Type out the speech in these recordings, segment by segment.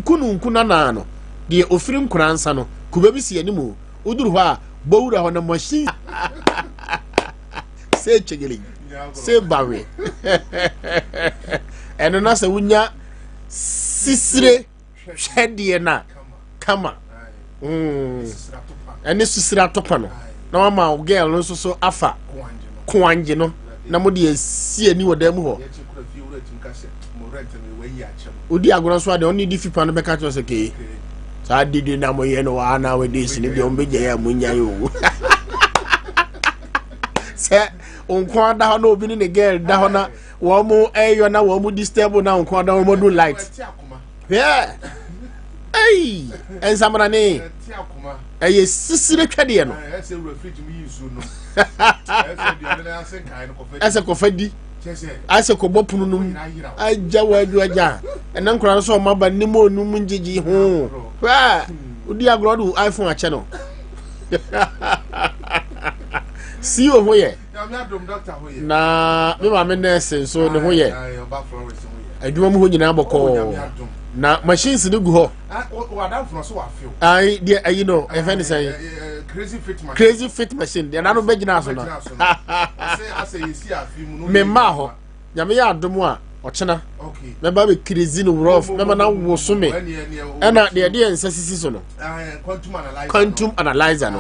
Nunku nunku nanaa no, deɛ ofiri Nkoransa no, kube bi si anim o. Woduru hɔ a, bɔ wura hɔ na machine sɛ kyegele sɛ bawe. Ɛno na sɛ wonya sisire hwɛdeɛ no a kama ɛne sisire atopa no na wama wo girl no nso so afa koangye no na mo de asi ani wɔ dan mu hɔ. Wodi agorɔ nso a deɛ ɔne di fipa no bɛka kyerɛ sɛ kee saa didi na moyɛ no wɔ nowadays no deɛ ɔmbɛgya yɛ a monyae o. Sɛ nko ada hɔ na obi ne ne girl da hɔ na wɔn mo ɛyɔ na wɔn mo disturb na nko ada wɔn do light. Hwɛ ɛyi nsamanane ɛyɛ sisire twɛdeɛ no ɛsɛ kɔfa di asɛ kɔbɔ pono no mu agya wɔ adwo agya ɛnɛ nkora no sɛ ɔma ba ne mu onum ngyegye ho hwɛ wodi agorɔ de iPhone akyɛ no si o ho yɛ na me maame nɛɛse nso ne ho yɛ adwuma mu hɔ nyinaa bɔkɔɔ na machines no gu hɔ ayi deɛ ayi no ɛfɛ ne sɛn crazy fit machine deɛ nanu bɛgyina so no me mmaa hɔ nyame yɛ adom a ɔkyena mɛba bɛ crazy no rough mɛma na woso me ɛna deɛ ɛde yɛn nsa sisi so no quantum analyzer no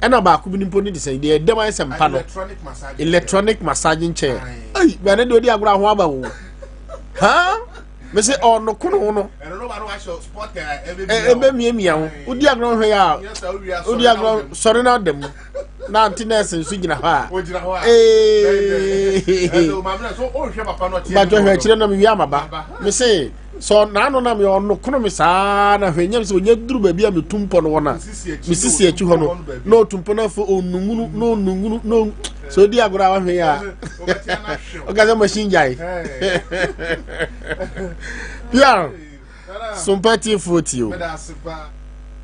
ɛna baako bi mpo ne de sɛn deɛ ɛdɛm ayɛ sɛ mpa no electronic massaging chair ayi bɛn ne deɛ ɔdi agorɔ aho aba wo ha mese ɔno kono no ɛbɛmiamia ho wodi agorɔ hwɛ a wodi agorɔ sɔre no ada mu na ante nɛɛse nso gyina hɔ a batwɛ hwɛ akyirɛ na mewie amaba mese sɛ n'ano na meyɛ ɔno kono me saa na hwɛ nyam sɛ ɔnya duru baabi a metu mpɔ no wɔ no a mesisi akyi hɔ no na ɔtu mpɔ no afei ɔnungunu na ɔnungunu na sɛ ɔdi agorɔ a wahwɛ yi a ɔka sɛ machine gyae pr sompa tiefoɔ tie o.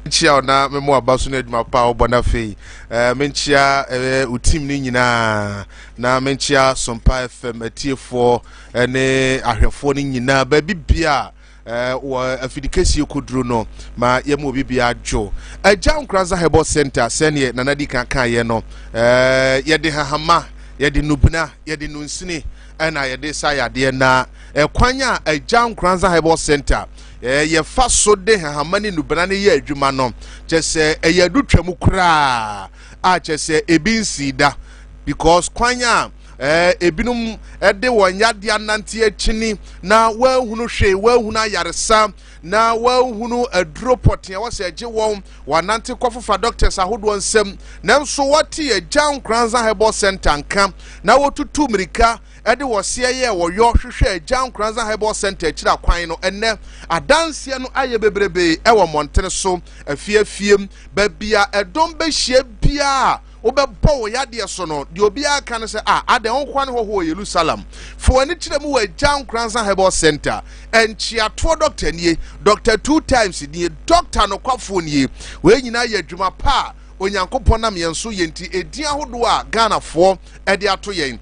Nkyia wo na mema waba so no adwuma pa a wobɔ no afei eh, menkyia eh, wo team no nyinaa na menkyia Sompa FM atiefoɔ eh, ne ahwɛfoɔ no nyinaa baabi bia eh, wɔ afidikɛsie kɔduro no ma yɛma obi bia dwo Agya Nkoranza Herbal Center sɛneɛ Nana di kan kaeɛ no eh, yɛde hahama yɛde nubena yɛde nunsini ɛna yɛde sa yadeɛ na ɛkwan a Agya Nkoranza Herbal Center yɛfa so de hahama ne nnubena no yɛ adwuma no kyɛ sɛ ɛyɛ adutwa mu koraa a kyɛ sɛ ebi nsii da because kwan a ebinom de wɔn yadeɛ anante akyini na wɔahunu hwee wɔahunu ayaresa na wɔahunu aduro pɔtee a wɔsɛ ɛgye wɔn wɔanante kɔfofa doctors ahodoɔ nsam nanso wɔte Agya Nkoranza Herbal Center nka na wɔtutu mmirika de wɔseɛ yɛɛ wɔyɔ hwehwɛɛ Agya Nkoranza Herbal Centre akyiri akwan no, ɛnnɛ adanseɛ no ayɛ bebrebee wɔ mmɔntene so, afie afie, baabi a ɛdɔm bɛhyia biara a wobɛbɔ wo yadeɛ so no, deɛ obiara ka ne sɛ, Ah, adɛn wo nkoa ne hɔhoɔ wɔ Yerusalem? Fa w'ani kyerɛ mu wɔ Agya Nkoranza Herbal Centre. Nkyeatoɔ dɔkta nie, Dɔkta Two Times nie, dɔkta nokwafoɔ nie. Wei nyinaa yɛ adwuma pa a Onyankopɔn nam yɛn so yɛ nti, edin ahodoɔ a Ghanafoɔ de ato yɛn.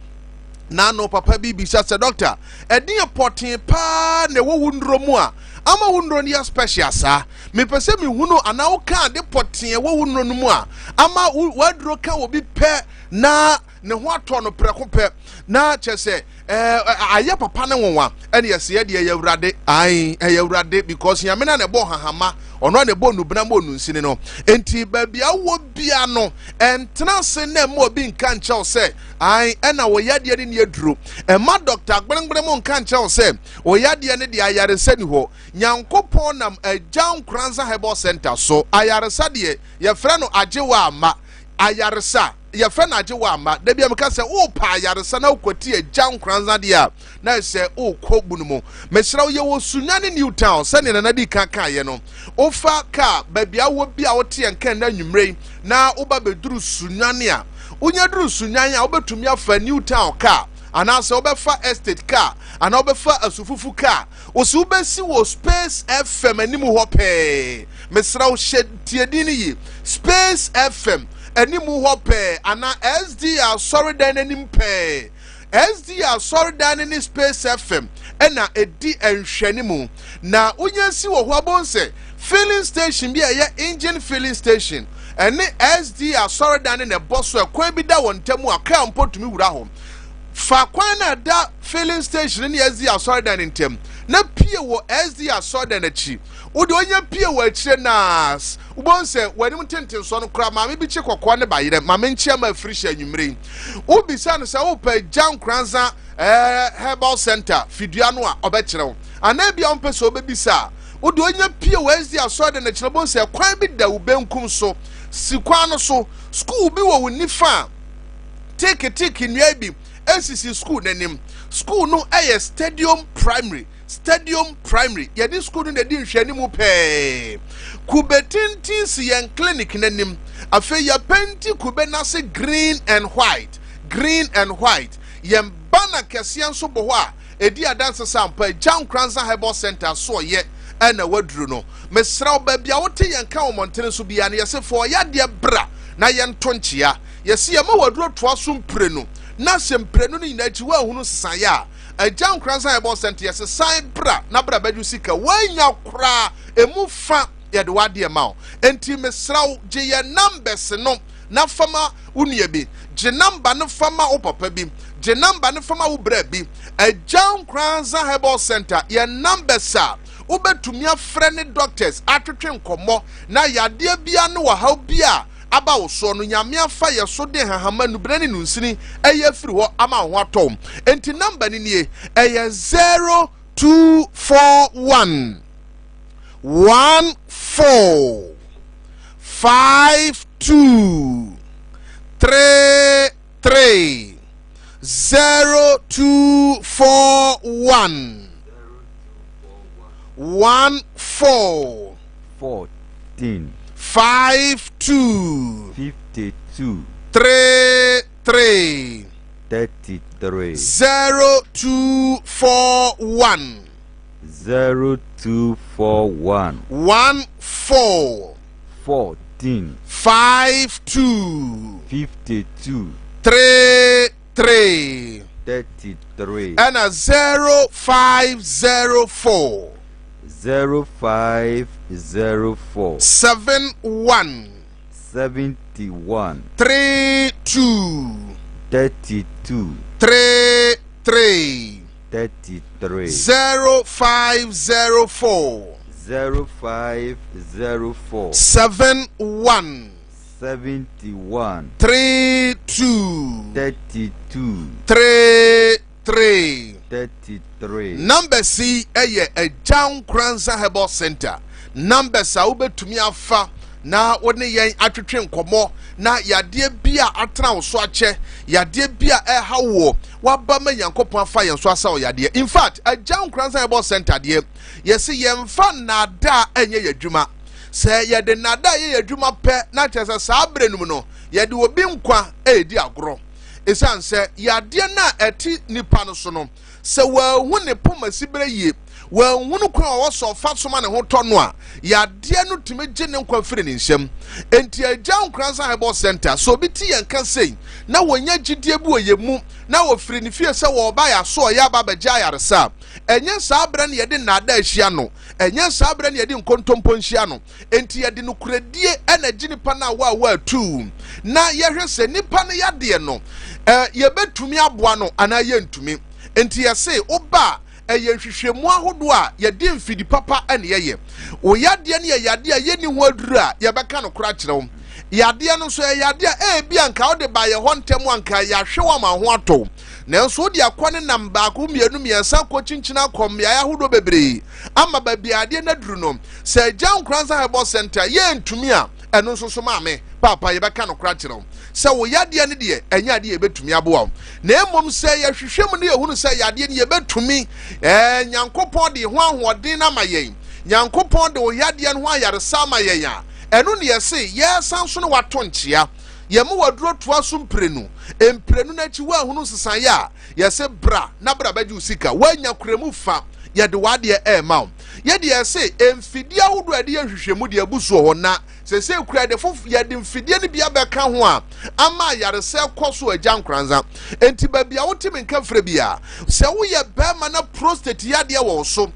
N'ano papa bi bisa sɛ, Dɔkta, ɛdeɛn pɔtee paa na ɛwɔ wo nnuro mu a ama wo nnuro no yɛ special saa? Mepɛ sɛ mehunu anaa woka ade pɔtee ɛwɔ wo nnuro no mu a ama w'aduro ka obi pɛ na ne ho atɔ no prɛko pɛ na kyɛ sɛ ɛɛ ayɛ papa ne nwonwa. Ɛne ɛsɛ yɛ deɛ ɛyɛ Awurade. Ae, ɛyɛ Awurade because Nyame no a na ɛbɔ hahama, ɔno a na ɛbɔ nnubena ma onunsini no. Enti baabi a wowɔ bia no, ɛntena ase na ɛma obi nka nkyerɛ wo sɛ ae ɛna wo yadeɛ no ni aduro. Ɛma Dɔkta Gbengbene mo nka nkyerɛ wo sɛ wo yadeɛ no deɛ ayaresa ni hɔ. Nyankopɔn nam Agya Nkoranza Herbal Center so ayaresa deɛ yɛfrɛ no agye wo amma ayaresa. Yɛfrɛ no agye wo amma. Da bia meka sɛ wopɛ ayaresa na wokwati Agya Nkoranza deɛ a na ɛsɛ wokɔ bunu mu. Mesrɛ wo yɛwɔ Sunyani New Town sɛdeɛ Nana dii kan kaeɛ no. Wofa kaa baabi a wowɔ bi a wote yɛn nka nnɛ anwummerɛ yi na woba bɛduru Sunyani a, wonya duru Sunyani a wobɛtumi afa New Town kaa anaasɛ wobɛfa Estate kaa anaa wobɛfa Asufufu kaa. Wo so wobɛsi wɔ Space FM anim hɔ pɛɛ. Mesrɛ wo hyɛ tie din no yie. Space FM anim hɔ pɛɛ anaa SDA asɔredan no anim pɛɛ. SDA Asɔredan no ne Space FM na ɛdi nhwɛanimu. Na wonya si wɔ hɔ abom sɛ filling station bi a ɛyɛ engine filling station ɛne SDA Asɔredan no na ɛbɔ so ɛkwan bi da wɔn ntam a kaa mpo tumi wura hɔ. Fa kwan no a ɛda filling station ne SDA Asɔredan no ntam na pie wɔ SDA Asɔredan no akyi. Wode onya pie wɔ akyire no a, wobɛhu sɛ w'anim ntentensoɔ no koraa maame bi kye kɔkɔɔ ne bayerɛ. Ma menkyea ma afiri hyɛ anwummere yi. Wobisa no sɛ wopɛ Gya Nkoranza eh, Herbal Center fidua no a, ɔbɛkyerɛ wo. Anaa ebia wompɛ sɛ wobɛbisa a, wode onya pie wɔ SDA Asɔredan no akyi no, wobɛhu sɛ kwan bi da wo benkum so. Si kwan no so. Sukuu bi wɔ wo nifa a teeketeeke nnua bi sisi sukuu no anim. Sukuu no yɛ Stadium Primary. Stadium Primary. Yɛne sukuu no na ɛdi nhwɛanimu pɛɛ. Kube tenten si yɛn clinic no anim. Afei yɛapenti kube no ase green and white. Green and white. Yɛn banner kɛseɛ nso bɔ hɔ a ɛdi adanse sɛ ampa Agya Nkoranza Herbal Centre asoɔyɛ na waduru no. Mesrɛ wo, baabi a wote yɛn ka wɔ mmɔntene so biara no, yɛse fa ɔyadeɛ bra na yɛnto nkyea. Yɛse yɛma wo aduro toa so mprenu, na sɛ mprenu no nyinaa akyi woanhunu nsesaeɛ a, Agya Nkoranza Herbal Centre yɛse san bra na bra bɛgye wo sika. Woannya koraa, ɛmu fa yɛde w'adeɛ ma wo. Enti mesrɛ wo, gye yɛn numbers no na fa ma wo nua bi. Gye number no fa ma wo papa bi. Gye number no fa ma wo bra bi. Agya Nkoranza Herbal Centre, yɛn numbers a wobɛtumi afrɛ ne doctors atwetwe nkɔmmɔ na yadeɛ biara ne ɔhaw bi a aba wo soɔ no, Nyame afa yɛ so de nhahama, nnubena ne nunsini ayi afiri hɔ ama wo ho atɔ wo. Enti number no nie, ɛyɛ 0241 14 52 33 0241 14 14. 5 2 52. 3 3 33. 0 2 4 1 0 2 4 1. 1 4 14. 5 2 52. 3 3 33. ɛna 0 5 0 4 0504. 7 1 71. 3 2 32. 3 3 33. 0 5 0 4 0504. 7 1 71. 3 2 32. 3 3 33. Numbers yi yɛ Agya Nkoranza Herbal Center numbers a wobɛtumi afa na wo ne yɛn atwetwe nkɔmmɔ na yadeɛ bi a atena wo so akyɛ, yadeɛ bi a ɛha woɔ, waba ma Nyankopɔn afa yɛn so asa wo yadeɛ. In fact, Agya Nkoranza Herbal Center deɛ, yɛse yɛmfa nnaadaa ɛnyɛ yɛn adwuma. Sɛ yɛde nnaadaa yɛ yɛn adwuma pɛ na kyerɛ sɛ saa berɛ no mu no, yɛde obi nkwa ɛredi agorɔ. Esiane sɛ yadeɛ no a ɛte nipa no so no, sɛ wanhu ne poma siberɛ yie, wanhunu kwan a ɔwɔ sɛ ɔfa so ma ne ho tɔ no a, yadeɛ no tumi gye ne nkwa firi ne nsam. Enti Agya Nkoranza Herbal Center, sɛ obi te yɛn nka sei na wɔnya gyidie bi wɔ yɛn mu na wɔfiri ne fie sɛ wɔreba yɛn asoɔeɛ aba abɛgye ayaresa a, ɛnyɛ saa berɛ no yɛde nnaadaa hyia no, ɛnyɛ saa berɛ no yɛde nkontompo nhyia no. Enti yɛde nokorɛdie na ɛgye nipa no a wɔawa atuu na yɛhwɛ sɛ nipa no yadeɛ no yɛbɛtumi aboa no anaa yɛntumi. Enti yɛse woba a ɛyɛ nhwehwɛmu ahodoɔ a yɛde mfidi papa na yɛyɛ. Wo yadeɛ no yɛ yadeɛ a yɛnni ho aduru a yɛbɛka nokorɛ akyerɛ wo. Yadeɛ no nso ɛyɛ yadeɛ a ebi anka wode ba yɛ hɔ ntɛm anka yɛahwɛ wo ama wo ho atɔ wo. Nanso wode akɔ ne nam baako mmienu mmiɛnsa kɔ kyinkyini akɔ mmeaeɛ ahodoɔ bebree ama baabi a adeɛ no aduru no Sɛ Agya Nkoranza Herbal Centre yɛntumi a, ɛno nso so maame, paapa, yɛbɛka nokorɛ akyerɛ wo sɛ wo yadeɛ no deɛ, ɛnyɛ adeɛ yɛbɛtumi aboa wo. Na mmom sɛ yɛhwehwɛ mu na yɛhunu sɛ yadeɛ no yɛbɛtumi, ɛɛ, Nyankopɔn de ho ahoɔden no ama yɛn, Nyankopɔn de wo yadeɛ no ho ayaresa ama yɛn a, ɛno ne yɛse yɛsan so ne wato nkyea. Yɛma waduro toa so mprenu, mprenu no akyi woanhunu nsesaeɛ a, yɛse bra na bra bɛgye wo sika. Woanya kura mu fa. Yɛde w'adeɛ ɛrema wo. Yɛde yɛse mfidie ahodoɔ a yɛde yɛ nhwehwɛmu deɛ abu soɔ hɔ na sese kura yɛde fof yɛde mfidie no bi abɛka ho a ama ayaresɛ kɔ so agya nkoranza. Enti baabi a wote me nka frɛ bi a sɛ woyɛ bɛrima na prostate yadeɛ wɔ wo so,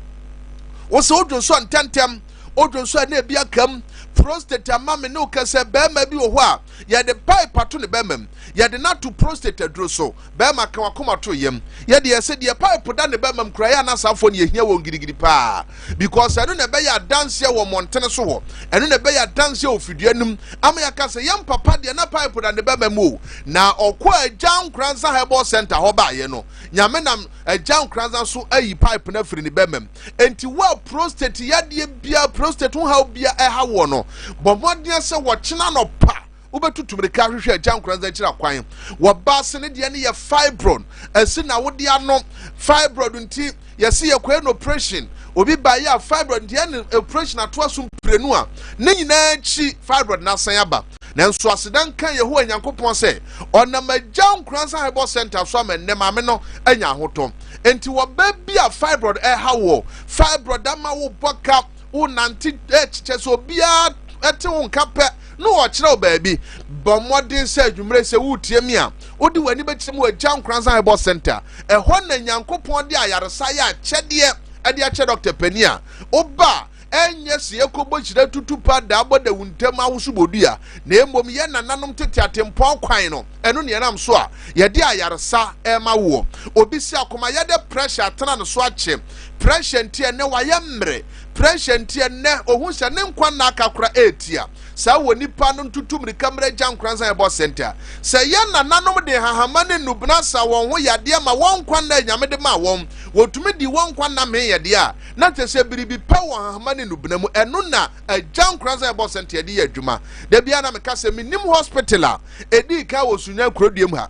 wo sɛ wodwonsɔ ntɛntɛm, wodwonsɔ a na ebi aka mu, prostate ama me ne wo kɛsɛ bɛrima bi wɔ hɔ a yɛde pipe ato ne bɛrima mu, yɛde no ato prostate aduro so. Bɛrima ka wakoma to yam. Yɛ deɛ sɛ deɛ pipe da ne bɛrima mu kura yɛ anasafoɔ no yɛhia wɔn gidigidi paa because ɛno na ɛbɛyɛ adanseɛ wɔ mmɔntene so hɔ, ɛno na ɛbɛyɛ adanseɛ wɔ fidua no mu ama yɛaka sɛ yɛn papa deɛ na pipe da ne bɛrima mu o, na ɔkɔ Agya Nkoranza Herbal Center hɔ baayɛ no, Nyame nam Agya Nkoranza so ayi pipe no afiri ne bɛrima mu. Enti wo a prostate yadeɛ bia, prostate ho haw bia ɛha woɔ no, bɔ mmɔden sɛ wɔkyena nɔpa wobɛtutu mirika ahwehwɛ Agya Nkoranza akyiri akwan. Wɔba ase ne deɛ no yɛ fibroid, ɛsi na wode ano fibroid nti yɛsi yɛkɔyɛ no operation. Obi baeɛ a fibroid nti yɛ no operation atoa so mprenu a ne nyinaa akyi fibroid no asan aba. Nanso aseda nka Yehowa Nyankopɔn sɛ ɔnam Agya Nkoranza Herbal Center so ama nnɛ maame no anya ahotɔ. Enti wɔba bi a fibroid ɛha woɔ, fibroid ama wo bɔ ka, wonante kyekyɛ sɛ obiara te wo nka pɛ na ɔkyerɛ wo baabi. Bɔ mmɔden sɛ adwummerɛ sɛ woretie me a, wode w'ani bɛkyerɛ mu wɔ Agya Nkoranza Herbal Center. Ɛhɔ na Nyankopɔn de ayaresa yɛ akyɛdeɛ de akyɛ dɔkta panin a woba a ɛnyɛ sɛ yɛkɔbɔ hyira tutu pa daa bɔ dawu ntam awoso bodua, na mmom yɛn nananom tete atempɔn kwan no, ɛno ne yɛnam so a yɛde ayaresa ɛma woɔ. Obi si akoma yɛde pressure atena ne so akyɛ. Pressure nti ɛnɛ wayɛ mmerɛ. Pressure nti ɛnɛ ohun sɛ ne nkwa nna aka kora ɛretia. Saa wɔ nipa no ntutu mmirika mmerɛ Agya Nkoranza Herbal Center. Sɛ yɛn nananom de nhahama ne nnubena sa wɔn ho yadeɛ ma wɔn nkwa nna a Nyame de maa wɔn, wɔtumi dii wɔn nkwa nna mee yɛ deɛ a, na kyerɛ sɛ biribi pa wɔ nhahama ne nnubena mu. Ɛno na Agya Nkoranza Herbal Center de yɛ adwuma. Da biara na meka sɛ mennim hospital a ɛdii kan wɔ Sunyani kuroduam ha.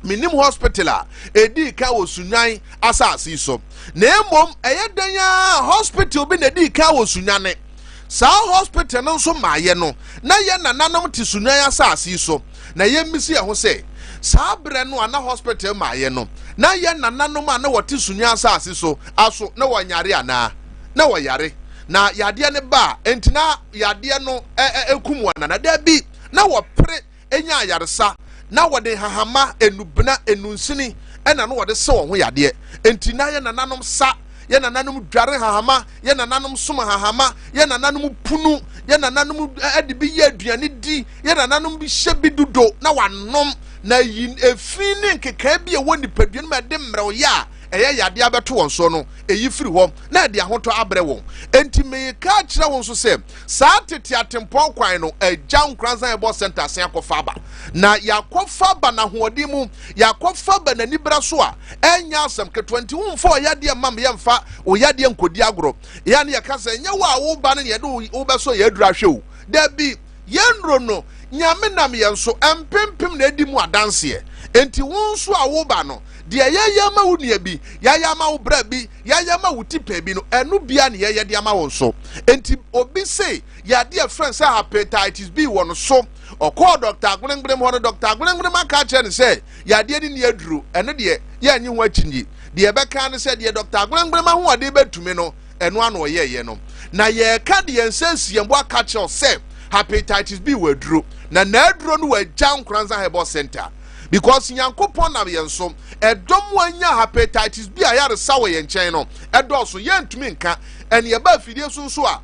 Menim hospital a ɛdii kan wɔ Sunyani asase yi so. Na mmom ɛyɛ dɛn a hospital bi na ɛdii kan wɔ Sunyani. Saa hospital no nso maayɛ no, na yɛn nananom te Sunyani asase yi so. Na yɛmmisi yɛn ho sɛ, saa berɛ no a na hospital maayɛ no, na yɛn nananom a na wɔte Sunyani asase so aso na wɔnyare anaa? Na wɔyare. Na yadeɛ no ba a, enti na yadeɛ no ɛkum wɔn anaa? Dabi, na wɔpere nya ayaresa, na wɔde nhahama, nnubena, nnunsini na na wɔde sa wɔn ho yadeɛ. Enti na yɛn nananom sa, yɛn nananom dware nhahama, yɛn nananom som nhahama, yɛn nananom punu, yɛn nananom de bi yɛ aduane di, yɛn nananom bi hyɛ bi dodo na wanom, na yi efi ne nkekae bi a ɛwɔ nipadua no mu a ɛde mmerɛwyɛ a ɛyɛ yadeɛ abɛto wɔn soɔ no, ɛyi firi hɔ na ɛde ahotɔ abrɛ wɔn. Enti meka akyerɛ wo nso sɛ, Saa tete atempɔn kwan no, Agya Nkoranza Herbal Center asen akɔfa aba. Na yɛakɔfa aba n'ahoɔden mu, yɛakɔfa aba n'anibere so a, ɛnyɛ asɛm ketewa. Nti womfa ɔyadeɛ mma me, yɛmfa wo yadeɛ nkɔdi agorɔ. Yɛa ne yɛka sɛ, ɛnyɛ wo a woba no na yɛde wo bɛsɔ yɛn aduru ahwɛ o. Dabi, yɛn nnuro no, Nyame nam yɛn so mpempem na adi mu adanseɛ. Enti wo nso a woba no, deɛ yɛyɛ ama wo nua bi, yɛayɛ ama wo bra bi, yɛayɛ ama wo tipɛn bi no, ɛno bia ne yɛyɛ de ama wo nso. Enti obi se yadeɛ a ɛfrɛ no sɛ hepatitis B wɔ no so, ɔkɔɔ Dɔkta Agbenengbenem hɔ no, Dɔkta Agbenengbenem aka akyerɛ no sɛ yadeɛ no nni aduro. Ɛno deɛ, yɛnnye ho akyinnye. Deɛ yɛbɛka ne sɛ deɛ Dɔkta Agbenengbenem ahoɔden bɛtumi no, ɛno ara na ɔyɛeɛ no. Na yɛreka de yɛn nsa asi yɛn bo aka akyerɛ wo sɛ hepatitis B wɔ aduro, na n'aduro no wɔ Agya Nkoranza Herbal Center. Because Nyankopɔn nam yɛn so, ɛdɔm a anya hepatitis B ayaresa wɔ yɛn nkyɛn no, ɛdɔɔso, yɛntumi nka. Ɛne ɛba afidie so nso a,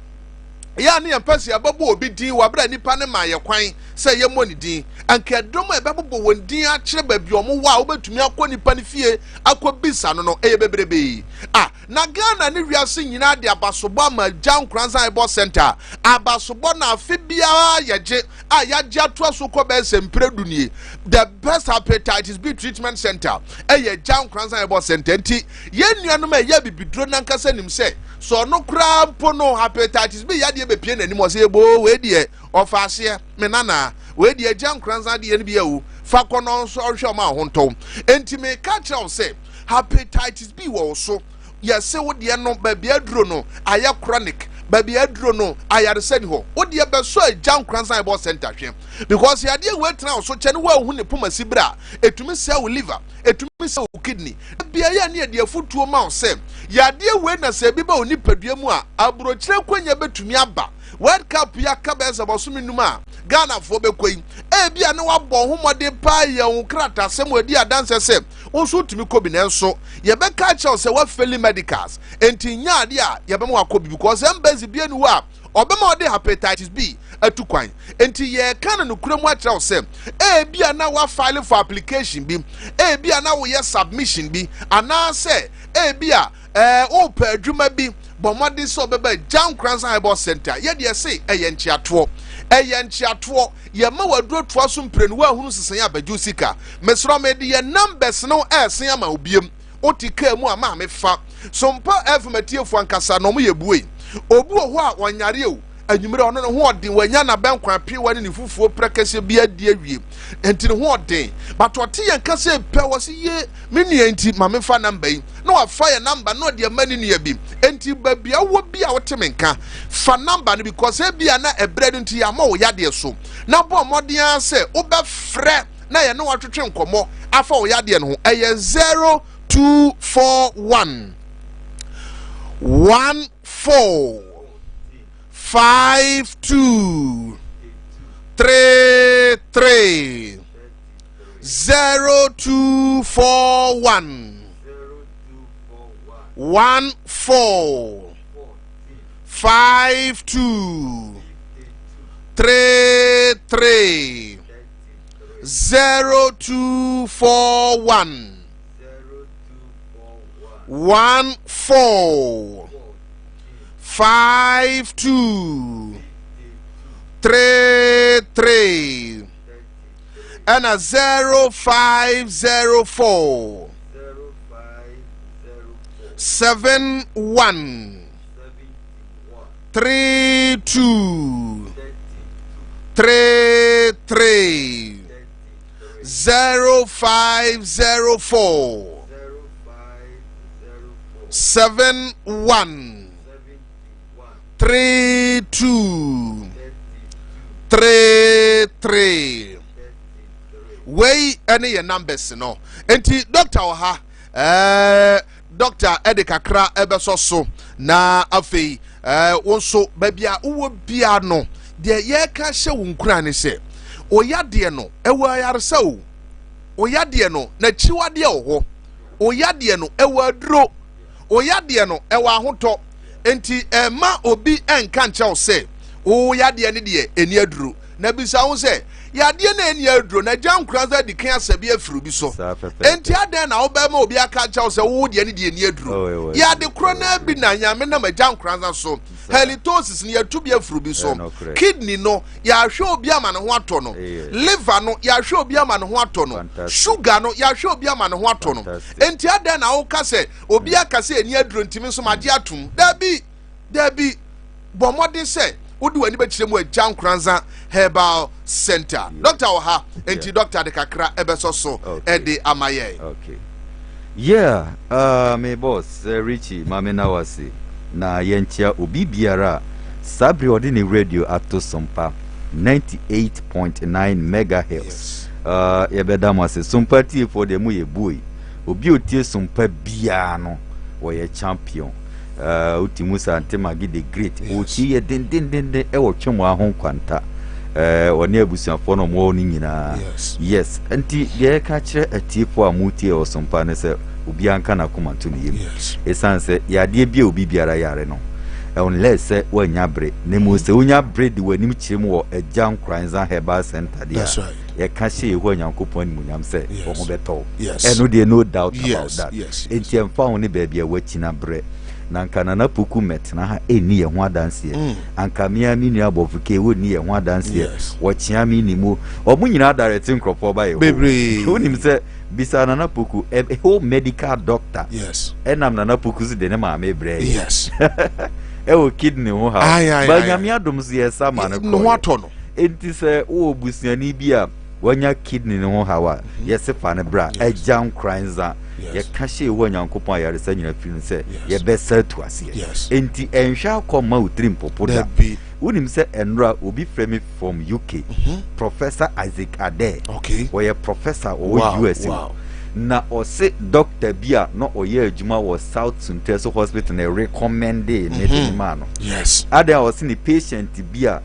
yɛ a ne yɛmpɛ sɛ yɛbɛbɔ obi din wɔ abere a nipa no maa yɛ kwan sɛ yɛmmɔ ne din. Anka ɛdɔm a ɛbɛbobɔ wɔn din akyerɛ baabi a wɔwɔ a wobɛtumi akɔ nipa no fie akɔbisa no no, ɛyɛ bebrebe. Ah, na Ghana ne wiase nyinaa de abasobɔ ama Agya Nkoranza Herbal Center. Abasobɔ no afe biara yɛgye a yɛagye atoa so kɔ bɛyɛ sɛ mprɛ du nie. The best hepatitis B treatment center ɛyɛ Agya Nkoranza Herbal Center. Nti yɛn nuanom a ɛyɛ abibiduro no ankasa nim sɛ sɛ ɔno koraa mpo no hepatitis B yadeɛ bɛpie n'anim, ɔsɛ eboo wei deɛ ɔfa aseɛ me nana wei deɛ Agya Nkoranza adeɛ no bi awu fa kɔ no nso ɔhwɛ ɔma ɔho ntɔw. Nti meka kyerɛ wo sɛ hepatitis B wɔ wo so, yɛse wo deɛ no baabi aduro no ayɛ chronic, Baabi aduro no, ayaresa ni hɔ. Wo deɛ bɛsɔ Agya Nkoranza Herbal Center hwɛ. Because yadeɛ wei tena wo so kyɛ ne woanhu ne poma si berɛ a, ɛtumi sɛe wo liver, ɛtumi sɛe wo kidney. Da biara yɛ ne yɛde afutuo ma wo sɛ, yadeɛ wei na sɛ ebi ba wo nipadua mu a, aburokyire akwanya bɛtumi aba. World Cup yi aka bɛyɛ sɛ bɔsome num a Ghanafoɔ bɛkɔ yi, ebia na woabɔ wo ho mmɔden paa yɛ wo nkrataasɛm adi adanseɛ sɛ wo nso wotumi kɔ bi nanso yɛbɛka akyerɛ wo sɛ woafeli medicals enti nyɛ adeɛ a yɛbɛma wakɔ bi because embassy bia ni hɔ a ɔbɛma ɔde hepatitis B atu kwan. Enti yɛreka no nokorɛ mu akyerɛ wo sɛ ebia na woafile for application bi, ebia na woyɛ submission bi, anaasɛ ebia ɛɛ wopɛ adwuma bi, bɔ mmɔden sɛ ɔbɛba Gya Nkoranza Herbal Center. Yɛde ɛse ɛyɛ nkyeatoɔ, ɛyɛ nkyeatoɔ. Yɛma waduro toa so mprenu, woahunu sesan abɛgye wo sika. Mesrɛ mede yɛ numbers no ɛɛsen ama wo biem. Wote kaa mu a maame fa Sompa FM atiefoɔ ankasa na ɔmo yɛ bue. Obi wɔ hɔ a ɔnyare o, anwummerɛ ɔno ne ho ɔden, wanya n'abɛnkwan pewa ne ne fufuo prɛkɛsɛ bi adi awie, nti ne ho ɔden, but ɔte yɛn kasa pɛ wɔ se ye me nua nti ma mefa namba yi, na wafa yɛn namba na ɔde ama ne nua bi. Nti baabi a wowɔ bi a wote me nka, fa namba no because ebia na ɛberɛ no nti yɛama wo yadeɛ so, na bɔ mmɔden ara sɛ wobɛfrɛ na yɛne watwetwe nkɔmmɔ afa wo yadeɛ no ho. Ɛyɛ 0241 1 4 5 2 3 3 0 2 4 1 1 4 5 2 3 3 0 2 4 1 1 4 5 2 3 3 ɛna 0 5 0 4 7 1 3 2 3 3 0 5 0 4 7 1 3 2 3 3. Wei ɛne yɛ numbers no. Nti doctor wɔ ha, doctor ɛde kakra ɛbɛsɔ so na afei wo nso baabi a wowɔ bia no, deɛ yɛreka hyɛ wo nkura ne sɛ oyadeɛ no ɛwɔ ayaresa o, oyadeɛ no n'akyiwadeɛ wɔ hɔ, oyadeɛ no ɛwɔ aduro, oyadeɛ no ɛwɔ ahotɔ. Nti ɛma obi ɛnka nkyɛw sɛ oyadeɛ no deɛ ɛni aduro, na bisa ho sɛ yadeɛ no ɛni aduro na Agya Nkoranza adi kan asa bi afiri obi so, enti adɛn na wobɛma obi aka nkyɛw sɛ wo deɛ no deɛ ɛni aduro? Yɛade korɔ naa bi na Nyame nam Agya Nkoranza so, halitosis no yɛatu bi afiri obi so, kidney no yɛahwɛ obi ama ne ho atɔ no, liver no yɛahwɛ obi ama ne ho atɔ no, sugar no yɛahwɛ obi ama ne ho atɔ no. Enti adɛn na woka sɛ obi aka sɛ ɛni aduro ntimi nso magye atom? Daabi, daabi. Bɔ mmɔden sɛ wode w'ani bɛkyerɛ mu Agya Nkoranza Herbal Center. Doctor wɔ ha, enti doctor de kakra ɛbɛsɔ so ɛde ama yɛn. Okay. Yeah, me boss, Richie, ma me na wase na yɛnkyia obi biara a saa bere ɔde ne radio ato Sompa 98.9 megahertz. Yes. Yɛbɛda mo ase. Sompa tiefoɔ deɛ mo yɛ buoi. Obi a otie Sompa biara no, wɔyɛ champion. Wote mu sa Ante Maggie the Great. Ɔtie yɛ dendendenden ɛwɔ Twemua ho nkwanta. Ɔne abusuafoɔ no ɔmo wɔ no nyinaa. Yes. Nti deɛ yɛka kyerɛ atiefoɔ a motie wɔ Sompa ne sɛ obiara nka n'akoma nto ne yam. Ɛsiane sɛ yadeɛ bi a obi biara yare no, unless sɛ woanya bere, na mmom sɛ wonya bere de w'anim kyerɛ mu wɔ Agya Nkoranza Herbal Center deɛ a, yɛka hyɛ Yehowa Nyankopɔn animuonyam sɛ wo ho bɛtɔ wo. Ɛno deɛ no doubt about that. Enti ɛmfa ho ne baabi a woakyina berɛ, na anka Nana Poku mmɛtena ha ɛnni yɛn ho adanseɛ. Anka me ara me nua Abɔfo Kay wɔnni yɛn ho adanseɛ. Wɔkyea me nim o. Wɔn nyinaa direct nkurɔfoɔ ba yɛn hɔ. Wonim sɛ bisa Nana Poku, a whole medical doctor ɛnam Nana Poku so de ne maame brɛɛ yɛn. Ɛwɔ kidney ho haw. Ba Nyame adom so yɛsa ma no kɔeɛ. Enti sɛ wowɔ busuani bi a. Wanya kidney no ho haw a, yɛse fa no bra. Agya Nkoranza, yɛka hyɛ Yehowa Nyankopɔn ayaresa nyina firi no sɛ yɛbɛsa atu aseɛ. Enti ɛnhwɛ akɔ mma wo tiri mpopo da. Wonim sɛ ɛnora obi frɛ me from UK, Professor Isaac Adair. Ɔyɛ professor ɔwɔ US o. Na ɔse doctor bi a na ɔyɛ adwuma wɔ South Suntreso Hospital na ɛrecommendee ne de ne maa no. Adɛn a ɔse ne patient bi a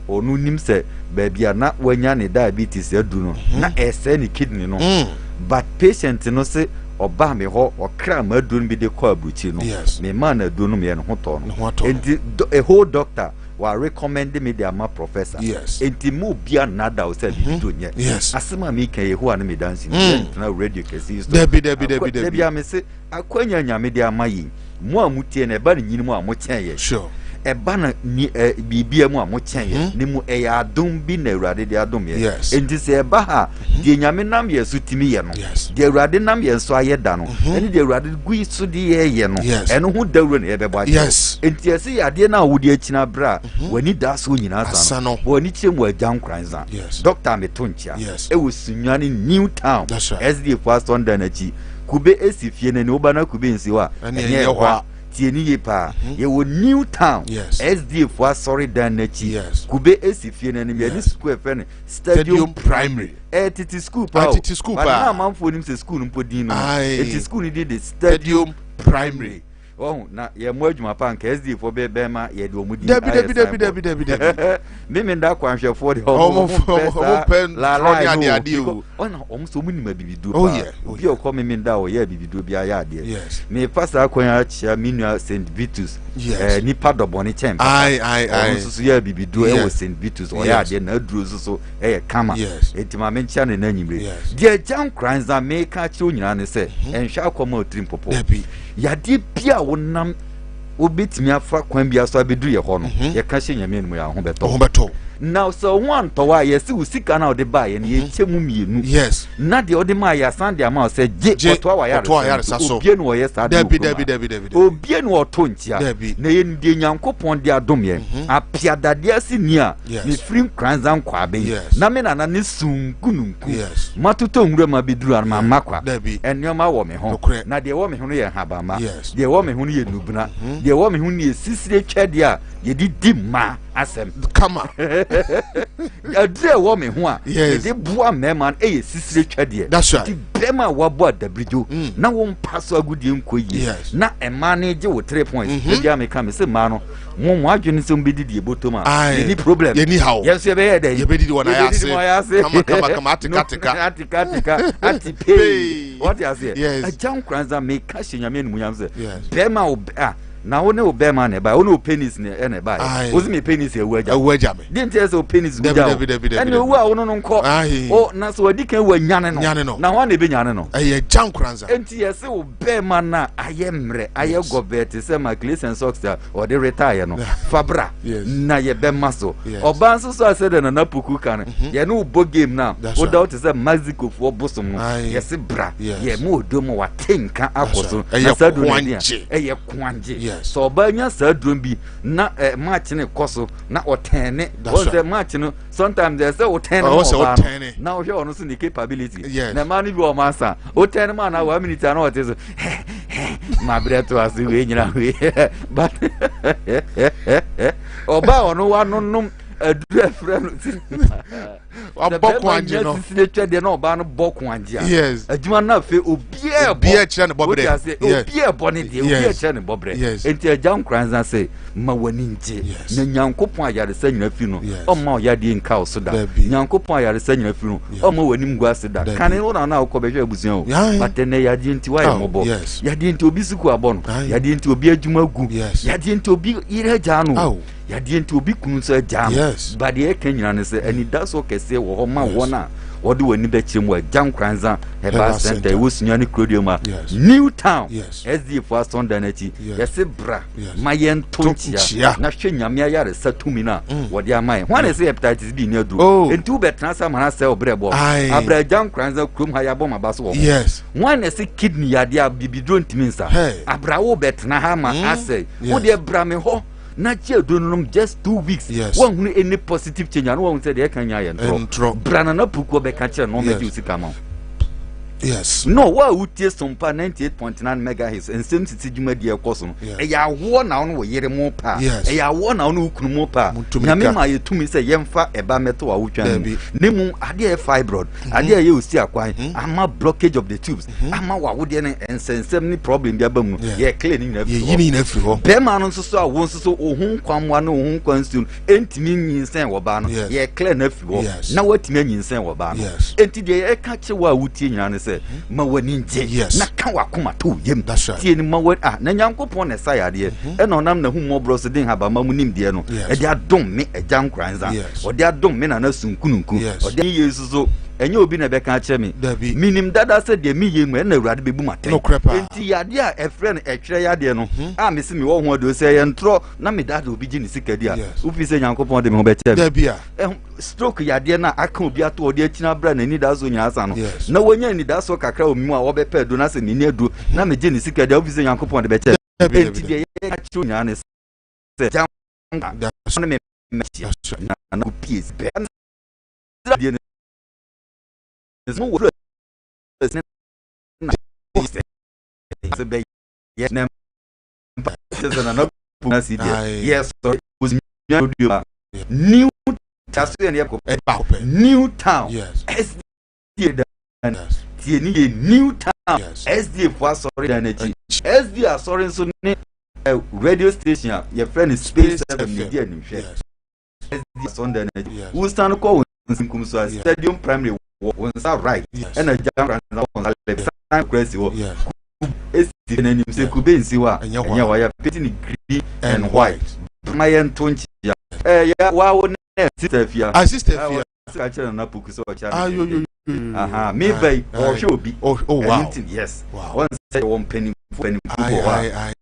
ɔno nim sɛ baabi a na wanya ne diabetes aduru no mhm. na ɛsɛe ne kidney no mm. but patient no se ɔbaa me hɔ ɔkra ma aduro no bi de kɔ aburukyiri no memaa no aduro no meyɛ ne ho tɔ no nti a whole doctor wa recommend me de ama professor nti mu bia nada wo sɛ biribi do nyɛ asɛm a meka yehowa ne me dansi no mm. yɛntena radio kɛse yi so dabi dabi dabi dabi a mese Akwanya Nyame de ama yen, mo a motie no, ɛba no nyini mu a mokyɛn yɛn. Sure. Ɛba no ni ɛ biribia mu a mokyɛn yɛn. Mm-hmm. Ne mu ɛyɛ adom bi na Awurade de adom yɛn. Yes. Enti sɛ ɛba ha a, mm-hmm. deɛ Nyame nam yɛn so tumi yɛ no, yes. deɛ Awurade nam yɛn so ayɛ da no, mm-hmm. ɛne deɛ Awurade gu so de yɛyɛ no, yes. ɛno ho dawuro na yɛbɛbɔ akyerɛ. Yes. Enti ɛsɛ yɛ adeɛ no a wode akyina berɛ a, mm-hmm. w'ani da so nyinaa sa no, w'ani kyerɛ mu agya nkoranza. Yes. Dɔkta meto nkyea. Yes. Ɛwɔ Sunyani New Town. That's right. SDA fo asɔndan akyi. Kube esi fie no ani, woba na kube nsi hɔ a, ɛnyɛ ɛhɔ a. Tie ne yie paa. Mhm. Yɛwɔ New Town, SDA fo asɔredan n'akyi. Kube esi fie no anim, yɛne sukuu ɛfɛ no Stadium Primary. Ɛyɛ tete sukuu paa o. Tete sukuu paa. But na amanfoɔ nim sɛ sukuu no mpo din no. Eti sukuu no din de Stadium Primary. Wahu, na yɛ mo adwuma pa nka SDA foɔ bɛ bɛma yɛde wɔn din Dabi ayɛ dabi dabi signboard. dabi dabi dabi. Meme nda kwanhwɛfoɔ deɛ ɔmo Ɔmo ɔmo mpɛ ɔmo saa pɛ ntorɔ ne laalaa ade no o ade because o. ɔna ɔmo sɛ ɔmo nim abibiduro Oh paa. yeah, oh Obi a yeah. ɔkɔ meme nda a ɔyɛ abibiduro bi ayɛ adeɛ. Yes. Mefa saa kwan yi akyia me nua St. Vitus Yes. eh, nipa dɔbɔne kyɛn papa. Aye aye Ɔno aye. nso so yɛ abibiduro ɛwɔ Yes. St. Vitus ɔyɛ Yes. adeɛ n'aduro nso so ɛyɛ kama. Yes. Enti ma menkyia no nnɛ anwummere. Yes. Deɛ agya Nkoranza meka akyerɛ wo nyinaa ne sɛ ɛnhwɛ akɔma otiri mpopo. Dabi. Yadeɛ bi a wonam wobɛtumi afa kwan bi so abɛduru yɛ hɔ no mhm. yɛka hyɛ nyame anim yɛ ho bɛtɔ ho bɛtɔ na sɛ wo ho antɔ hɔ a yɛse wo sika no a wode baeɛ no mhm. yɛkyɛ mu mmienu yes na deɛ wode maa yɛasan de ama wo sɛ gye kɔtoa wayaresa so obie no ɔyɛ saa dabi dabi dabi dabi obie no ɔto nkyia na yɛn deɛ nyankopɔn de adom yɛn mhm. apiadadeɛ ase ni a mefiri nkranza nkwabe na me nana ne sunkununku matotɔ nwura ma bɛduru ano mamma kwa nneɛma wɔ me ho na deɛ ɛwɔ me ho no yɛ nhabamma deɛ ɛwɔ me ho no yɛ nubena mhm. deɛ ɛwɔ me ho no yɛ sisire twɛdeɛ a yɛde di mmaa asɛm kama aduru a ɛwɔ me ho a yɛde boa mmarima no ɛyɛ sisire twɛdeɛ nti bɛrima a wabɔ adabirigyo mm. na wo mpa so agodie nkɔ yie na mmaa no gye wo three points mhm. ebi a meka me sɛ mmaa no mo mo adwene sɛ mobɛdidi ɛbɔtɔm a yɛni problem yɛni haw yɛn nso yɛbɛyɛ dɛ yɛbɛdidi wɔn ayɛ ase kama kama kama atika atika atika atika ati pee wɔte aseɛ yes agya nkoranza meka hyɛ nyame animuonyam sɛ yes bɛrima wo a na wo ne wo bɛrima na ɛbaeɛ wo ne wo penis na ɛna ɛbaeɛ wo sɛ me penis awu agya awu agya me deɛ nti ɛsɛ wo penis wu gya wo ɛne owu a wo no no nkɔ o na sɛ wadi kan wu anyane no na hɔ na ɛbɛnyane no ɛyɛ gya nkoranza enti yɛse wo bɛrima no a ayɛ mmerɛ ayɛ gɔbɛɛ te sɛ McLean socks a ɔde retaeɛ no fa bra na yɛbɛma so ɔbaa nso so a sɛdeɛ Nana Poku ka no mhm. yɛne wo bɔ game no a woda wo te sɛ Mexicofoɔ bosom no yɛse bra yɛma ɔdɔ mu wate nka akɔ so na saa duro no ɛyɛ koangye sɛ ɔbaa nya saa duro bi na eh, match no kɔ so na ɔtɛne wɔn sɛ match no sometimes ɛsɛ wotɛn no ma ɔbaa no na wohwɛ ɔno so ne capability na mmaa no bi wɔ ɔmo asa wotɛn no ma na one minute ana ɔte so ma brɛ to ase wei nyina wei but ɔbaa ɔno wanonom aduru afrɛ no ti wabɔ kwangye no sisire twɛ deɛ na ɔbaa no bɔ kwangye a yes adwuma no afei obiara bɔ obiara kyerɛ ne bɔbrɛ obiara bɔ ne deɛ obiara kyerɛ ne bɔbrɛ nti agya nkoranza sɛ ma w'ani ngye na nyankopɔn ayaresa nyina fi no ɔmma ɔyadeɛ nka wo so da nyankopɔn ayaresa nyina fi no ɔmma w'anim ngu ase da kane wo na na wokɔ bɛhwɛ abusua o but ɛnɛ yadeɛ nti woayɛ oh, mmɔbɔ yadeɛ nti obi sukuu abɔ no yadeɛ nti obi adwuma gu yadeɛ nti obi yere agyaa no yadeɛ nti obi kunu nso agyaa no ba deɛ ɛka nyina ne sɛ anidasoɔ kɛseɛ wɔ hɔ ma wɔn a wɔde wɔn ani bɛkyerɛ mu agya nkoranza herbal center ɛwɔ sunya ne kurodua mu a new town sda fo asɔndan akyi yɛse bra ma yɛnto nkyia na hwɛ nyame ayaresa tumi no a mm. wɔde ama yɛn hwan na ɛsɛ hepatitis b ne aduro oh. enti wobɛtena sɛ amana sɛ ɔbrɛ bɔ abrɛ agya nkoranza kurom ha yɛabɔ maba so wɔ ho hwan na ɛsɛ kidney yadeɛ a bibiduro ntumi nsa abra wo bɛtena ha ma mm. asɛe wodeɛ bra me hɔ. Na gye aduro no nom just 2 weeks. Woahunu any positive change a, na woahu sɛ deɛ ɛka nyinaa yɛ ntorɔ. Ntorɔ. Bra Nana Poku ɔbɛka kyerɛ no, ɔmmɛgye Yes. wo sika ma wo. No, wo a wotie Sompa 98.9 megahertz nsɛm sisi dwumadi a ɛkɔ so no, ɛyɛ awoɔ na wo ne wo yere mo pɛ a, ɛyɛ awoɔ na wo ne wo kunu mo pɛ a, Montumi Nyame ka. ma yɛ tumi sɛ yɛmfa ɛba mmɛto awotwaa no mu. Dabi. Ne mmom adeɛ a ɛyɛ fibroid, adeɛ a ɛyɛ osi akwan, ama blockage of the tubes, ama w'awodeɛ no nsɛnsɛm ne problem bi aba mu no, yɛ clear ne nyinaa firi Yɛyi hɔ. ne nyinaa firi hɔ. Bɛrima no nso so a wo nso so wo ho nkwammoa ne wo ho nkwa nsuo no ɛntumi nyinsɛn wɔ baa no, yɛ clear no afiri hɔ na woatumi anyinsɛn wɔ baa no. Enti deɛ yɛka kyerɛ wo a wotie nyinaa ne sɛ ma w'ani ngye na ka w'akoma to wo yam. That's right. Tie no ma w'ani ah, na Nyankopɔn na ɛsa yadeɛ, ɛna ɔnam n'ahummɔborɔ so de nhabamma mu nimdeɛ no ɛde adom me agya Nkoranza, ɔde adom me nana Sunkununku, ɔde yei nso so ɛnyɛ obi na ɛbɛka akyerɛ me. Dabi. Menim dada sɛ deɛ meyɛ mu ɛna Awurade bɛbu me atɛn. Nokorɛ paa. Enti yadeɛ a ɛfrɛ no ɛtwerɛ yadeɛ no a mese mewɔ ho aduro sɛ ɛyɛ ntorɔ na meda de obi gye ne sika di a, wofi sɛ Nyankopɔn de me ho bɛkyɛ me? Dabi a. Ɛho stroke yadeɛ no a aka obi ato ɔde akyina abira n'anidasoɔ nyinaa asa no, na wanya anidasoɔ kakra wɔ me mu a wɔbɛpɛ aduro na sɛ menni aduro na megye ne sika di a, wofi sɛ Nyankopɔn de bɛkyɛ me? Dabi, dabi, Enti deɛ yɛka kyerɛ wo nyinaa ne sɛ gya nkwa ne me mmɛhyia na na wopie bɛ deɛ ne mo wɔ na sɛ bɛyɛ na mpa kyɛ sɛ nana na si deɛ yɛ sɔre osua odua new taso yɛ ne yɛ kɔ New Town SDA dan tie ne yɛ New Town SDA fo asɔre dan n'akyi. SDA asɔre nso ne radio station a yɛfrɛ no Space FM ne di animhwɛ. SDA asɔre dan n'akyi, wosan kɔ wo nkum so a, Stadium Primary wɔ wo nsa right, ɛna Gyankora nsa wɔ nsa left, san kura si hɔ, esi n'anim sɛ kube nsi hɔ a ɛnyɛ hɔ, yɛ paint ne green and white. Ma yɛn to nkyia ɛyɛ wawo ne Sister Fia. Ah, Sister Fia. Ka kyerɛ Nana Poku sɛ ɔkyɛ. Ah, yo yo yo. Aha, me ba yi ɔhwɛ obi. Oh, oh wow. Ɛno nti yes, wɔn sɛ wɔn mpanyinfo mpanyinfo wɔ hɔ a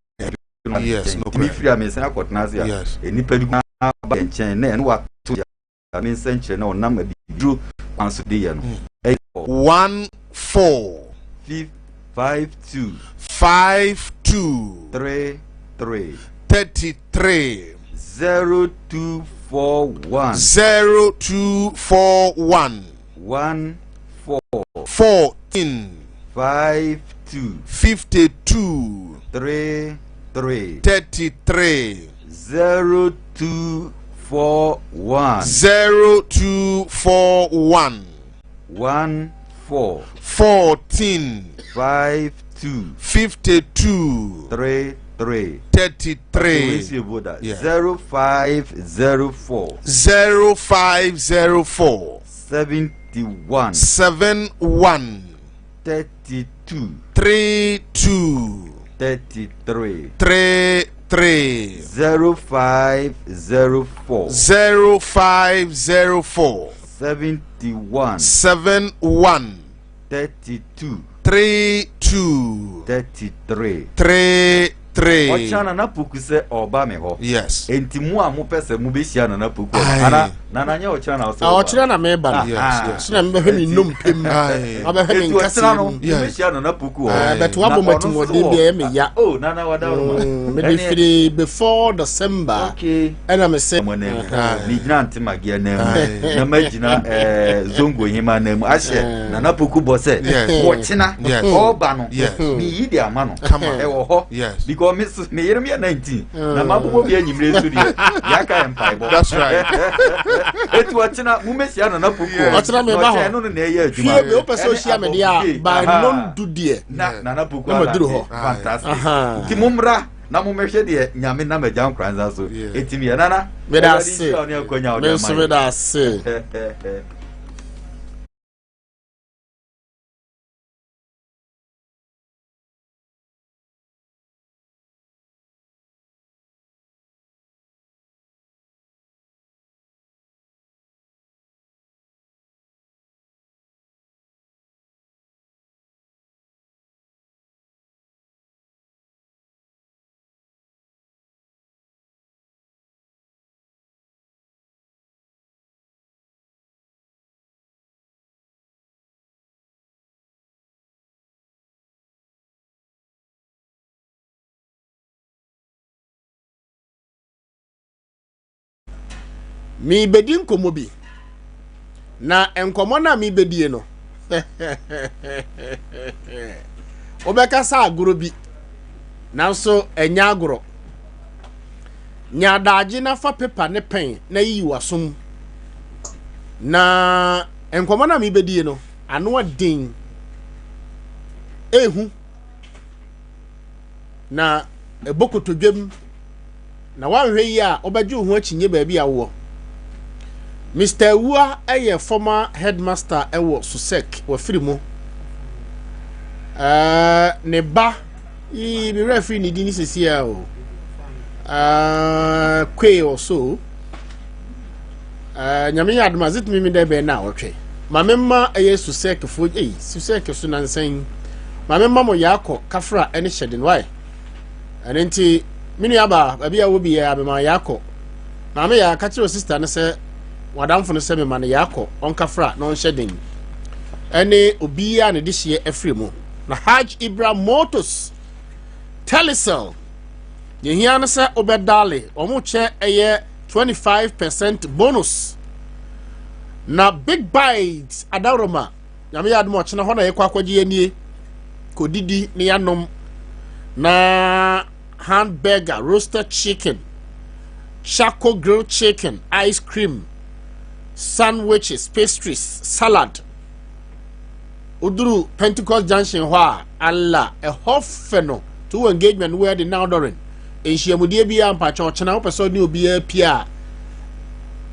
Yes, no. Mi firi a mi nsan akɔtena ase a, nipa bi ba yɛn nkyɛn na ɛno wato ya mi nsɛnkyerɛ na ɔnam abiduro kwan so de yɛ no. Ɛyɛ 1 4 5 2 5 2 3 3 33 0 2 4 1 0 2 4 1 1 4 14 5 2 52 3 3 33 0 2 4 1 0 2 4 1 1 4 14 5 2 52 3 3 33. 0 5 0 4 0 5 0 4 71 7 1 32 3 2 33 3 3 0 5 0 4 0 5 0 4 71 7 1 32 3 2 33. 3 3. Ɔkyena Nana Poku sɛ ɔba me hɔ. Enti mo a mopɛ sɛ mobɛhyia Nana Poku ana Nana nyɛ ɔkyena na ɔsɛ ɔba. Ɔkyena na meba no. Ɔkyena mebɛhwɛ me nnompe mu. Mabɛhwɛ me nkasɛɛ mu. Mu. Mobɛhyia Nana Poku wɔ hɔ. But wabɔ Na ɔno nso m'atirimuɔden wɔ bi a ɛyɛ me ya. Oh, Nana wada wo ma. Mede firi before December. Okay. Ɛna me sɛ. Mo nan mu. Megyina Ntemage anan mu. Na magyina Zongo Hema anan mu. Ahyɛ Nana Poku bɔ sɛ wɔkyena ɔreba no. Meyi de ama no. Ɛwɔ hɔ. Because me so me yere yɛ 19. Na mabobɔ bi anwummere nso deɛ. Yɛaka yɛ mpaebɔ. That's right. Eti ɔkyena momɛhyia Nana Poku hɔ. Ɔkyena meba hɔ. Ɛno no na ɛyɛ adwuma. Fie bi wopɛ sɛ ohyia me deɛ a by non do deɛ. Na Nana Poku Na maduru hɔ. Fantastic. Nti mommra na mommɛhwɛ deɛ Nyame nam Agya Nkoranza so ɛtumi yɛ. Nana, Meda Awurade ase. nhyira wo ne akwanya a wode Me ama nso yɛn. meda ase. Merebɛdi nkɔmmɔ bi, na nkɔmmɔ no a merebɛdie no, wobɛka sɛ agorɔ bi, nanso ɛnyɛ agorɔ. Nya adagye na fa pepa ne pɛn na yiyi w'asom. Na nkɔmmɔ no a merebɛdie no, ano aden, ehu, na ɛbɔ kotodwam. Na woanhwɛ yie a wobɛgye wo ho akyinnye baabi a wowɔ. Mister Awua yɛ former headmaster wɔ SOSEC, wafiri mu. Uh, ne ba, yii, me werɛ firi ne din sisi a o. Uh, Kwei or so. Uh, nyame yɛ adom a zetumi mi dɛ bɛn na awɔtwe. Ma me mma ɛyɛ SOSEC fo, ei, SOSEC so nansan. Ma me mma mo yaakɔ kafra ɛne hyɛden, why? Ɛno nti, me nuabaa, baabi a wɔ biara, mema yɛakɔ. Maame yaa, ka kyerɛ sista no sɛ, w'adamfo no sɛ mema no yɛakɔ, ɔnkafra na ɔnhyɛ den. Ɛne obiara ne dehyeɛ afiri mu. Na Hajj Ibra Motors, Telecel, deɛ hia no sɛ wobɛdale, wɔn kyɛ ɛyɛ 25% bonus. Na Big Bite Adaworoma, Nyame yɛ adom ɔkyena hɔ na yɛkɔ akɔgye yɛn nie kɔdidi ne yɛanom na hamburger, roasted chicken, charcoal grilled chicken, ice cream, sandwiches, pastries, salad. Woduru Pentecost Junction hɔ a, Allah, ɛhɔ fɛ no. To engagement wedding na outdooring. Nhyiamudeɛ biara mpakyɛ ɔkyena wopɛ sɛ ɔne obiara pie a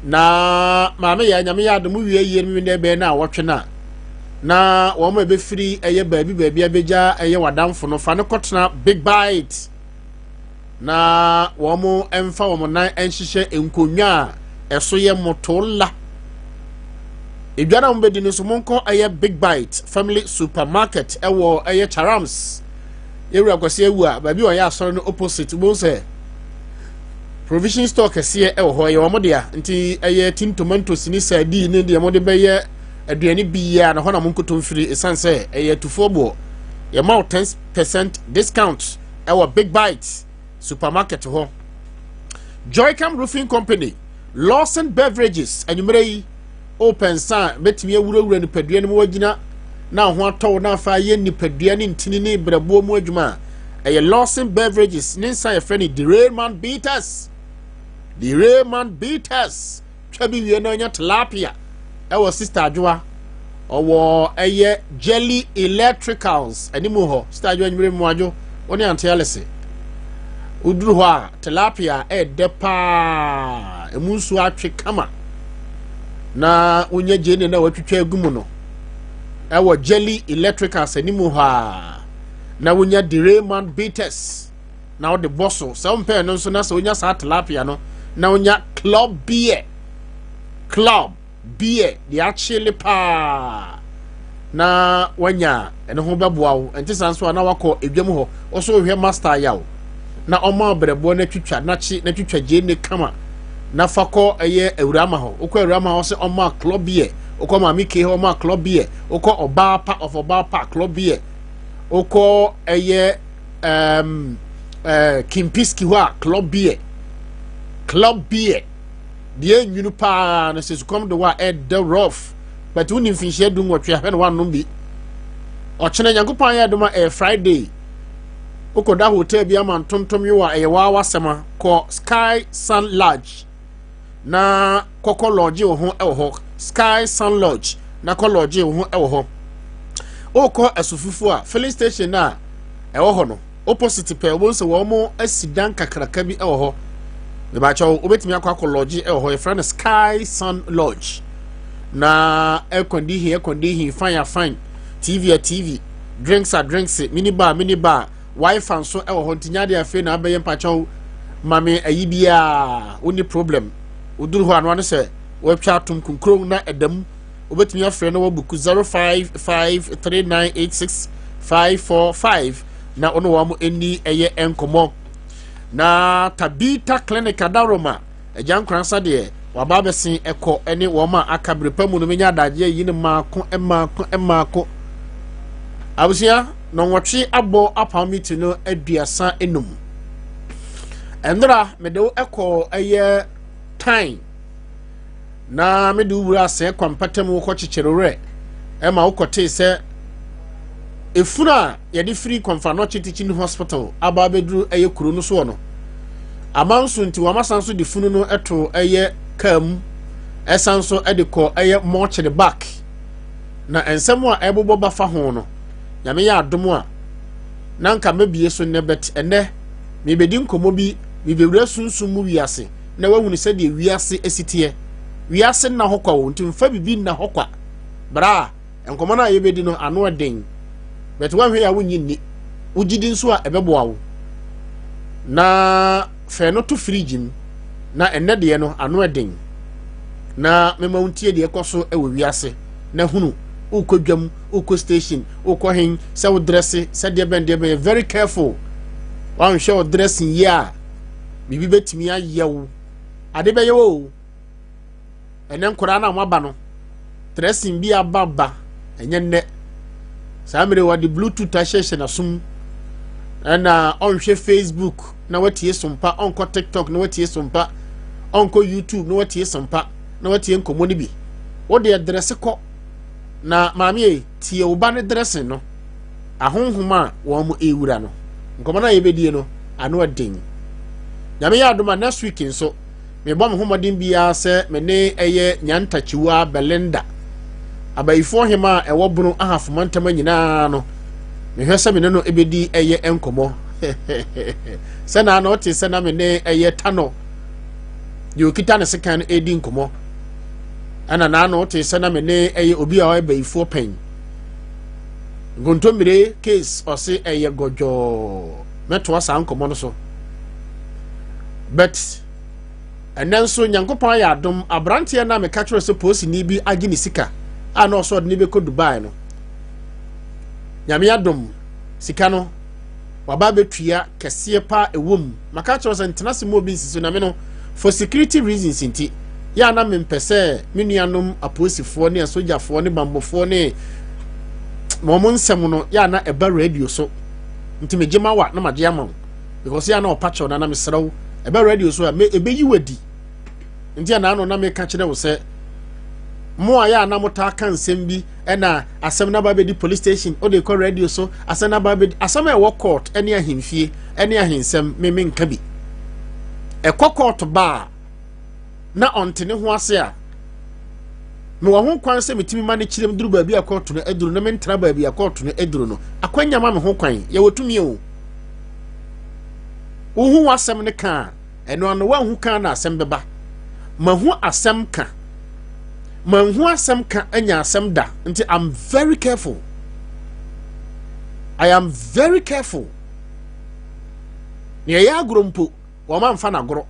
na maame yɛ nyame yɛ adom wie yie no dɛ bɛyɛ no a wɔtwe no a na wɔn a ɛbɛfiri ɛyɛ baabi baabi abɛgya ɛyɛ wadamfo no fa no kɔtena Big Bite na wɔn mfa wɔn nan nhyehyɛ nkonnwa a ɛso yɛ motola edwa na wɔn bɛdi no nso monkɔ ɛyɛ Big Bite Family Supermarket ɛwɔ ɛyɛ Charams Yɛwura Kwasi awu a, baabi a ɔyɛ asɔre no opposite, wobɛhu sɛ provision store kɛseɛ wɔ hɔ, ɛyɛ wɔn dea. Nti ɛyɛ tin tomatoes ne sardine ne deɛ wɔde bɛyɛ aduane biara na hɔ na monkɔtɔ mfiri, ɛsiane sɛ ɛyɛ atufoɔ boɔ. Yɛma wo 10% discount ɛwɔ Big Bite supermarket hɔ. Joycam Roofing Company, Lawson Beverages, anwummerɛ yi wopɛ nsa a bɛtumi awurawura nipadua no mu wagyina na ho atɔ wo na afa ayɛ nipadua ne ntini ne brɛboɔ mu adwuma a ɛyɛ Lawson Beverages ne nsa yɛfrɛ no Derailman Bitters. Derailman Bitters twa bi wie na ɔnya tilapia ɛwɔ Sister Adwoa ɔwɔ ɛyɛ Jelly Electricals anim hɔ. Sister Adwoa anwummerɛ mu adwo wo ne Auntie Alice woduru hɔ a tilapia ɛɛdɛ paa emu nsuo atwe kama na wonya gyeene na watwitwa agu mu no ɛwɔ Jelly Electricals anim hɔ a na wonya Derailman Bitters na wode bɔ so sɛ wompɛɛ no nso na sɛ wonya saa tilapia no na wonya club beer club beer deɛ akyele paa na wanya ɛno ho bɛboa wo. Ɛnte saa nso a na wakɔ edwam hɔ ɔso wohwɛ master yaw na ɔma ɔbrɛboɔ no atwitwa n'akyi na twitwa gyeene kama na fa kɔ ɛyɛ awurama hɔ. Wokɔ awurama hɔ sɛ ɔma club beer, wokɔ maame ke hɔ ɔma club beer, wokɔ ɔbaa pa of ɔbaa pa club beer, wokɔ ɛyɛ Kimpiski hɔ a club beer, club beer deɛ nwunu paa no sɛ sukɔm de wɔ a ɛdɛ rough, but wonni mfinhyia 18 ahwɛ na wanom bi. Ɔkyena Nyankopɔn ayɛ adom a ɛyɛ Friday, wokɔda hotel bi ama ntontom yi wɔ a ɛyɛ waa wasɛm a kɔ Sky Sun Lodge na kɔkɔ lodge wo ho wɔ hɔ. Sky Sun Lodge na kɔ lodge wo ho wɔ hɔ. Wokɔ Asufufu a filling station a ɛwɔ hɔ no opposite pɛ, wobɛhu sɛ wɔn asi dan kakraka bi wɔ hɔ. Mebakyɛw wobɛtumi akɔ lodge wɔ hɔ, yɛfrɛ no Sky Sun Lodge na air condition, air condition fine a fine, TV a TV, drinks a drinks, mini bar mini bar, wifi nso wɔ hɔ. Nti nyadeɛ afei na abɛyɛ mpakyɛw mame ayi biara wonni problem. Woduru hɔ ano ano sɛ wɔatwa atom kunkuro na ɛdam wobɛtumi afrɛ no wɔbuku 0553986545 na ɔne wɔn ani ɛyɛ nkɔmmɔ. Na Tabita Clinic Adaroma agya nkoransa deɛ waba abɛsen ɛkɔ ɛne wɔn a aka bere pa mu no menya adagyeɛ yi no maako maako maako. Abusua nɔnwɔtwe abɔ apam mi ti no 35. Ɛnora mede wo ɛkɔ ɛyɛ time. Na mede wo wura asɛe kwampata mu kɔkyekyere werɛ ma wokɔtee sɛ efunu a yɛde firi Kɔmfanɔkye Teaching Hospital aba abɛduru ɛyɛ kuro no soɔ no, amanso nti wɔasan so de funu no to ɛyɛ kaa mu ɛsan so de kɔ ɛyɛ mortuary back. Na nsɛm a ɛbobɔ ba fa ho no, Nyame yɛ adom a na nka mɛbie so nnɛ, but ɛnnɛ mebɛdi nkɔmmɔ bi, mebɛwura sunsum mu wiase na wahunu sɛdeɛ wiase si teɛ. Wiase nna hɔ kwa o, nti mfa biribi nna hɔ kwa. Bra, nkɔmmɔ no a yɛbɛdi no ano ɛden, but woanhwɛ yɛ a wonnye nni. Wogye di nso a ɛbɛboa wo. Na fɛ no to fridge mu, na ɛnnɛ deɛ no ano ɛden. Na mema wontie deɛ ɛkɔ so wɔ wiase na hunu wokɔ dwam, wokɔ station, wokɔ hen, sɛ wo dresse, sɛ deɛ bɛn deɛ bɛn, yɛ very careful. Woanhwɛ wo dressing yie a, biribi bɛtumi ayɛ wo ade bɛyɛ wo o. Ɛnɛ nkwadaa no a wɔaba no, dressing bi aba ba, ɛnyɛ nnɛ saa mmerɛ wɔde bluetooth ahyehyɛ n'asom, ɛna ɔnhwɛ Facebook na watie sompa, ɔnkɔ TikTok na watie sompa, ɔnkɔ YouTube na watie sompa na watie nkɔmmɔ no bi. Wo deɛ dresse kɔ na maame yi tie wo ba ne dressing no, ahonhom a wɔn ewura no, nkɔmɔ no a yɛbɛdie no ano ɛden. Nyame yɛ adom a next week nso mebɔ me ho mmɔden biara sɛ me ne ɛyɛ Nyantakyiwa Belinda, abayifoɔ hema a ɛwɔ Bono Ahafo mantam nyinaa no, mehwɛ sɛ me ne no ɛbɛdi ɛyɛ nkɔmɔ. Sɛ na na ɔte sɛ na me ne ɛyɛ Tano deɛ ɔkita ne sekan no ɛredi nkɔmɔ, ɛna na na ɔte sɛ na me ne ɛyɛ obi a ɔyɛ bayifoɔ pɛn nkontommire case, ɔse ɛyɛ gɔdwɔɔ. Mɛtoa saa nkɔmmɔ no so, but ɛnɛ nso Nyankopɔn ayɛ adom, aberanteɛ no a meka kyerɛ sɛ polisini bi agye ne sika a na ɔsɛ ɔde ne bɛkɔ Dubai no, Nyame adom, sika no waba abɛtua kɛseɛ paa ɛwɔ mu. Maka kyerɛ sɛ ntena se mu obi nsi so na me no, for security reasons nti yɛ a na mempɛ sɛ me nuanom apolisifoɔ ne asogyafoɔ ne bambɔfoɔ ne wɔn nsɛm no yɛ a na ɛba radio so, nti megye ma wa na magye ama wo because yɛ a na ɔpa kyɛw na na mesrɛ wo ɛba radio so a me ɛbɛyi wadi. Nti ɛna ano na meka kyerɛ wo sɛ mo a yɛ a na motaa ka nsɛm bi, ɛna asɛm no aba bɛdi police station, wode kɔ radio so, asɛm no aba bɛdi, asɛm a ɛwɔ court ɛne ahemfie ɛne ahensɛm, me menka bi. Ɛkɔ court ba a na ɔnte ne ho ase a, mewɔ ho kwan sɛ metumi ma no kyerɛ mu duru baabi a kɔɔto no aduru no, mentra baabi a kɔɔto no aduru no. Akwanya ma me ho kwan, yɛwɔ tumi o. Wohu w'asɛm no ka a, ɛno ano woanhu ka na asɛm bɛba. Mahu asɛm ka, manhu asɛm ka anya asɛm da, nti I'm very careful, I am very careful. Nea ɛyɛ agorɔ mpo wɔn amfa n'agorɔ.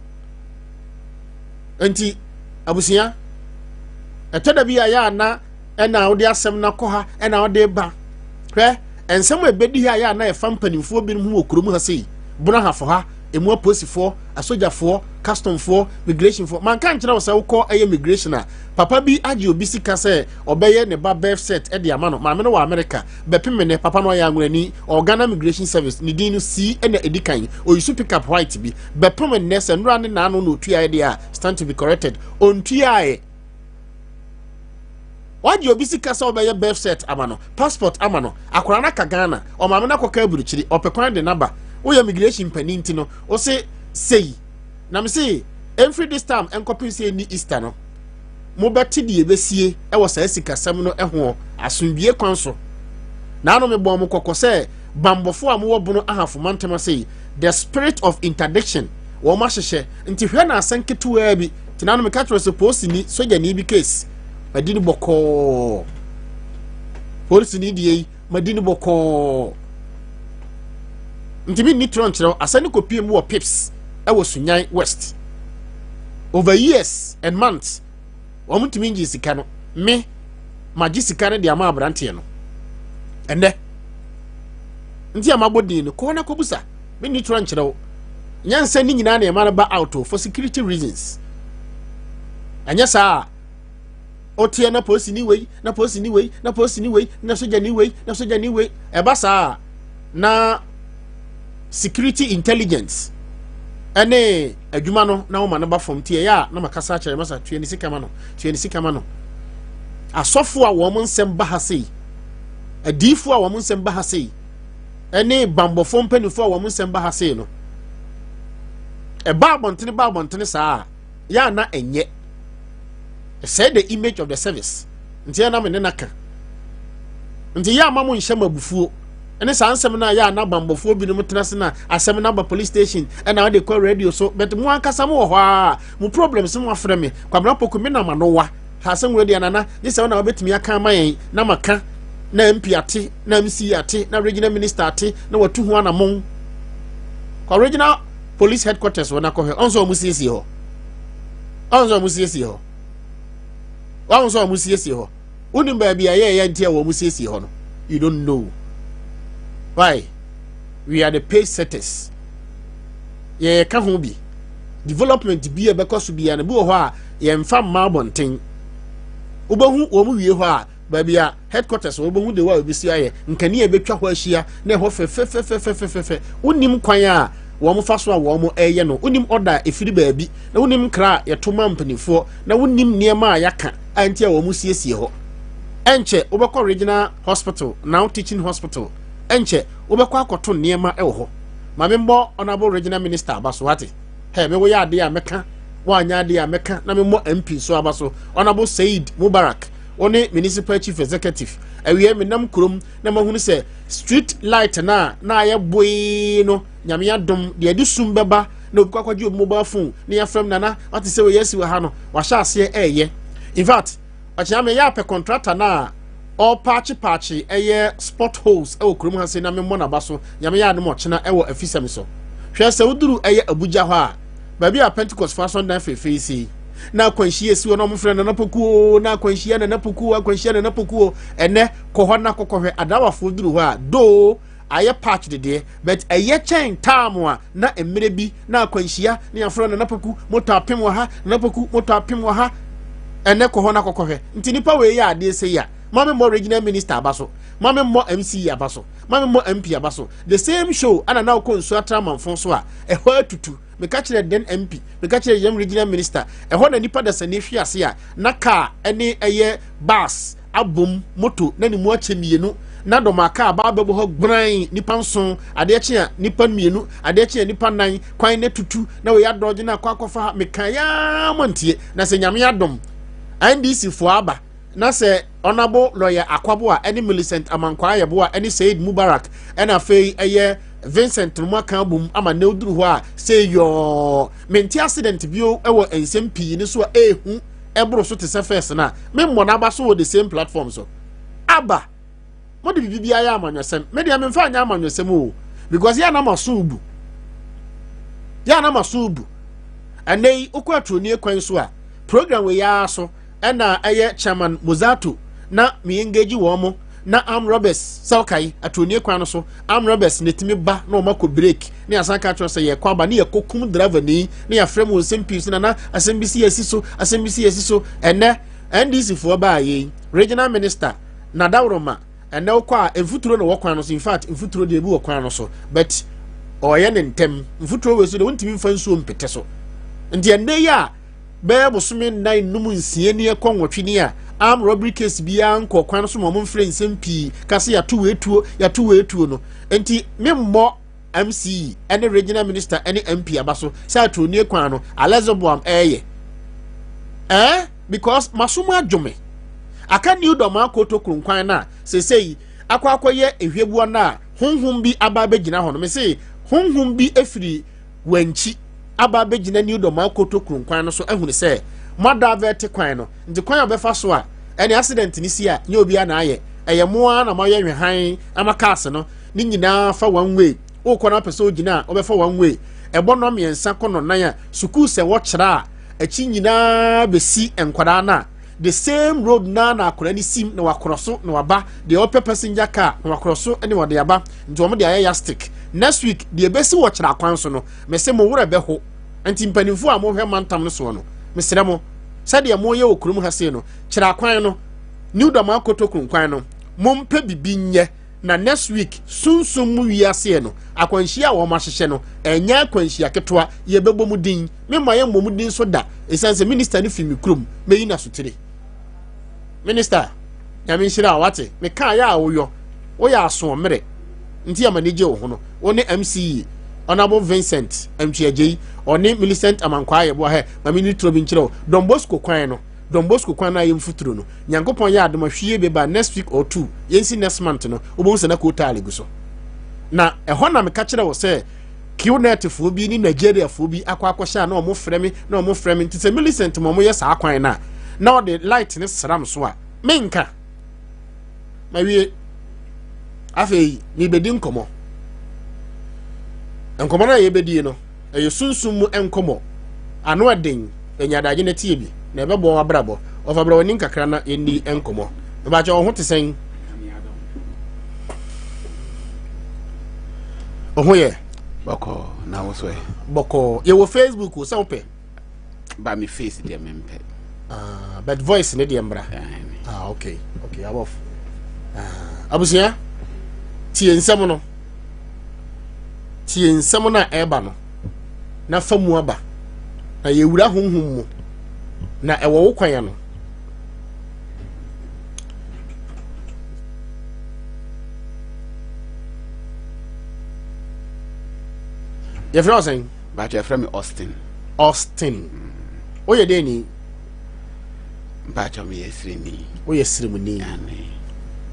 Nti abusua, ɛtɔ da bi a yɛ ana ɛna wode asɛm no akɔ ha ɛna wode ba. Hwɛ nsɛm a ɛbɛdi ha yɛ ana ɛfa mpanimfoɔ binom ho wɔ kurom ha sei, Bonahafo ha, emu apolisifoɔ, asogyafoɔ, customfoɔ, migrationfoɔ. Manka nkyerɛ wo sɛ wokɔ ɛyɛ migration a, papa bi agye obi sika sɛ ɔbɛyɛ ne ba birth cert de ama no. Maame no wɔ America bɛpem ne papa no ɔyɛ anwonani, ɔwɔ Ghana Migration Service, ne din no C ɛna ɛdi kan, oyisu pickup white bi. Bɛpem nnɛ sɛ nnora ne naano na otuaeɛ deɛ a, stand to be corrected, ɔntuaeɛ. Wagye obi sika sɛ ɔbɛyɛ birth cert ama no, passport ama no, akwaraa no aka Ghana, ɔmaame no akɔka aburukyiri, ɔpɛ kwan de n'aba. Woyɛ migration panin nti no, wose sei. Na me se, ɛmfiri this time ɛnkɔpem sɛ ɛnni Easter no, mobɛte deɛ ɛbɛsie wɔ saa sikasɛm no hoɔ asomdwie kwan so. Naano mebɔɔ mo kɔkɔ sɛ bambɔfoɔ a mowɔ Bono Ahafo mantam ase yi, the spirit of interdiction wɔn ahyehyɛ, nti hwɛ na asɛm ketewaa bi nti naano meka kyerɛ sɛ polisini sogyani bi case madi no bɔkɔɔ, polisini deɛ yi madi no bɔkɔɔ, nti menni torɔ nkyerɛw. Asɛm no kɔpie mu wɔ Pips ɛwɔ Sunyan West over years and months, wɔn ntumi ngye sika no. Me magye sika no de ama aberanteɛ no ɛnɛ, nti a mabɔ din no kɔɔ na kɔbusa. Menni torɔ nkyerɛw, nyansa ne nyinaa na ɛma no ba out for security reasons. Ɛnyɛ saa a ɔteɛ na polisi ni wei na polisi ni wei na polisi ni wei na sogya ni wei na sogya ni wei, ɛba saa na security intelligence Ɛne adwuma no na woma no ba fam nti ɛyɛ a na makasa akyerɛ masa tua ne sika ma no, tua ne sika ma no. Asɔfo a wɔn nsɛm ba ha sei, adiifo a wɔn nsɛm ba ha sei, ɛne bambɔfoɔ mpanimfoɔ a wɔn nsɛm ba ha sei no, ɛba abɔntene ba abɔntene saa a, yɛ a na ɛnyɛ ɛsɛe the image of the service. Nti yɛ na me ne na ka nti yɛ ama mo nhyɛ mo abufuo ɛne saa nsɛm no a yɛ a na bambɔfoɔ binom tena se na asɛm no aba police station ɛna wɔde kɔ radio so, but mo ankasa mo wɔ hɔ a mo problems mo afrɛ me Kwabena Poku, me nam ano wa ha asɛm wei deɛ nana gye sɛ wo na wobɛtumi aka ama yɛn na maka na MP ate na MC ate na regional minister ate na watu ho anammɔn. Kɔ regional police headquarters wɔ nakɔhwɛ ɔn sɛ ɔmo siesie hɔ, ɔn sɛ ɔmo siesie hɔ, ɔn sɛ ɔmo siesie hɔ. Wonim baabi a yɛyɛ nti a wɔn siesie hɔ no? You don't know why we are the pace setters. Yɛyɛ ka ho bi development bi a ɛbɛkɔ so biara no bi wɔ hɔ a yɛmfa mma abɔnten. Wobɛhu wɔn wie hɔ a, baabi a headquarters wɔn bɛhu de wɔ a ebisi ayɛ nkanea ebɛtwa hɔ ahyia na ɛhɔ fɛfɛfɛfɛfɛfɛ. Wonim kwan a wɔn fa so a wɔn ɛreyɛ no? Wonim ɔda a efiri baabi na wonim nkra a yɛto ma mpanimfoɔ na wonim nneɛma a yɛaka a nti a wɔn siesie hɔ? Ɛnkyɛ wobɛkɔ regional hospital, now teaching hospital, ɛnkyɛ wobɛkɔ akɔto nneɛma ɛwɔ hɔ. Maame, mbɔ honourable regional minister aba so wate. Hɛ, me woyɛ adeɛ a mɛka, woanyɛ adeɛ a mɛka, na memmɔ MP nso aba so, Honourable Said Mubarak, wɔne municipal chief executive. Awie menam kurom na mahunu sɛ street light na na ayɛ boee no. Nyame adom deɛ ɛde sum bɛba na obi kɔ akɔgye obi mobile phone na yɛafrɛ nana wate sɛ wɔyɛ asi wɔ ha no, wahyɛ aseɛ ɛɛyɛ. In fact, ɔkyena meyɛ apɛ contractor no a ɔpaakye paakye ɛyɛ spot holes ɛwɔ kurom ha se na memmɔ n'aba so. Nyame yɛ adom, ɔkyena ɛwɔ afisɛm so. Hwɛ sɛ woduru ɛyɛ Abuja hɔ a, baabi a Pentecost fo asɔndan fɛfɛ yi si na akwanhyia si hɔ na ɔmofrɛ Nana Pokuo na akwanhyia Nana Pokuo, akwanhyia Nana Pokuo. Ɛnɛ kɔ hɔ na kɔkɔhwɛ adawafoɔ duru hɔ a doo ayɛ patch dedeɛ, but ɛyɛ kyɛn taam a na mmerɛ bi na akwanhyia na yɛafrɛ Nana Poku moto apem wɔ ha, Nana Poku moto apem wɔ ha. Ɛnɛ kɔ hɔ na kɔkɔhwɛ. Nti nipa wei yɛ adeɛ sɛ yi a, maame mmɔ regional minister aba so, maame mmɔ MC aba so, maame mmɔ MP aba so. The same show ana na wokɔ nsuo atra amanfo so a, ɛhɔ atutu. Meka kyerɛ den MP, meka kyerɛ yɛm regional minister, ɛhɔ na nipa dasani hwe ase a na car ɛne ɛyɛ bus abom, moto na ne mu akyɛ mmienu na dɔm aka aba abɛbɔ hɔ gbran, nipa nson adeɛ kye a, nipa mmienu adeɛ kye a, nipa nan kwan na tutu na wɔyɛ adɔgye na akɔ akɔfa ha. Meka yaa mo ntie. Na sɛ Nyame adom NDC foɔ aba na sɛ Honourable Lawyer Akwaboa ɛne Millicent Amankwa Ayɛboa ɛne Said Mubarak ɛna afei ɛyɛ Vincent no mu aka abom ama na oduru hɔ a sɛ yɔɔ mente accident bio ɛwɔ nsɛm pii ne so a ehu ɛboro so te sɛ first na memmɔ n'aba so wɔ the same platform so aba. Mo de biribi biara yɛ amanyɔsɛm. Me deɛ, memfa nyɛ amanyɔsɛm o, because yɛ anam aso bu, yɛ anam aso bu. Ɛnɛ yi wokɔ aturonie kwan so a, program wei ara so ɛna ɛyɛ Chairman Mozato na me engage wɔn mo na arm robbers sɛ ɔkae aturonie kwan no so, arm robbers na etimi ba na wɔn akɔ break ne asan ka kyerɛ sɛ yɛkɔ aba ne yɛkɔ kum driver ni ne yɛafrɛ mu nsɛm pii so. Nana, asɛm bi si yɛsi so, asɛm bi si yɛsi so. Ɛnɛ NDC foɔ baa yɛ regional minister na dawuroma. Ɛnɛ wokɔ a, mfuturo na wɔ kwan no so. In fact, mfuturo deɛ ebi wɔ kwan no so, but ɔyɛ ne ntɛm mfuturo wei so deɛ wontumi nfa nsuo mpete so. Nti ɛnɛ yi a bɛyɛ bosome 4, 5, 6 ni ɛkɔ 8 ni a arm robbery case biara nkɔ kwan so ma ɔmo mfrɛ nsɛm pii kase yɛato wei tuo, yɛato wei tuo no. Nti memmɔ MC ɛne regional minister ɛne MP aba so sɛ aturonie kwan no alɛzoboam ɛɛyɛ because masom adwome aka New Dɔm akoto kunkwan no a sesei akɔ akɔyɛ ehwebua no a honhom bi aba abɛgyina hɔ no. Mese honhom bi efiri wankyi aba abɛgyina New Dɔm akoto kunkwan no so ahunu sɛ mo adavɛte kwan no, nti kwan a ɔbɛfa so a ɛne accident ne si a nyɛ obi a na ayɛ, ɛyɛ mo ara na moayɛ nhwɛhan ama cars no ne nyinaa fa one way. Wokɔ no apɛ sɛ ogyina a, wobɛfa one way. Ɛbɔ nnɔ 3 kɔ nnɔ 4 a, sukuu sɛ wɔkyerɛ a akyi nyinaa bɛsi nkwadaa no a, the same road na na akwadaa no sim na wakorɔ so na waba deɛ ɔpɛ passenger car na wakorɔ so ne wɔde aba. Nti wɔn de ayɛ yardstick. Next week deɛ ɛbɛsi wɔ kyerɛ akwan so no, mɛsɛ mo werɛ bɛho. Nti mpanimfoɔ a mohwɛ mantam no soɔ no, mesrɛ mo, sɛdeɛ moyɛ wɔ kurom ha sei no, kyerɛ akwan no, New Dɔm akoto kwan no, mompɛ bibi nyɛ. Na next week, sunsum mu wiaseɛ no, akwanhyia a wɔn ahyehyɛ no, ɛnyɛ akwanhyia ketewa, yɛbɛbɔ mu din. Memma yɛmmɔ mu din so da, ɛsiane sɛ minister no fi me kurom, mɛyi no asotire. Minister, Nyame nhyira wo, wate? Mekaa yɛ a woyɔ, woyɛ asoɔmmerɛ, nti a m'ani gye wo ho no. Wo ne MCE, Honourable Vincent Antwi-Agyei, ɔne Millicent Amankwaa Yeboah, hɛ, ma menni turo bi nkyerɛ wo, Don Bosco kwan no, Don Bosco kwan no a yɛmfuturo no, Nyankopɔn yɛ adom a hwie beba next week or two, yɛnsi next month no, wobɛhu sɛ na kootaale gu so. Na ɛhɔ na meka kyerɛ wo sɛ QNet foɔ bi ne Nigeria foɔ bi akɔ akɔhyɛ a na wɔn frɛ me na wɔn frɛ me nti sɛ Millicent ma wɔn yɛ saa kwan no a na ɔde light ne sram so a menka mawie. Afei mebɛdi nkɔmmɔ. Nkɔmmɔ no a yɛbɛdie no ɛyɛ sunsum mu nkɔmmɔ. Ano ɛden, ɛnya adagye no tie bi na ɛbɛboa w'abrabɔ. Ɔfa brɛ w'ani nkakra na yɛnni nkɔmmɔ. Mebakyɛ wo ho te sɛn? Wo ho yɛ? Bɔkɔɔ, na wo so ɛ? Bɔkɔɔ. Yɛwɔ Facebook o, sɛ wopɛ. Ba me face deɛ mempɛ. Ah, but voice ne deɛ mbra. Ah, okay. Okay, abɔfo. Ah, abusua, tie nsɛm no. Tie nsɛm no a ɛreba no na fa mu aba. Na yɛwura honhom mu. Na ɛwɔ wo kwan ano. Yɛfrɛ wo sɛn? Bàtò yɛfrɛ me Austin. Austin. Woyɛ dɛn ni? Bàtò meyɛ siremni. Woyɛ siremni. Ane.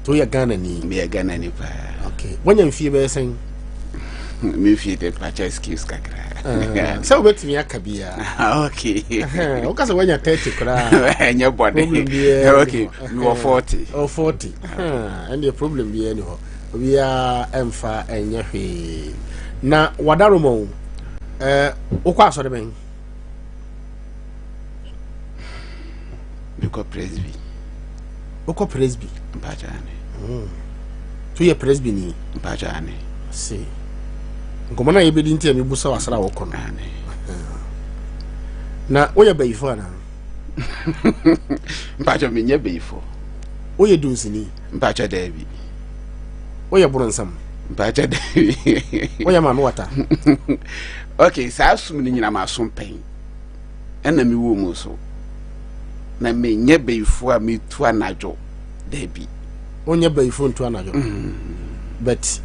To woyɛ Ghana ni? Meyɛ Ghana ni paa. Okay. Woanya mfie bɛyɛ sɛn? Me mfie de bàtò excuse kakra. Eh, sɛ wobɛtumi aka biara. Okay. Woka sɛ woanya 30 koraa. Ɛnyɛ bɔne. Problem biara. Okay. Mewɔ 40. Oh, 40. Ɛndeɛ problem biara ni hɔ. Obiara ɛmfa ɛnyɛ hwee. Na wadaroma o. Eh, wokɔ asɔre bɛn? Mekɔ Presby. Wokɔ Presby? Mpakyɛ ane. To yɛ Presby ni? Mpakyɛ ane. Se. Nkɔmmɔ no a yɛbɛdi nti a mebu sɛ wasra wokɔ no. Ane. Na woyɛ bayifo anaa? Mpakyɛ menyɛ bayifo. Woyɛ dunsini? Mpakyɛ daabi. Woyɛ boronsam? Mpakyɛ daabi. Woyɛ maame wata? Okay, saa sum no nyina maso pɛn. Ɛna mewɔ mu so. Na menyɛ bayifo a metu anadwo daabi. Wonyɛ bayifo ntu anadwo? But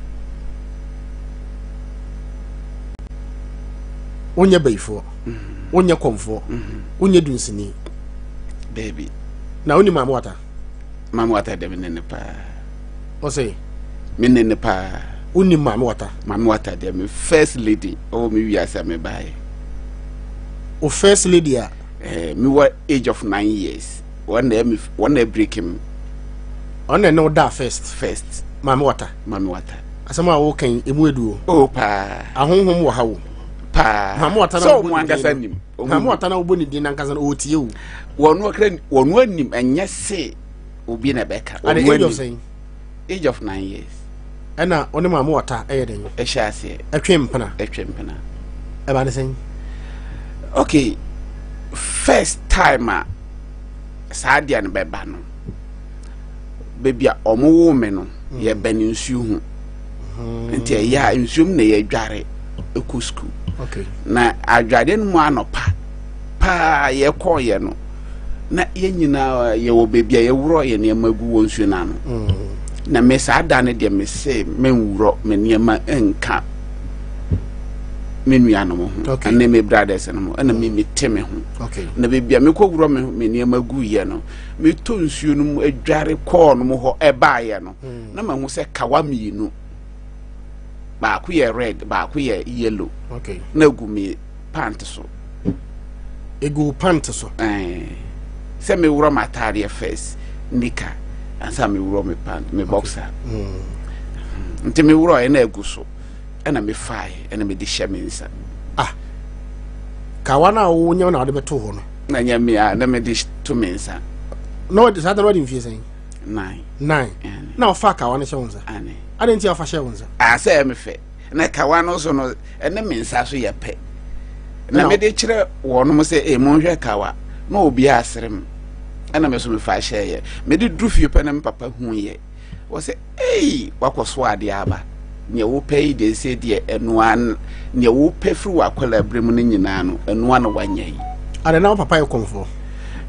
wonyɛ bayifoɔ, wonyɛ kɔmfoɔ, wonyɛ dunsini? Daabi. Na wonim maame wata? Maame wata dɛ me ne ne paa. Ɔsɛ? Me ne ne paa. Wonim maame wata? Maame wata deɛ me first lady ɔwɔ me wiase a mebaeɛ. O first lady a? Eh, mewɔ age of 9 years. Wɔn na ɛmi wɔn na ɛbreki me. Ɔno na ɛne wo daa first? First. Maame wata? Maame wata. Asɛm a woka yi emu edu o. Oh paa. Ahonhom wɔ ha o. Paa. Maame wata na sɛ ɔmo ankasa nim. Maame wata na wobɔ ne din nankasa na ɔretie o. Wɔn akra wɔn anim ɛnyɛ se obi na ɛbɛka. At the age of sɛn? Age of 9 years. Ɛna ɔne maame wata ɛyɛ dɛn? Ɛhyɛ aseɛ. Ɛtwe mpena. Ɛtwe mpena. Ɛba ne sɛn? Okay, first time a saa adeɛ no bɛba no, baabi a ɔmo woo me no, yɛbɛn nsuo ho. Nti ɛyɛ a nsuo mu na yɛdware ɛkɔ sukuu. Okay. Na adwareɛ no mu anɔpa paa yɛkɔɔyɛ no, na yɛn nyinaa yɛwɔ baabi a yɛworɔ yɛn nneɛma gu wɔ nsuo no ano. Na me saa da no deɛ me se menworɔ me nneɛma nka me nuanom ho Okay. ɛne me brothers no ho, ɛna me mete me ho. Okay. Na baabi a mekɔworɔ me nneɛma guiɛ no, metɔ nsuo no mu adware kɔɔ no mu hɔ ɛbaeɛ no, na mahu sɛ kawa mmienu, baako yɛ red, baako yɛ yellow. Okay. Na egu me pant so. Egu pant so? Ɛɛ. Sɛ meworɔ m'ataadeɛ first, nika, ansa meworɔ me pant, me boxer. Nti meworɔɛ na egu so, ɛna mefaeɛ, ɛna mede hyɛ me nsa. Ah. Kawa no a wonya na wode bɛto hɔ no? Na nyɛ me a, na mede to me nsa. Na wɔde saa da no wɔde mfie sɛn? 9. 9. Na ɔfa kawa no hyɛ wo nsa? Ane. Adɛn nti a ɔfa hyɛ wo nsa? Ah, sɛ ɛyɛ me fɛ. Na kawa no so no, ɛne me nsa so yɛ pɛ. Na mede kyerɛ wɔnom sɛ, eh, monhwɛ kawa. Na obiara asere m. Ɛna me so mefa hyɛeɛ. Mede duru fie pɛ na me papa huiɛ. Wɔ sɛ ei, wakɔ so adeɛ aba. Nea wopɛ yi deɛ, sɛ deɛ ɛnoa nea wopɛ firi wɔ akwadaa berɛ mu no nyinaa no, ɛnoa na wanya yi. Ade na wo papa yɛ kɔmfoɔ?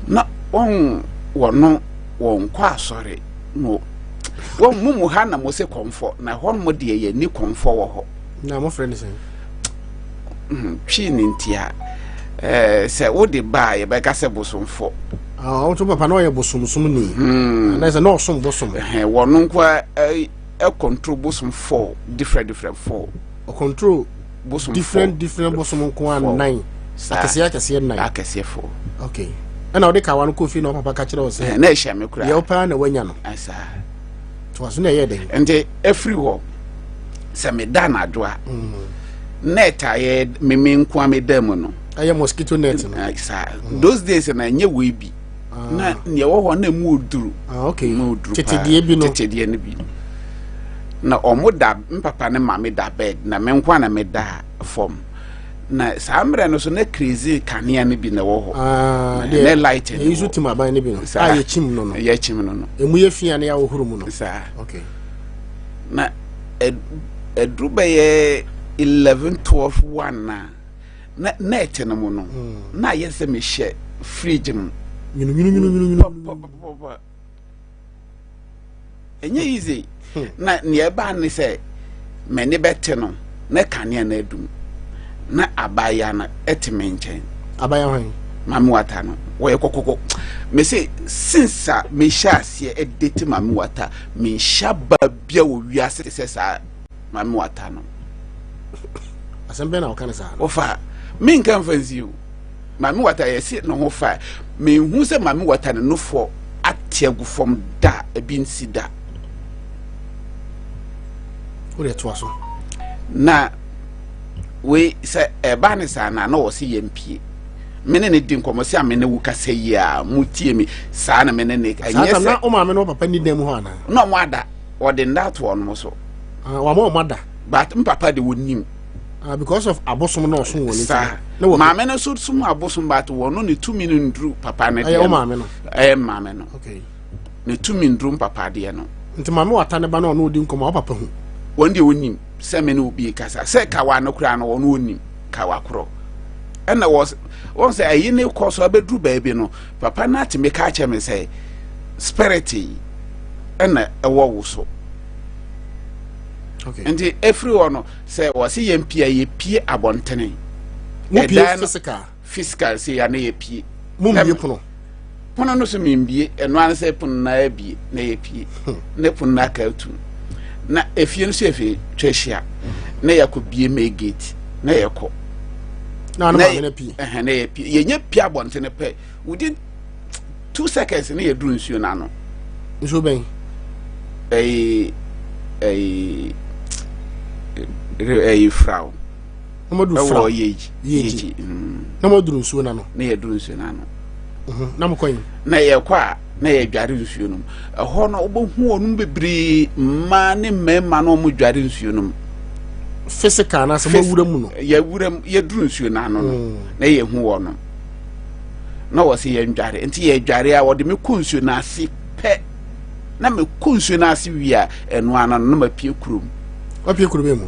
Na wɔn wɔno wɔn kɔ asɔre no, wɔn mu ha na mo sɛ kɔmfɔ, na hɔ nom deɛ yɛ ni kɔmfɔ wɔ hɔ. Na mo frɛ ne sɛn? Twi ne ntia sɛ wode ba a, yɛbɛka sɛ bosomfo. Ah, ɔto papa na ɔyɛ bosomsom ni. Na sɛ na ɔsom bosom. Wɔno nko a control bosom four, different different four. Ɔcontrol bosom different different bosom nko a nnan. Akɛseɛ akɛseɛ nnan. Akɛseɛ four. Okay. Ɛna ɔde kawa no kɔ fie na ɔpapa ka kyerɛ wo sɛ. Na ɛhyɛ me koraa. Deɛ wopɛ na wanya no. Saa. To aso na ɛyɛ den. Nti efiri hɔ sɛ meda anadwo a, net a yɛ meme nko a meda mu no. Ɛyɛ mosquito net no. Saa. Those days na ɛnyɛ wei bi. Na nea ɛwɔ hɔ na emu oduru. Ah, okay. Emu oduru paa. Tetedeɛ bi no. Tetedeɛ no bi. Na ɔmo da, mpapa ne maame da bed, na me nko a na me da fam. Na saa mmerɛ no so na crazy kanea no bi na ɛwɔ hɔ. Ah, na light no. Yɛyi so tim aban no bi no. Saa. A yɛkyim no no. Yɛkyim no no. Emu yɛ fia na yɛahohoro mu no. Saa. Okay. Na ɛduru bɛyɛ 11, 12, 1 na na net no mu no, na ayɛ sɛ mehyɛ fridge mu. Nwununwununwununu. Pɔpɔpɔpɔ. Ɛnyɛ easy. Na nea ɛbaa ne sɛ m'ani bɛte no na kanea no adum, na abaayewa no ɛte me nkyɛn. Abaayewa hwan? Maame Wata no, wɔyɛ kɔkɔkɔ. Mese since a mehyɛ aseɛ ɛdate Maame Wata, menhyɛ ba bia wɔ wiase te sɛ saa Maame Wata no. Asɛm bɛn na wɔka no saa no? Wɔfa menka mfa nsi o. Maame Wata yɛse ne ho fa, menhu sɛ Maame Wata ne nofoɔ ate agu fam da, ebi nsi da. Wode toa so. Na wei sɛ ɛba ne saa na wɔ se yɛmpie, me ne ne di nkɔmmɔ sɛ a me ne wo kasa yi a motie me saa na me ne ne ɛnyɛ sɛ na wo maame ne wo papa ni dan mu hɔ anaa? Na ɔmo ada, ɔde nda ato ɔnom so. Ah, wama ɔmo ada. But mpapa de wɔnim. Ah, because of abosom na ɔsom wɔ ne saa. Maame no so som abosom, but wɔno ne tumi no nduru papa no deɛ. Ɛyɛ wo maame no? Ɛyɛ maame no. Okay. Ne tumi nduru papa deɛ no. Nti Maame Wata ne ba no, ɔno ɔdi nkɔmmɔ a, wo papa hu? Wɔn deɛ wɔnim sɛ me ne obi kasa, sɛ kawa no koraa no, wɔn wɔnim kawa korɔ. Ɛna wɔ wɔn sɛ ɛyi ne kɔ so abɛduru baabi no, papa no atumi ka kyerɛ me sɛ spirit yi ɛna ɛwɔ wo so. Okay. Nti efiri hɔ no sɛ wɔsi yɛn pie, yɛ pie abɔntene. Mo pie physical? Physical sɛ yɛ na yɛ pie. Mo mbie pono? Pono no so membie, ɛno ara sɛ pono no abie na yɛpie ne pono no aka atum, na efie no so yɛfie twa ahyia na yɛkɔ bie main gate na yɛkɔ. Na maame no pie. Ɛhɛn, na yɛpie, yɛnyɛ pie abɔntene pɛ, within 2 seconds ne yɛduru nsuo no ano. Nsuo bɛn? Ɛyi Fraw. Na mo duru Fraw? Ɛwɔ Yeji. Yeji. Na mo duru nsuo n'ano? Na yɛduru nsuo n'ano. Na mo kɔ yi? Na yɛkɔ a, na yɛdware nsuo no mu. Ɛhɔ no wobɛhu wɔn bebree, mmaa ne mmarima, na wɔn dware nsuo no mu. Physical anaasɛ mo awura mu no? Yɛwura mu, yɛduru nsuo n'ano no na yɛhu wɔn no na wɔsɛ yɛndware, nti yɛdware a, wɔde me kɔ nsuo no ase pɛ, na mekɔ nsuo no ase wie a, ɛno ano no na mapie kurom. Wapie kuro bɛn mu?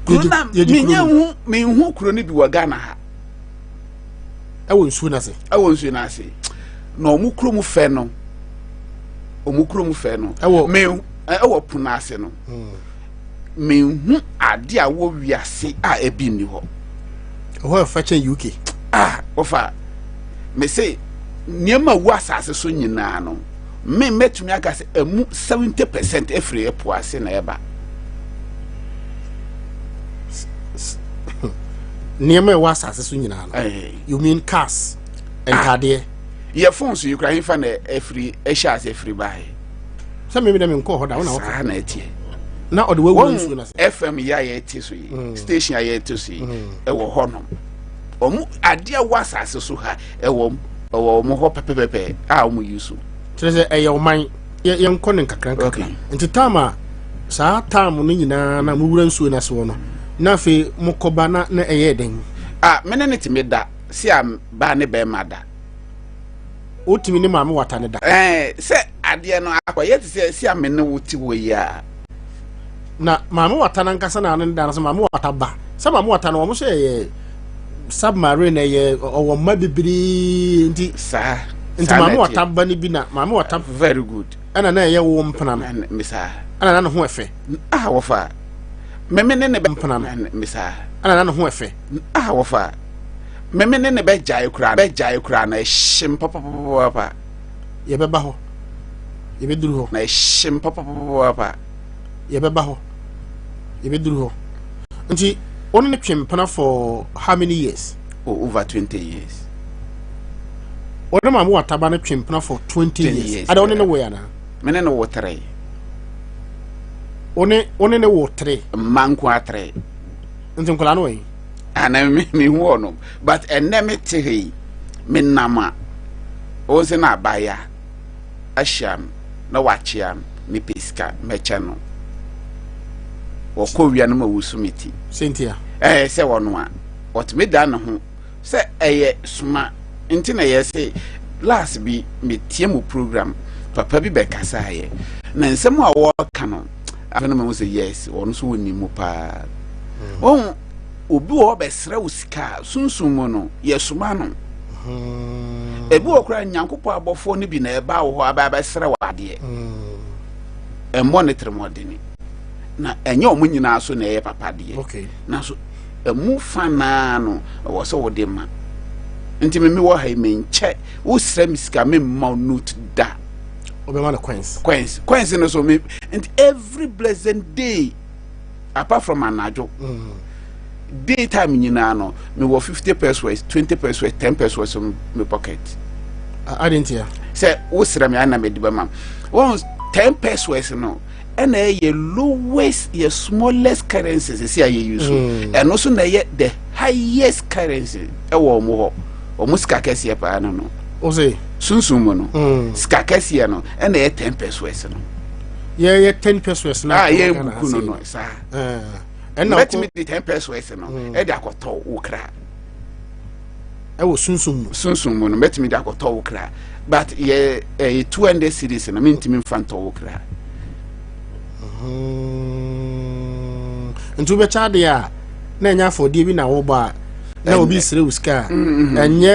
Kuro na menyɛ hu, menhu kuro no bi wɔ Ghana ha. Ɛwɔ nsuo no ase? Ɛwɔ nsuo no ase, na ɔmo kurom fɛ no, ɔmo kurom fɛ no ɛwɔ me ɛwɔ pono ase no, menhu ade a wɔ wiase a ebi nni hɔ. Ɛhɔ ɛfa kyɛn UK? Ah, wɔfa me se nneɛma a ɛwɔ asase so nyinaa no, me mɛtumi aka sɛ ɛmu 70% efiri ɛpo ase na ɛba. Nneɛma ɛwɔ asase so nyinaa no, you mean cars, ntaadeɛ? Yɛ phone so yi kura, hefa na ɛfiri ɛhyɛ ase ɛfiri baeɛ? Sɛ mimi dɛ menkɔɔ hɔ da, wo na wɔka. Saa na ɛteɛ. Na ɔde wawura nsuo no ase? FM yi a yɛte so yi, station a yɛte so yi, ɛwɔ hɔ nom. Ɔmo adeɛ wɔ asase so ha, ɛwɔ ɔmo hɔ pɛpɛpɛpɛ a ɔmo yi so. Kyerɛ sɛ ɛyɛ ɔman yɛnkɔ ne nkakra nkakra. Nti time a saa time no nyinaa na mowura nsuo no ase wɔ no, na afei mokɔba na ɛyɛ den? Ah, me ne ne tumi da si a baa ne bɛrima da. Wotumi ne Maame Wata ne da? Ɛɛ, sɛ. adeɛ no akɔyɛ te sɛ si a me ne wo te wɔ yi a. Na Maame Wata no ankasa na ne da no sɛ Maame Wata ba. Sɛ Maame Wata no wɔn sɛ ɛyɛ submarine, ɛyɛ ɔwɔ mma bebree nti. Saa. Nti Maame Wata ba no bi na Maame Wata. Very good. Ɛna na ɛyɛ wo mpena no. Mesaa. Ɛna na ne ho ɛfɛ. A wɔfa. Meme ne ne bɛ. Mpena no. Mesaa. Ɛna na ne ho ɛfɛ. A wɔfa. Meme ne ne bɛgyae koraa bɛgyae koraa na ɛhyem papapapapa. Yɛbɛba hɔ. Yɛbɛduru hɔ. Na ɛhyem papapapapa. Yɛbɛba hɔ. Yɛbɛduru hɔ. Nti wo ne no twe mpena for how many years? Oh, over 20 years. Wo ne Maame Wataba no twe mpena for 20 years. Ada wo ne no woe anaa? Me ne no wo tere. Wo ne wo ne ne wo tere? Mma nko atere. Nti nkwadaa no wɔ yi? Ana me me hu ɔno but ɛnɛ me te ha yi me nam a wɔn sɛ na abaya ahyia no na wakyea no mepɛ sika mɛkyɛ no wɔkɔ wia no ma wusu me ti. Cynthia. Ɛɛ sɛ wɔn a wɔtumi da ne ho sɛ ɛyɛ soma nti na yɛ se last bi metie mu program papa bi bɛkasaeɛ na nsɛm a wɔka no afei na mahu sɛ yes wɔn nso wɔnim mu paa hmm. wɔn obi wɔ hɔ bɛsrɛ wo sika a sunsum mu no yɛsoma no hmm. ebi wɔ koraa nyankopɔn abɔfoɔ no bi na ɛba wɔ hɔ aba abɛsrɛ wo adeɛ hmm. ɛmmɔ ne tirimɔdene na ɛnyɛ wɔn nyinaa so na ɛyɛ papa deɛ nanso ɛmu fa naa no ɛwɔ sɛ wode ma nti me mewɔ ha yi menkyɛ wosrɛ me sika memma wo note da wobɛma no coins coins coins no so me nti every blessed day apart from anadwo mm. day time nyinaa no mewɔ 50 pesos 20 pesos 10 pesos me pocket ade ntia sɛ wosrɛ me ana mede bɛma wɔn 10 pesos no ɛna ɛyɛ lowest yɛ smallest currency sisi a yɛ use mm. ɛno so na ɛyɛ the highest currency ɛwɔ wɔn hɔ wɔn sika kɛseɛ paa no no ɔsɛ sunsun mu no mm. sika kɛseɛ no ɛna ɛyɛ 10 pesos no yɛyɛ 10 pesos na a yɛ buku no no saa ɛna mɛtumi de 10 pesos no mm. ɛde akɔtɔ wo kra ɛwɔ sunsun mu sunsun mu no mɛtumi de akɔtɔ wo kra but yɛ ɛyɛ 200 series no mentumi nfa ntɔ wo kra mm. nti wobɛkyɛ adeɛ a na ɛnyɛ afɔdeɛ bi na wobɔ a na obi srɛ wo sika a mm-hmm. ɛnyɛ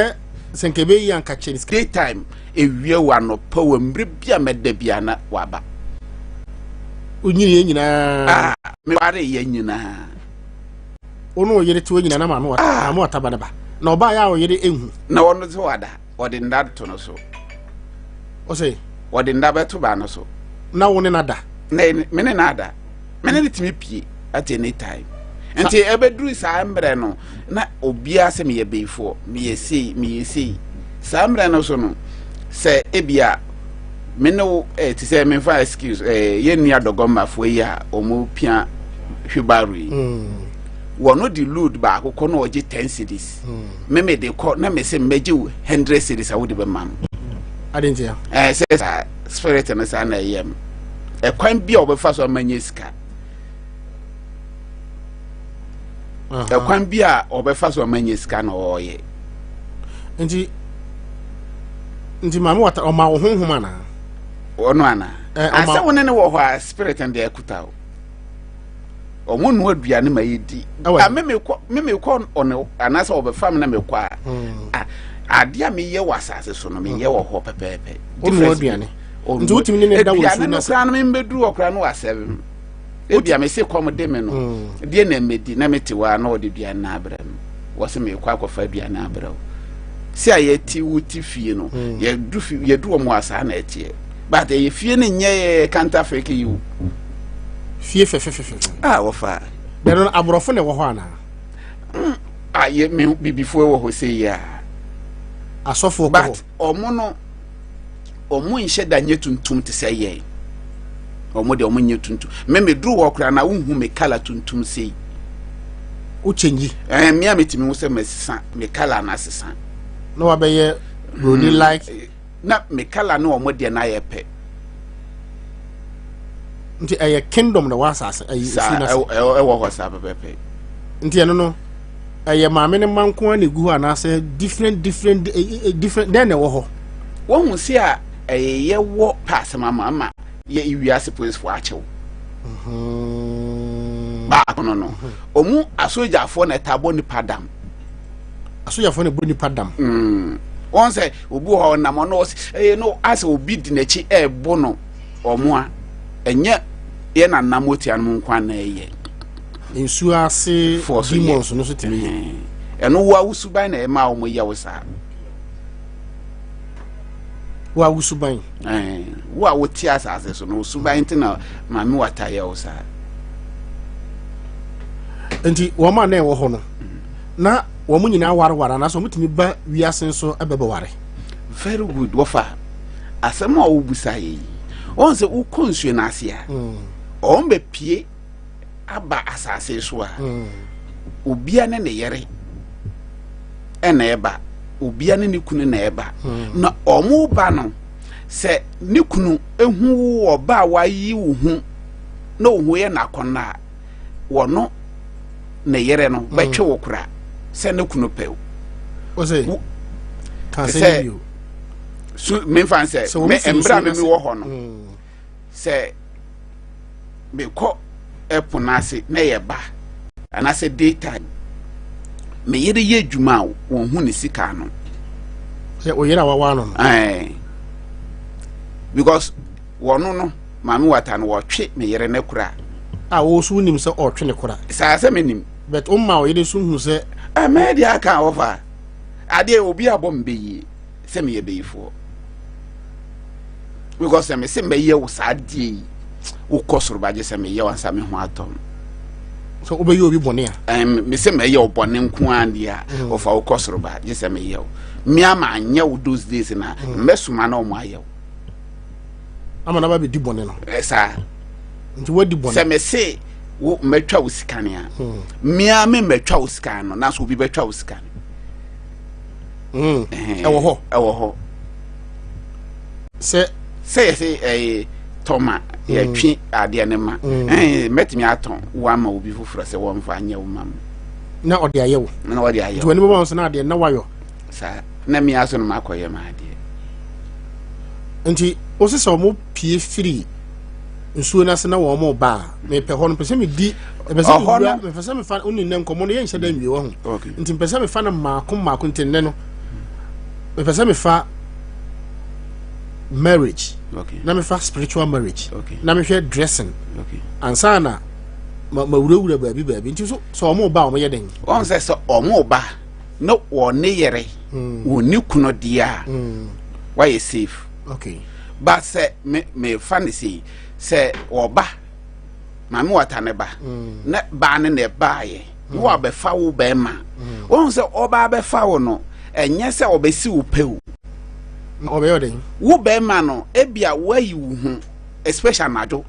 sɛ nka ɛbɛyi anka kyɛ sika daytime ewia wɔ anɔpa wɔ mmerɛ bi a mɛda bi a na waba wonyini yɛ nyinaa ah, meware yɛ nyinaa wo ne ɔyere te wɔ nyinaa na maame ah. maame ɔtaba ne ba na ɔbaa yɛ a ɔyere ehu na ɔno nso wada ɔde nda to no so ɔsɛ ɔde nda bɛto ba no so na wo ne na da na me ne na ada me ne ne tumi pie at any time nti ɛbɛduru saa mmerɛ no na obiara sɛ meyɛ beifoɔ meyɛ sei meyɛ sei saa mmerɛ no so no sɛ ebia me ne wo eh, te sɛ memfa excuse eh, yɛn nua dɔgɔmmafoɔ yi a wɔn pia hwebaro yi mm. wɔn de load baako kɔ na ɔgye 10 cedis mm. me me de kɔ na me sɛ mmɛgye wo 100 cedis a wode bɛma no adentia eh, sɛ saa spirit no saa na ɛyɛ m ɛkwan bi a wɔbɛfa so ama nyɛ sika ɛkwan bi a ɔbɛfa so ama nya sika na ɔyɛ nti nti maame wata ɔma wo honhom anaa ɔno ana asɛ wo ne ne wɔ hɔ a spirit no deɛ ɛkuta o ɔmo nua aduane ma yɛdi memekɔ memekɔ ɔne anaasɛ ɔbɛfa me na mekɔ a hmm. adeɛ a meyɛ wɔ asase so no meyɛ wɔ hɔ pɛpɛɛpɛ ɔnua aduane nti wotumi ne ne da wɔ nsuo no koraa no membɛduru hɔ koraa no wasɛve m ebia mese kɔm de me no mm. deɛ na mɛdi na mete hɔ a na ɔde duane no abrɛ me wɔ sɛ meekɔ akɔfa aduane abrɛ wo sɛ a yɛte wo te fie no mm. yɛdu yɛdu wɔn a saa na ɛteɛ but ɛyɛ fie no nyɛ counterfeit yi o fie fɛfɛfɛfɛ a wɔfa dɛno aborɔfo na ɛwɔ hɔ anaa mm, a yɛ me bibifoɔ wɔ hɔ sɛ yi a asɔfoɔ kɔ hɔ but ɔmo no wɔn nhyɛ da nyɛ tuntum te sɛ yɛn wɔn deɛ wɔn nyɛ tuntum me me duru hɔ koraa na wohu me kala tuntum sei wo change ɛɛ mmea mi tumi ho sɛ mɛsesa me kala na asesa na wabɛyɛ broni hmm. like na me kala ne wɔn deɛ na ayɛ pɛ nti ɛyɛ kingdom na wɔ asase ɛyi saa ɛwɔ hɔ saa pɛpɛpɛ nti ɛno no ɛyɛ maame ne mma nko ara na egu hɔ anaasɛ different different eh, eh, eh, different dɛn na ɛwɔ hɔ. Wɔn si a ɛyɛ yɛwɔ pɛ asɛm ama ama yɛ wiase policefoɔ akyɛw. Baako no no, ɔmu asogyafoɔ na ɛtaa bɔ nipa dam. Asogyafoɔ na ɛbɔ nipa dam. Wɔn sɛ obi wɔ hɔ ɔnam ɔno ɔsɛ ɛyɛ no asɛ obi di n'akyi ɛɛbo no ɔmo a ɛnyɛ yɛ nanam otia no mu nko na ɛyɛ. Nsuo ase demons no so tumi yɛ. Ɛno wo awusuban na ɛma wɔn yɛ wo saa. Wo awusuban. Wo a wote asase so no suban nti na maame wata yɛ wo saa. Nti wɔn a na ɛwɔ hɔ no na wɔn nyinaa wareware anaasɛ wɔn tumi ba wiase nso bɛbɛware. Very good wɔfa asɛm a wobusa yɛ yi wɔn sɛ wokɔ nsuo no ase a wɔn bɛpie aba asase so a obia ne ne yere ɛna ɛba, obia ne ne kunu na ɛba. Na wɔn ba no sɛ ne kunu ehu wo ɔba a wayi wo ho na wo ho yɛ n'akɔnnɔ a, wɔno ne yere no bɛtwe wo kora sɛ ne kunu pɛ wo. Sɛ su memfa sɛ me mbrɛ a me wɔ hɔ no sɛ mekɔ ɛpo no ase na yɛ ba anaasɛ daytime me yere yɛ adwuma a wɔn ho ne sika no. Sɛ o yere a wawa no no. Ɛɛ because wɔn no maame wata no wɔtwe me yere ne kora. A wɔn nso nim sɛ ɔtwe ne kora. Saa sɛ me nim. But o ma o yere nso hu sɛ. Ɛmɛ deɛ aka wɔfa adeɛ obi abɔ mbɛ yie sɛ meyɛ bɛyifoɔ because sɛ mese mɛyɛ wo saa deɛ yi wokɔ soro bagye sɛ meyɛ wo ansa me ho atɔ m sɛ wobɛyɛ obi bɔne a mese mɛyɛ wo bɔne nko a deɛ a mm. wɔfa wokɔ soro ba gye sɛ meyɛ wo me ama anyɛ wo those days na mm. mɛsoma na ɔmo ayɛ wo ama na ba bɛdi bɔne no saa nti woadi bɔne sɛ mese wo mɛtwa wo sikane a mm. mea me mɛtwa wo sikane no nanso obi bɛtwa wo sikane. Mm. Ɛwɔ hɔ. Ɛwɔ hɔ. Sɛ. Sɛ yɛsɛ ɛyɛ tɔma mm. yɛtwe adeɛ no ma. Mm. Ɛɛ mɛtumi atɔn wo ama obi foforɔ sɛ wɔmfa nyɛ wo ma mu. Na ɔde ayɛ wo. Na ɔde ayɛ wo. Nti wɔn bɛbɔ wɔn so na adeɛ na wayɔ. Saa na mmea so no ma akɔyɛ ma adeɛ. Nti wosi sɛ wɔn pie firi nsuo no ase na wɔn ba a mepɛ hɔ no pɛ sɛ medi pɛ sɛ mewura mepɛ sɛ mefa wo ne nnɛ nkɔmmɔ no yɛnhyɛ da nwie wɔ ho nti mepɛ sɛ mefa no mmaako mmaako nti nnɛ no mepɛ sɛ mefa marriage okay. na mefa spiritual marriage okay. na mehwɛ dressing okay. ansa na ma mawurawura baabi baabi nti so sɛ wɔn ba wɔn yɛ den. wɔn sɛ sɛ wɔn ba na wɔn ne yere hmm. wɔn ne kunu deɛ a hmm. wɔayɛ safe. Okay. Ba sɛ me mefa ne sei sɛ ɔba maame wata ne ba mm. na baa ne na ɛbaayɛ na mm. wabɛfa wo bɛrima mm. wɔn sɛ ɔba abɛfa wo no ɛnyɛ sɛ ɔbɛsi wo pɛ o. Ɔbɛyɛ ɔdɛn? Wo bɛrima no ebia wayi wo ho especially anadwo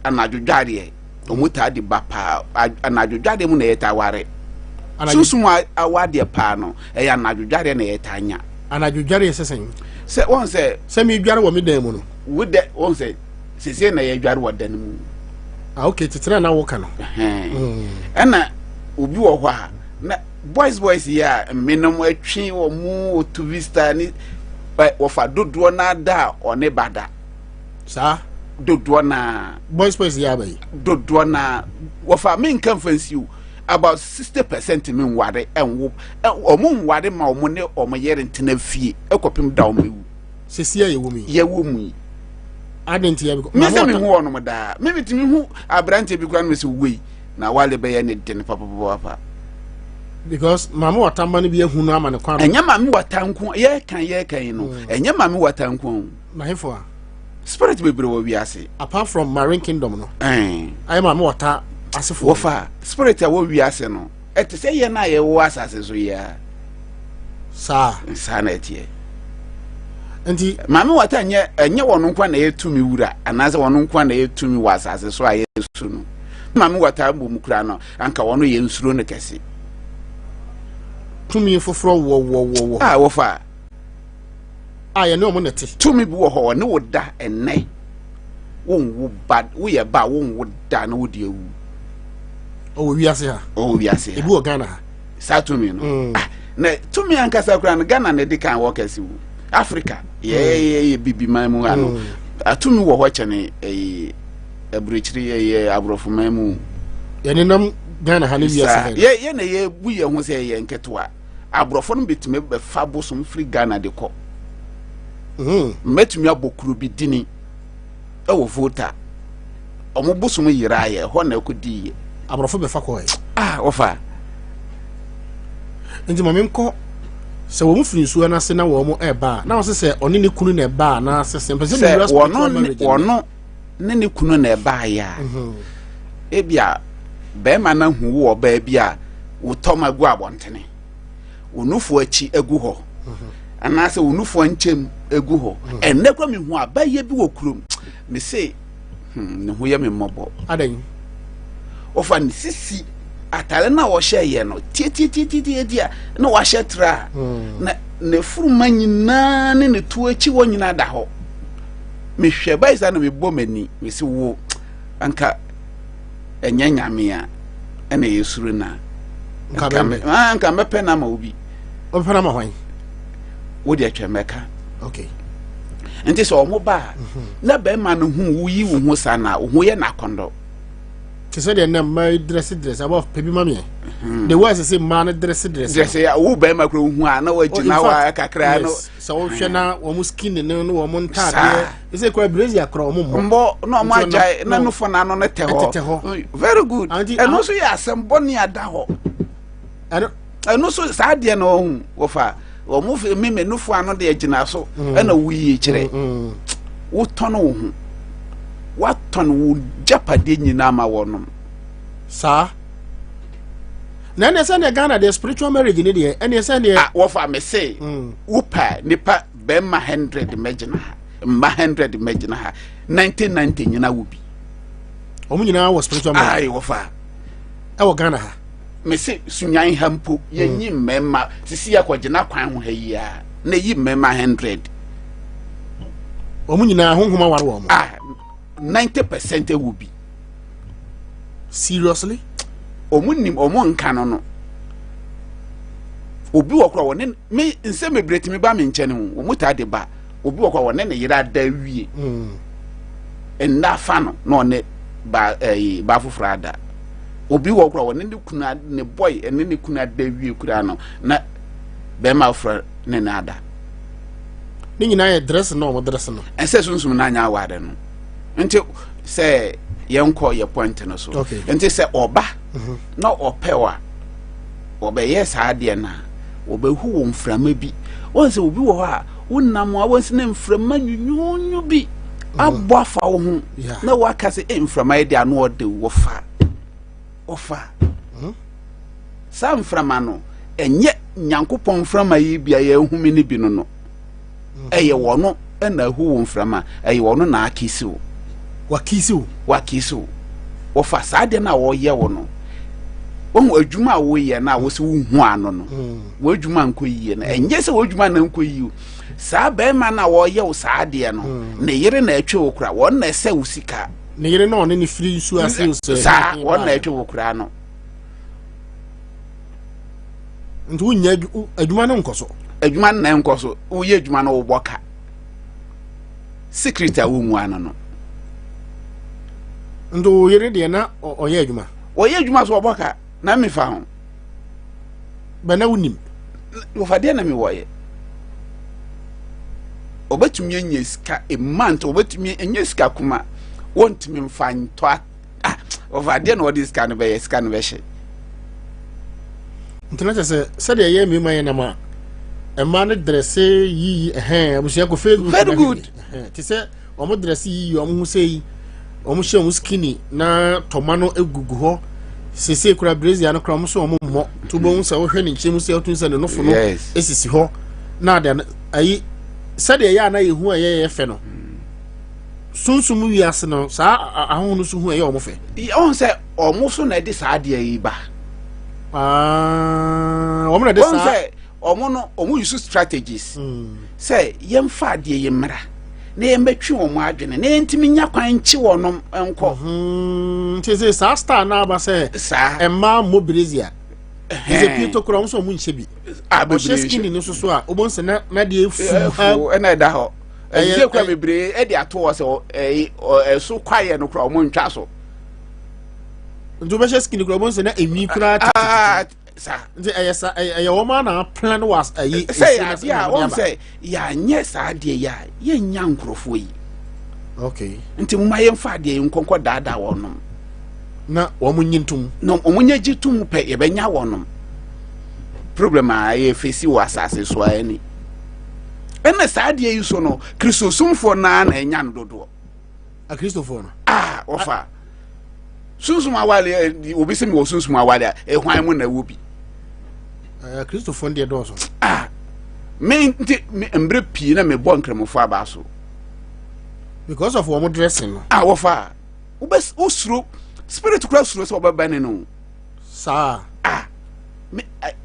anadwo dwareɛ. Wɔn taa de ba paa anadwo dwareɛ mu na yɛtaa ware. Sunsum awadeɛ paa no ɛyɛ anadwo dwareɛ na yɛtaa nya. Anadwo dwareɛ sɛ sɛn? Sɛ wɔn sɛ. Sɛ mi dware wɔ mi dan mu no. Wo dɛ wɔn sɛ sese na yɛ dware wɔ dan mu. Ah okay tete na woka no. Ɛna obi wɔ hɔ a na boys boys yi a mmenom atwe wɔn mu otu vista ne wɔfa dodoɔ na da a ɔne ba da. Saa. Dodoɔ naa. Boys boys yɛ aba yi. Dodoɔ naa wɔfa mi nka nfa nsi o about 60% mi nware ɛnwo ɔmo nware ma ɔmo ne ɔmo yere ntena fie ɛkɔpem da ɔmo ewu. Sisi a yɛwɔ mu yi. Yɛwɔ mu yi. Adi nti yɛ. Mi sɛ mi hu wɔnom daa mi mi tumi hu aberanteɛ bi kura no mi sɛ wei na wale bɛyɛ ne den papapapa. Because maame wata mma no bi ehu no ama ne kwan. Ɛnyɛ maame wata nko yɛka yɛka yi no ɛnyɛ maame wata nko. Na hefo a. Spirit bebree wɔ wiase. Apart from marine kingdom no. Ɛn. Ayɛ maame wɔta asefo. Wɔfa spirit a wɔ wiase no ɛte sɛ yɛn a yɛwɔ asase so yi ara. Saa. Saa na ɛteɛ. Nti. Maame wɔta nyɛ ɛnyɛ wɔn nko na ɛyɛ tumi wura anaasɛ wɔn nko na ɛyɛ tumi wɔ asase so a yɛsu no. Maame wɔta mbom kura no anka wɔn yɛ nsuro no kɛse. Tumi foforɔ wɔ wɔ wɔ wɔ. A wɔfa. A yɛne wɔn na ɛte. Tumi bi wɔ hɔ ɔne wo da ɛnnɛ wonwo ba woyɛ ba a wonwo da na wode awu. Ɔwɔ wiase ha. Ɔwɔ wiase ha. Ebi wɔ Ghana ha. Saa tumi no. Mm. Ah, na tumi ankasa koraa no Ghana na ɛdi kan wɔ kɛse wo. Africa yɛyɛ bibiman mu ha no, atumi wɔ hɔ kyɛne ɛyi aburokyiri, yɛyɛ aborɔfoman mu. Yɛnenam Ghana ha ne wiase Saa ha. Yɛ na yɛbu yɛn ho sɛ yɛyɛ nketewa. Aborɔfo no bɛtumi bɛfa bosom firi Ghana de kɔ. Mɛtumi abɔ kuro bi dini ɛwɔ Volta, ɔmo bosom yera yɛ hɔ na ɛkɔ di yɛ. Aborɔfo bɛfa kɔɛ. Ah, wɔfa. Nti ma menkɔ sɛ wɔn firi nsuo no ase na wɔn ɛba a, na wɔsɛ sɛ ɔne ne kunu na ɛba a, na sɛ sɛ mpɛ sɛ sɛ mewura spiritual wɔno ne marriage no. Wɔno ne ne kunu na ɛbaayɛ a, ebia bɛrima no ahu wo ɔbaa bi a wotɔm agu abɔntene, wo nufoɔ akyi agu hɔ anaasɛ wo nufoɔ nkyɛm agu hɔ. Ɛnnɛ kora mehu abayɛ bi wɔ kurom, mese ne ho yɛ me mmɔbɔ. Adɛn? Wɔfa ne sisi atare no a wɔhyɛeɛ no tiatiatiatiatia na wahyɛ tra a na ne furuma nyinaa ne ne to akyi hɔ nyinaa da hɔ. Mehwɛ bayi saa na mebɔ m'ani, mese wo anka ɛnyɛ Nyame a ɛna yɛsuro no a, nka nka bɛn me- ah, nka mɛpɛ no ama wo bi. Ɔbɛpɛ no ama hwan? Wode atwa mɛka. Nti sɛ ɔmo ba a, na bɛrima no hu woyi wo ho sa na wo ho yɛ n'akɔndɔ. Te sɛ deɛ nnɛ mmaa yi dress dress abɔ pɛ bi ma meɛ, the way ɛsɛ sɛ mmaa no dress dress no. Kyerɛ sɛ wo bɛrima kora wohu a na Oh, in wagyina hɔ a fact, kakra no. Yes, sɛ wohwɛ na wɔn skin no ne wɔn ntaadeɛ Saa. ɛsɛ kora brazier kora wɔn mmɔ. Mbɔ na ɔmo Nti ɔnam- agyae na na- nufo n'ano no tɛ hɔ. Ɛtetɛ hɔ. Very good. Anti- Ɛno nso yɛ asɛm bɔne ada hɔ. Ɛno. Ɛno nso saa adeɛ na ɔhu wɔfa wɔn fi mímɛ nufo ano deɛ gyina so ɛna wuyi kyerɛ. Wotɔn wo ho, watɔn wo gyapadeɛ nyinaa ma wɔnom. Saa na ɛneɛ sɛ neɛ Ghana deɛ, spiritual marriage ne deɛ ɛneɛ sɛ neɛ A wɔfa me se wopa nipa bɛrima 100 mɛgyina ha, mma 100 mɛgyina ha, 90 90 nyina wo bi. Wɔn nyinaa wɔ spiritual marriage. Ayi wɔfa. Ɛwɔ Ghana ha. Mese Sunyan ha mpo yɛnyi mmarima sisi akɔgyina kwan ho ha yi a na yi mmarima 100. Wɔn nyinaa honhom aware wɔn. A 90% ɛwɔ bi. Seriously? Ɔmo nim ɔmo nka no. Obi wɔ kora wɔne me nsɛm bebree tumi ba me nkyɛn ho, wɔn taa de ba. Obi wɔ kora wɔne ne yere ada awie, nna afa no na ɔne ba ɛyi ba foforɔ ada. Obi wɔ kora wɔne ne kunu ne boy ɛne ne kunu ada awie kura no na bɛrima foforɔ ne ne ada. Ne nyinaa yɛ dress na wɔn dress no. Ɛsɛ sunsun na anya aware no. Nti sɛ yɛnkɔ yɛ point no so. Nti sɛ ɔba na ɔpɛ wa ɔbɛyɛ saa adeɛ no a, ɔbɛhu wɔ mframa bi. Wɔn sɛ obi wɔ hɔ a wonam a wɔn sɛ ne mframa nwunwunwu bi abɔ afa wo ho na waka sɛ e mframa yi de ano ɔde wɔfa ɔfa. Saa mframa no ɛnyɛ Nyankopɔn mframa yi bi a yɛhumi no bi no. Ɛyɛ wɔno ɛna ahu wo mframa, ɛyɛ wɔno na akisi wo. Wakisi wo. Wakisi wo. Wɔfa saa adeɛ no a wɔyɛ wo no, wɔn adwuma a woyɛ no a wɔsɛ wohu ano no, wɔn adwuma nkɔ yie no, ɛnyɛ sɛ wɔn adwuma na nkɔ yie o. Saa bɛrima no a wɔyɛ wo saa adeɛ no, ne yere na ɛtwe wo kora, wɔn na ɛsɛ wo sika. Ne yere na ɔne ne firi nsuo ase o sɛ saa wɔn na ɛtwe wo kora no. Nti wonya adwuma no nkɔ so. Adwuma no na nkɔ so. Woyɛ adwuma no wobɔ ka secret a wonwu ano no. Nti wo yere deɛ na ɔyɛ adwuma? Ɔyɛ adwuma so ɔbɔ ka na mefa ho. Bɛ na wonim. Wɔfa deɛ na mewɔyɛ. Ɔbɛtumi anya sika a month, ɔbɛtumi anya sika kuma wɔntumi mfa ntɔ. Ah, wɔfa deɛ na ɔde sika no bɛyɛ, sika no bɛhyɛ. Nti na kyerɛ sɛ sɛdeɛ ɛyɛ mmarima yɛ nam a mmaa no dress yiyi ɛhɛn abusua kɔ Facebook. Very na hwɛ good. bi. Ɛhɛn, te sɛ wɔn dress yiyi wɔn ho sɛ yi wɔn hyɛ wɔn skinny na tɔma no egugu hɔ sese kura brazier no kura wɔn so wɔn mmɔ to bɔ sɛ wohwɛ ne nkyɛn mu sɛ ɔtun sɛ ne nofo no esisi hɔ na ade ayi sɛdeɛ ɛyɛ a na yɛhu a ɛyɛ yɛ fɛ no, sunsum wiase no saa ahɔho no so hu ɛyɛ wɔn fɛ. Ɔn sɛ ɔmo so na ɛde saa adeɛ yi ba. Aa, wɔn na ɛde wɔn saa. Sɛ ɔmo no ɔmo use strategies sɛ yɛmfa adeɛ yi mmra na yɛmbɛtwe wɔn adwene na yɛntumi nya kwan nkye wɔn nkɔ. Nti sɛ saa star na aba sɛ saa mmaa mmɔ brazier. Ɛsɛ pieto koraa wɔn nso wɔn nhyɛ bi. A Ɔhyɛ skinny no nso so a wɔn sɛ na na deɛ efu ha. Ɛna ɛda hɔ. Ɛyɛ kura bebree ɛde ato hɔ sɛ ɛyi ɛso kwaeɛ no kura wɔn ntwa so. Nti wɔbɛhyɛ skinny kura wɔn sɛ na enwi koraa tete. Ah, sa. Nti ɛyɛ sa ɛyɛ wɔn a na aplan wɔ ɛyi. Sɛ yɛ adeɛ a wɔn sɛ yɛanyɛ saa adeɛ yi a yɛnnya nkurɔfoɔ yi. Okay. Nti mo ma yɛnfa adeɛ yi nkɔnkɔ daadaa wɔn nom. Na wɔn nyi ntom. Na wɔn nyɛ gye tom pɛ yɛbɛnya wɔn nom. Problem a yɛ fesi wɔ asase so ara ni. Ɛna saa adeɛ yi so no kristosomfoɔ naa na ɛnya no dodoɔ. Akristofoɔ no. Ah wɔfa. Sunsum awale eh, obi sɛ mewɔ sunsum awale a ɛhwan eh, mu na ɛwɔ bi. Eh, Kristofoɔ deɛ dɔɔso. Ah me nti mmerɛ pii na mebɔ nkramofoɔ abaa so. Because of wɔn dressing no. Ah wɔfa wobɛ wosuro spirit kura suro sɛ wɔbɛbɛ ne no. Saa. Ah me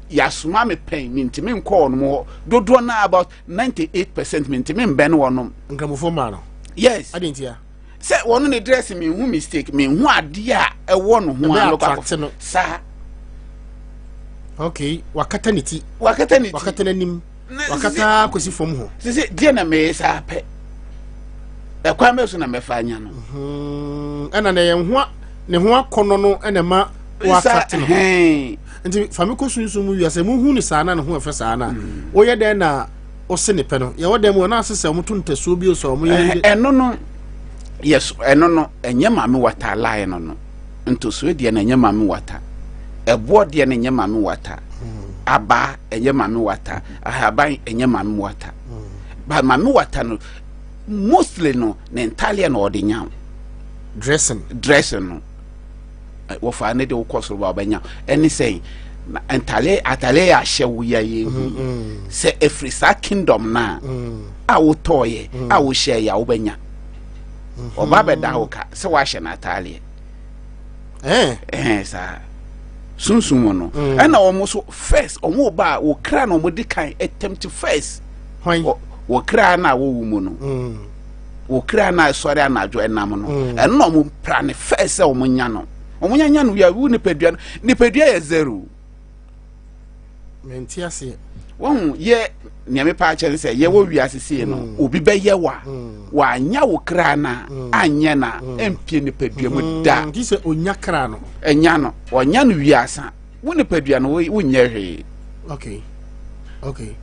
yasoma me pɛn me ntumi nkɔ wɔn hɔ dodoɔ na about 98% me ntumi mbɛn wɔn. Nkramofoɔ mmaa no. Yes. Adi ntia. Sɛ wɔn ne dress mi nhu mistake mi nhu adeɛ a ɛwɔ no ho a mɛkɔ akɔ no saa. Okay, wakata ne ti. Wakata ne ti. Wakata n'anim. Wakata akɔsi fam hɔ. Sisi deɛ na mɛyɛ saa pɛ. Ɛkwan bɛ so na mɛfa anya no. Mhm. Ɛna na yɛn ho ne ho akɔnɔ no ɛna ɛma wakata no. Nti fami kɔ sunsun mu wiase mu hu ne saa na ne ho ɛfɛ saa na. Mm. Woyɛ dɛn na ɔse ne pɛ no yɛwɔ dɛm wɔ na ase sɛ wɔn to ntasuo bi sɛ wɔn yɛ. Ɛno no yɛ ɛno no ɛnyɛ maame wata line no no ntosuo deɛ no ɛnyɛ maame wata ɛboɔ deɛ no ɛnyɛ maame wata hmm. abaa ɛnyɛ maame wata ahaban ɛnyɛ maame wata hmm. but maame wata no mostly no ne ntaaleɛ na ɔde nya dressing dressing no. wɔfa ne de wokɔ soro ba wobɛnya ɛne sɛn ntale atale yɛ ahyɛ wo yɛ yɛ hu mm, mm. sɛ ɛfiri saa kingdom no a mm. a wotɔɔyɛ a wohyɛ yɛ a wobɛnya mm-hmm. ɔba bɛda wo ka sɛ woahyɛ no ataaleɛ eh. eh, saa sunsum mu no ɛna wɔn so first wɔn ba a wɔkra na wɔn di kan attempt first wɔkra na wɔwɔ mu no. wɔ kra no a ɛsɔre anadwo ɛnam no mm. ɛno na wɔn pra ne fɛ sɛ wɔn nya no wɔn nya nya no wia wu nipadua no nipadua yɛ zero. mɛnti aseɛ. wɔn yɛ nea mepa akyɛ ne sɛ yɛwɔ wiase sie no mm. obi bɛyɛ wa mm. wanya wo kra na anyɛ na ɛmpie nipadua mu da. nti sɛ onya kra no. ɛnya no ɔnya no wiasa. Wo nipadua no wonyɛ hwee. Okay. Okay.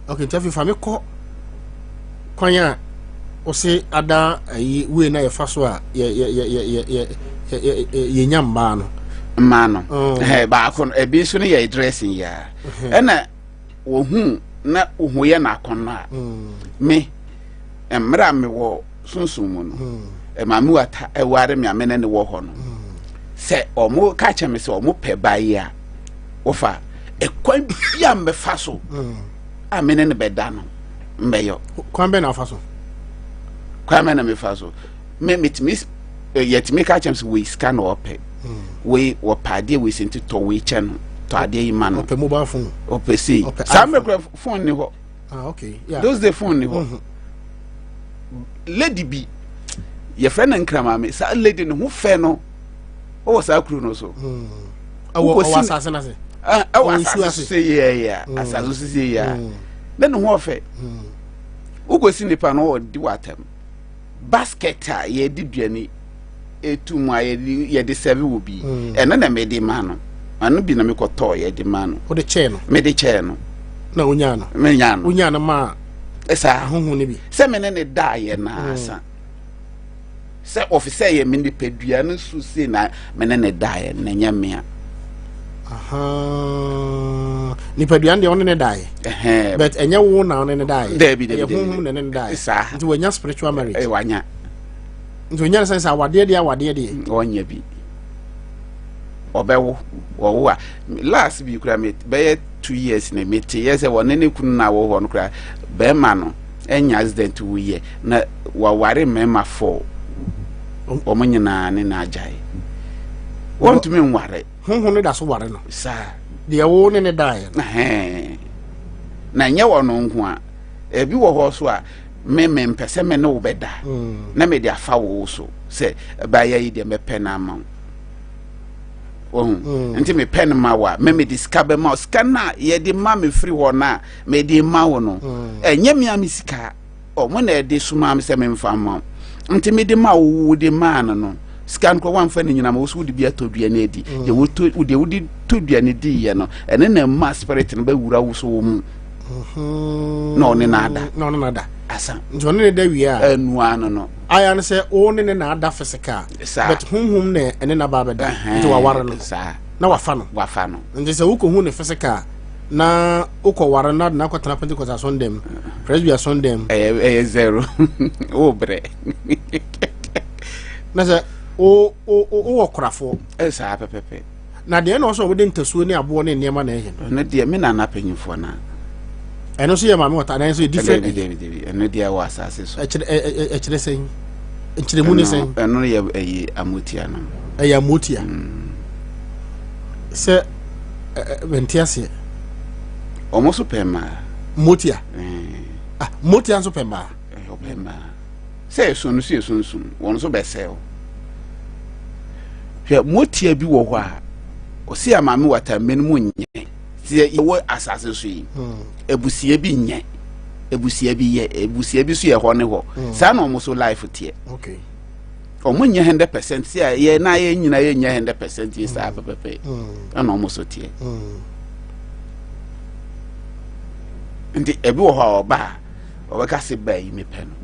Okay, nti afei fa me kɔ kwan a wose ada ayi wei na yɛfa so a yɛ yɛ yɛ yɛ yɛ yɛ yɛnya mmaa no. Mmaa no. Oh. Baako no ebi nso no yɛ dressing yɛ a. Ɛna wɔhu na wɔhu yɛ n'akɔnnɔ a. Mm. Me mmerɛ a mewɔ sunsum mu no mm. maame wata ɛware me a me ne ne wɔ hɔ no mm. sɛ ɔmo ka kyerɛ me sɛ ɔmo pɛ ba yi a wɔfa ɛkwan bi a mbɛfa so mm. a me ne ne bɛda no mbɛyɔ. Kwan bɛn na afa so? Kwan bɛn na mefa so? Me metumi eh, yɛtumi ka kyerɛ me sɛ wei sika na ɔpɛ wei wɔpɛ adeɛ wei sɛ nti tɔ wei kyɛ no tɔ adeɛ yi ma no. Ɔpɛ mobile phone. Ɔpɛ sei saa mmerɛ phone ni hɔ. Ah, okay. Yeah. Those day phone ni hɔ. Mm -hmm. Lady bi yɛfrɛ no nkramaame saa lady no ho fɛ no ɔwɔ saa kuro no so. Hmm. Ɛwɔ ɔwɔ asase no ase. Ah, ɛwɔ asase so sɛ yɛyɛ hmm. asase so sɛ yɛ hmm. ne ne ho ɔfɛ. Wokɔsi nipa no ɔdi w'atɛm. Basket a yɛde duane etu mu a yɛde yɛde sɛve wɔ bi mm. ɛno na mede ma no ɛno bi na mekɔtɔɔ yɛde ma no. Wode kyɛɛ no? Mede kyɛɛ no. Na onyaa no? Menyaa no. Onyaa no maa ɛsaa ahohu no bi. Sɛ me ne ne daeɛ naasa. Mm. Sɛ ɔfi sɛ yɛ me nipadua no so sei na me ne ne daeɛ na ɛnyɛ mea. Nipadua no deɛ ɔne ne daeɛ. But ɛnyɛ wo na ɔne ne daeɛ. Dabi dabi dabi. Ɛyɛ honhom na ɛne ne daeɛ. Saa. Nti wanya spiritual marriage. Wanya. Nti onya no sɛ sɛ awadeɛ deɛ awadeɛ deɛ. Ɔnyɛ bi. Ɔbɛwo. Wɔwo a last bi kura me bɛyɛ 2 years na mete yɛ sɛ wɔne ne kunu na wɔ hɔ no kura bɛrima no ɛnya accident wuyɛ na waware mmarima four. Wɔn nyinaa ne na agyae. Wɔntumi nware. Honhom no da so ware no. Saa. Deɛ wo ne ne daeɛ no. Na ɛnyɛ wɔn nko a. Ebi wɔ hɔ so a me mempɛ sɛ me ne wo bɛda mm. na mede afa wo so sɛ ɛbaeɛ yi deɛ mɛpɛ no ama wo. Wahu? Mm. Nti mepɛ no ma wo a, me mede sika bɛma wo. Sika no a yɛde ma me firi hɔ no a mede ma wo no, mm. ɛnyɛ me a me sika. Ɔmo na ɛde somaa me sɛ memfa mma wo. Nti mede ma wo, wode maa no no. Sika no koraa woamfa ne nyinaa ma wo so wode bi atɔ aduane adi. Mm. Deɛ wotɔ deɛ wode tɔ aduane diiɛ no, ɛne na ɛma spirit no bɛwura wo so wɔ mu. Mm-hmm. Na ɔne no ada. Na ɔne no ada. Asa. Nti ɔne ne da wie a. Ɛnua no no. Aya no sɛ wo ne ne na ada physical. Saa. But honhom na ɛne na ba abɛda. Nti waware no. Saa. Na wafa no. Wafa no. Nti sɛ wokɔhu ne physical na wokɔware no na akɔtena Pentecost asɔndɛm, Presby asɔndɛm. Ɛyɛ ɛyɛ zero. Wo brɛ. Na sɛ wo wo wowɔ korafoɔ. Saa pɛpɛpɛ. Na deɛ na ɔsɛ wɔde ntasuo ne aboɔ ne nneɛma na ɛyɛ no. Ɛno deɛ me nana panyinfoɔ na. Ɛno nso yɛ maame wɔta anaa nso yɛ different. Dabi dabi dabi ɛno deɛ wɔ asase so. Ɛkyerɛ ɛkyerɛ sɛn nkyerɛmu ne sɛn. Ɛno yɛ ɛyɛ amotia no. Ɛyɛ amotia. Mm. Sɛ ɛɛ nte aseɛ. Wɔn nso pɛ mmaa. Motia. Ah motia nso pɛ mmaa. Ɔpɛ mmaa. Sɛ ɛso no so yɛ sunsum wɔn nso bɛsɛe wo. Hwɛ motia bi wɔ hɔ a ɔsi amaame wata mmɛ no mu nyɛ sɛ yɛwɔ asase so yi hmm. abusua bi nyɛ abusua bi yɛ abusua bi so yɛ hɔ ne hɔ hmm. saa na wɔn so life teɛ wɔn nyɛ 100% sɛ yɛ na yɛ nyina yɛ nyɛ 100% yɛ saa hmm. pɛpɛpɛ ɛna wɔn so teɛ nti ebi wɔ hɔ a ɔba a ɔbɛka se ba yi mepɛ no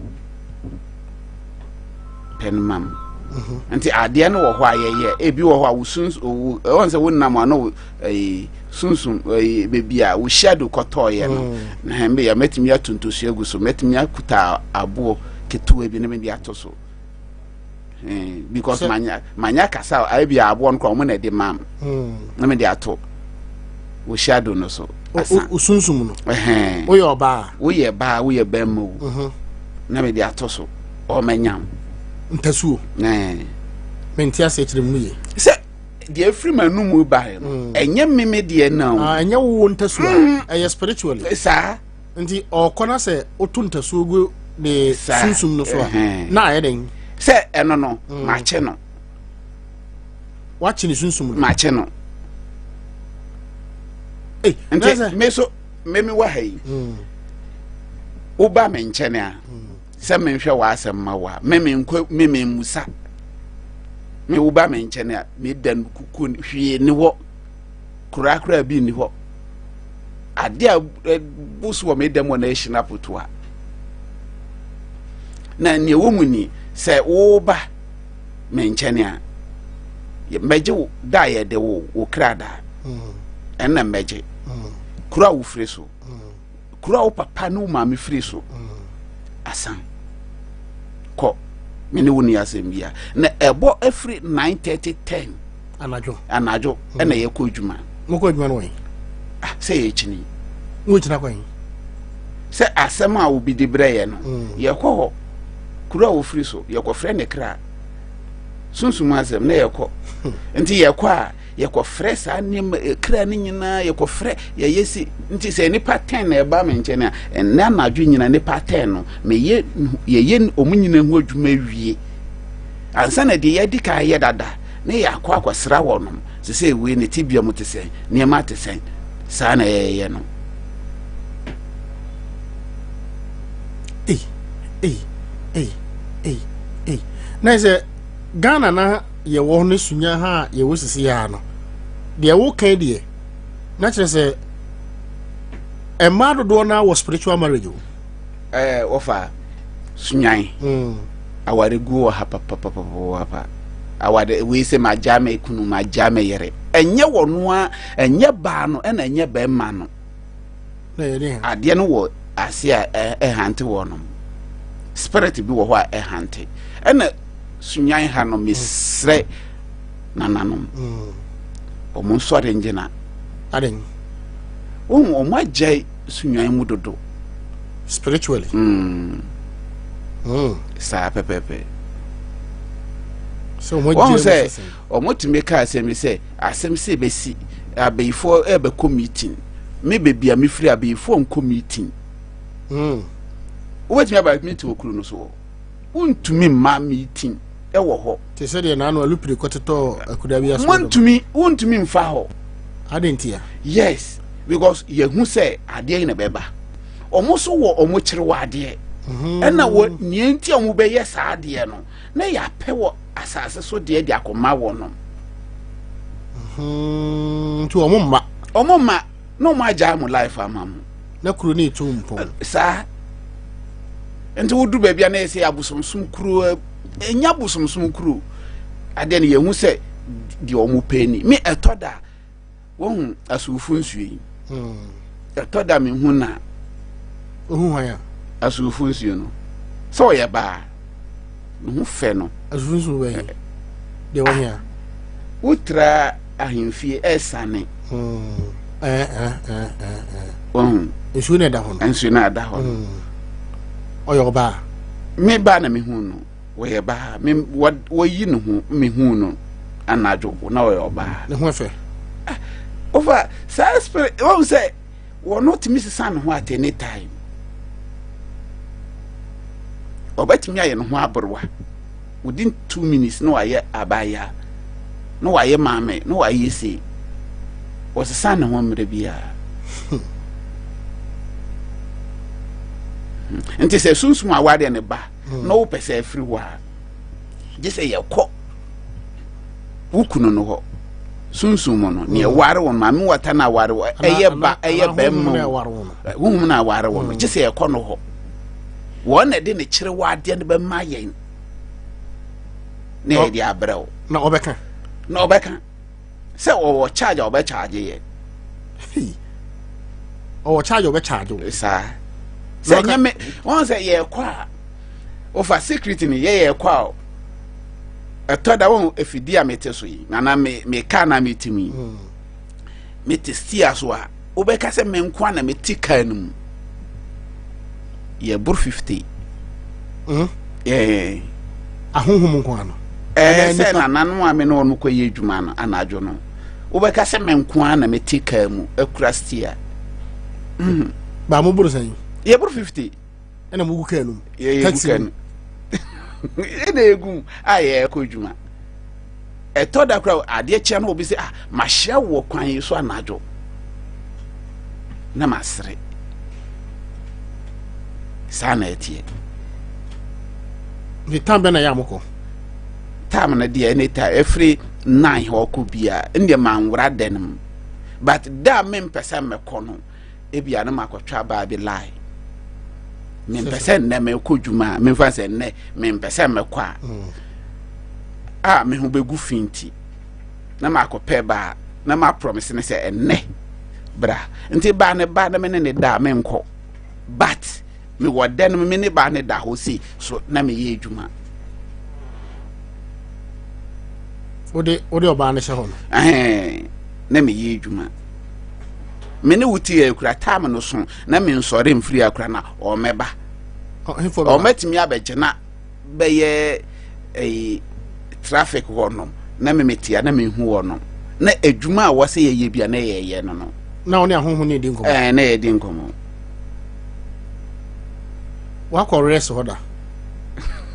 pɛ no ma m mhm. nti adeɛ no wɔ hɔ a yɛyɛ ebi wɔ hɔ a wosun owu ɛwɔn sɛ wonam a no ɛyi sunsun ɛyi beebi a wo shadow kɔtɔɔyɛ no mm. na hɛn bɛyɛ mɛtumi ato ntosuo agu so mɛtumi akuta aboɔ ketewa bi na mɛde ato so eh, because manya manya kasa a ebi aboɔ no koraa wɔn na ɛde ma m hmm. na mɛde ato wo shadow no so asa osunsum no woyɛ ɔbaa woyɛ baa woyɛ bɛrima o mhm. na mede ato so ɔmɛnyam ntasuo mente ase kyerɛ mu ye sɛ deɛ afiri m'anum baeɛ no mm. ɛnyɛ meme deɛ na o ah, ɛnyɛ wo ntasuo mm. ɛyɛ spiritually saa nti ɔkɔ na sɛ woto ntasuo gu ne sunsum no so a na ayɛ dɛn sɛ ɛno no mm. makye no wakye ne sunsum no makye no nti me so me me wɔ ha yi woba me nkyɛn a sɛ menhwɛ w'asɛm ma wo a me menkɔ me memmusa me woba me nkyɛn a meda no kukuo hwee ne hɔ korakora bi nni hɔ ade a ɛbu so wɔ me dɛm wɔ na ɛhyɛ no apoto a na nea ɛwɔ mu ni sɛ woba me nkyɛn a mɛgye wo da a yɛde wo wo kra daa mm. ɛnna mɛgye mm. kuro a wofiri so mm. kuro a wo papa ne wo maame firi so asan kɔ me ne wo ni asɛm bia na ɛbɔ afiri 9:30 10 anadwo anadwo ɛna yɛkɔ adwuma mokɔ adwuma no wɔn ah sɛ yɛkyini wogyina kwan sɛ asɛm a obi de brɛ yɛ no yɛkɔ hɔ kuro a wofiri so yɛkɔfrɛ ne kra sunsum asɛm na yɛkɔ nti yɛkɔ a yɛkɔfrɛ saa nneɛma eh, kra no nyinaa yɛkɔfrɛ yɛyɛ si nti sɛ nipa tɛn na ɛba me nkyɛn a ɛnɛ anadwo nyina nipa tɛn no meyɛ yɛyɛ wɔn nyinaa ho adwuma wie ansa na deɛ yɛadi kan yɛ dada ne yɛakɔ akɔsra wɔnom sɛ sɛ wei ne tibia mu te sɛn nneɛma te sɛn saa na yɛyɛ no ei ei ei ei ei na sɛ ghana na yɛwɔ ne sunya ha a yɛwɔ sisi ha no deɛ wokan deɛ na kyerɛ sɛ mmaa dodoɔ no wɔ spiritual marriage o ɛɛ wɔfa sunyan mm. awareguo wɔ ha papapapapa aware wei sɛ magya me kunu magya me yere ɛnyɛ wɔn a ɛnyɛ baa no ɛna ɛnyɛ bɛrima no adeɛ no wɔ ase a ɛhante wɔ nom spirit bi wɔ hɔ a ɛhante ɛna sunyan ha no mesrɛ nananom mm. wɔn nsɔre ngyina wɔn wɔn agyae sunyan mu dodo spiritually mm. Mm. saa pɛpɛpɛ wɔn sɛ wɔn tumi ka asɛm bi sɛ asɛm sɛ ebesi abeyifoɔ ɛbɛkɔ meeting me beebi a mefiri abeyifoɔ nkɔ meeting mm. wobɛtumi aba meeting wɔ kuro no so wɔ wontumi mma meeting. wɔ hɔ. Te sɛ deɛ n'ano alupere kɔtetɔɔ akuda bi aso. Wontumi wontumi nfa hɔ. Ade ntia. Yes, because yɛhu sɛ adeɛ yi na bɛba. Wɔn nso wɔ wɔn kyerewa adeɛ. Mhm. Ɛna wɔ nea nti a wɔn bɛyɛ saa adeɛ no na yɛapɛ wɔ asase so deɛ de akɔma wɔn no. Mhm, nti wɔn mma. Wɔn mma na wɔn agya mo life ama mo. Na kuro no etu mpɔn. Saa nti wodu baabi a na yɛ sɛ abosomsom kuro ɛnya abosomsom kuro adeɛ no yɛhu sɛ deɛ wɔn pɛ ni me ɛtɔ da wɔhu asowfo nsuo yi hmm. ɛtɔ da mehu na ohu hwan a asowfo nsuo no sɛ ɔyɛ baa ne ho fɛ no asowfo nsuo bɛyɛ deɛ wɔn hia wotra ahemfie ɛsane hmm. wɔhu nsuo na ɛda hɔ no nsuo na ɛda hɔ no hmm. ɔyɛ ɔbaa me baa na mehu no Wɔyɛ baa. Me wɔ wɔyi ne ho mehuu no anadwo na ɔyɛ ɔbaa. Ne ho fɛ. Ah, over saa spirit wɔn sɛ wɔn tumi sesa ne ho at any time. Ɔbɛtumi ayɛ ne ho aberewa within 2 minutes na wayɛ abaayewa na wayɛ maame na wayɛ sei wɔsesa ne ho mmerɛ biara. Nti sɛ sunsum awadeɛ ne ba. hmm. na wopɛ sɛ afiri hɔ a gye sɛ yɛkɔ wo kunu no hɔ sunsum mu no nea ɛware hmm. wɔn maame wata na aware wɔ ɛyɛ ba ɛyɛ bɛrima honhom na aware wɔn no hmm. gye sɛ yɛkɔ no hɔ wɔn na ɛde ne kyerɛ wɔ adeɛ no bɛma yɛn na yɛde abrɛ wo na ɔbɛka na ɔbɛka sɛ ɔwɔ charge a ɔbɛ charge yɛ. ɔwɔ charge ɔbɛ charge o. saa sɛ nyɛ me wɔn sɛ yɛkɔ a ofa secret ni yɛ yɛkɔ a ɛtɔ da wɔn efidie a mete so yi nana me me kaa na me ti mu yi hmm. mete steer so a wobɛka sɛ me nko a na mete kaa no mu yɛboro 50 mm. yeah. ahonhom nko ano ɛɛ sɛ nananom a me ne wɔn kɔyɛ adwuma no anadwo no wobɛka sɛ me nko a na mete kaa mu akura steer mm. baa mo boro sɛn yɛboro 50 ɛna mo gu kaa no mu taxi mu ɛna egu a yɛkɔ adwuma ɛtɔ da koraa adeɛ kyɛ no obi sɛ ah mahyia wɔ kwan yi so anadwo na masere saa na ɛteɛ. ne tam bɛ na yɛ amokɔ. tam no deɛ ɛne ta ɛfiri 9 hɔ kɔ bia ɛndeɛ manwora dɛ no mu but da a mempɛ sɛ mɛkɔ no ebia na makɔtwa baa bi line mempɛ sɛ nnɛ mekɔ dwuma a memfa sɛ nnɛ mempɛ sɛ mɛkɔ a mm. a me ho bɛgu fi nti na makɔpɛ baa na maprɔmese ne sɛ ɛnnɛ bra nti baa ne ba na me ne ne da a menkɔ but mewɔ dɛ no me ne baa ne da hɔ sei so na meyɛ adwuma wode wode ɔbaa no hyɛ hɔ no na meyɛ adwuma me ne wo ti akura time no so na me nsɔre mfiri akura na ɔmɛba ɔmɛtumi abɛgyina bɛyɛ ɛyi traffic hɔ nom na me metia na mehu hɔ nom na adwuma a wɔsɛ yɛyɛ bi a na yɛyɛ no no na ɔne ahoho ne di nkɔmmɔ ɛɛ na yɛdi nkɔmmɔ wakɔ rest hɔ da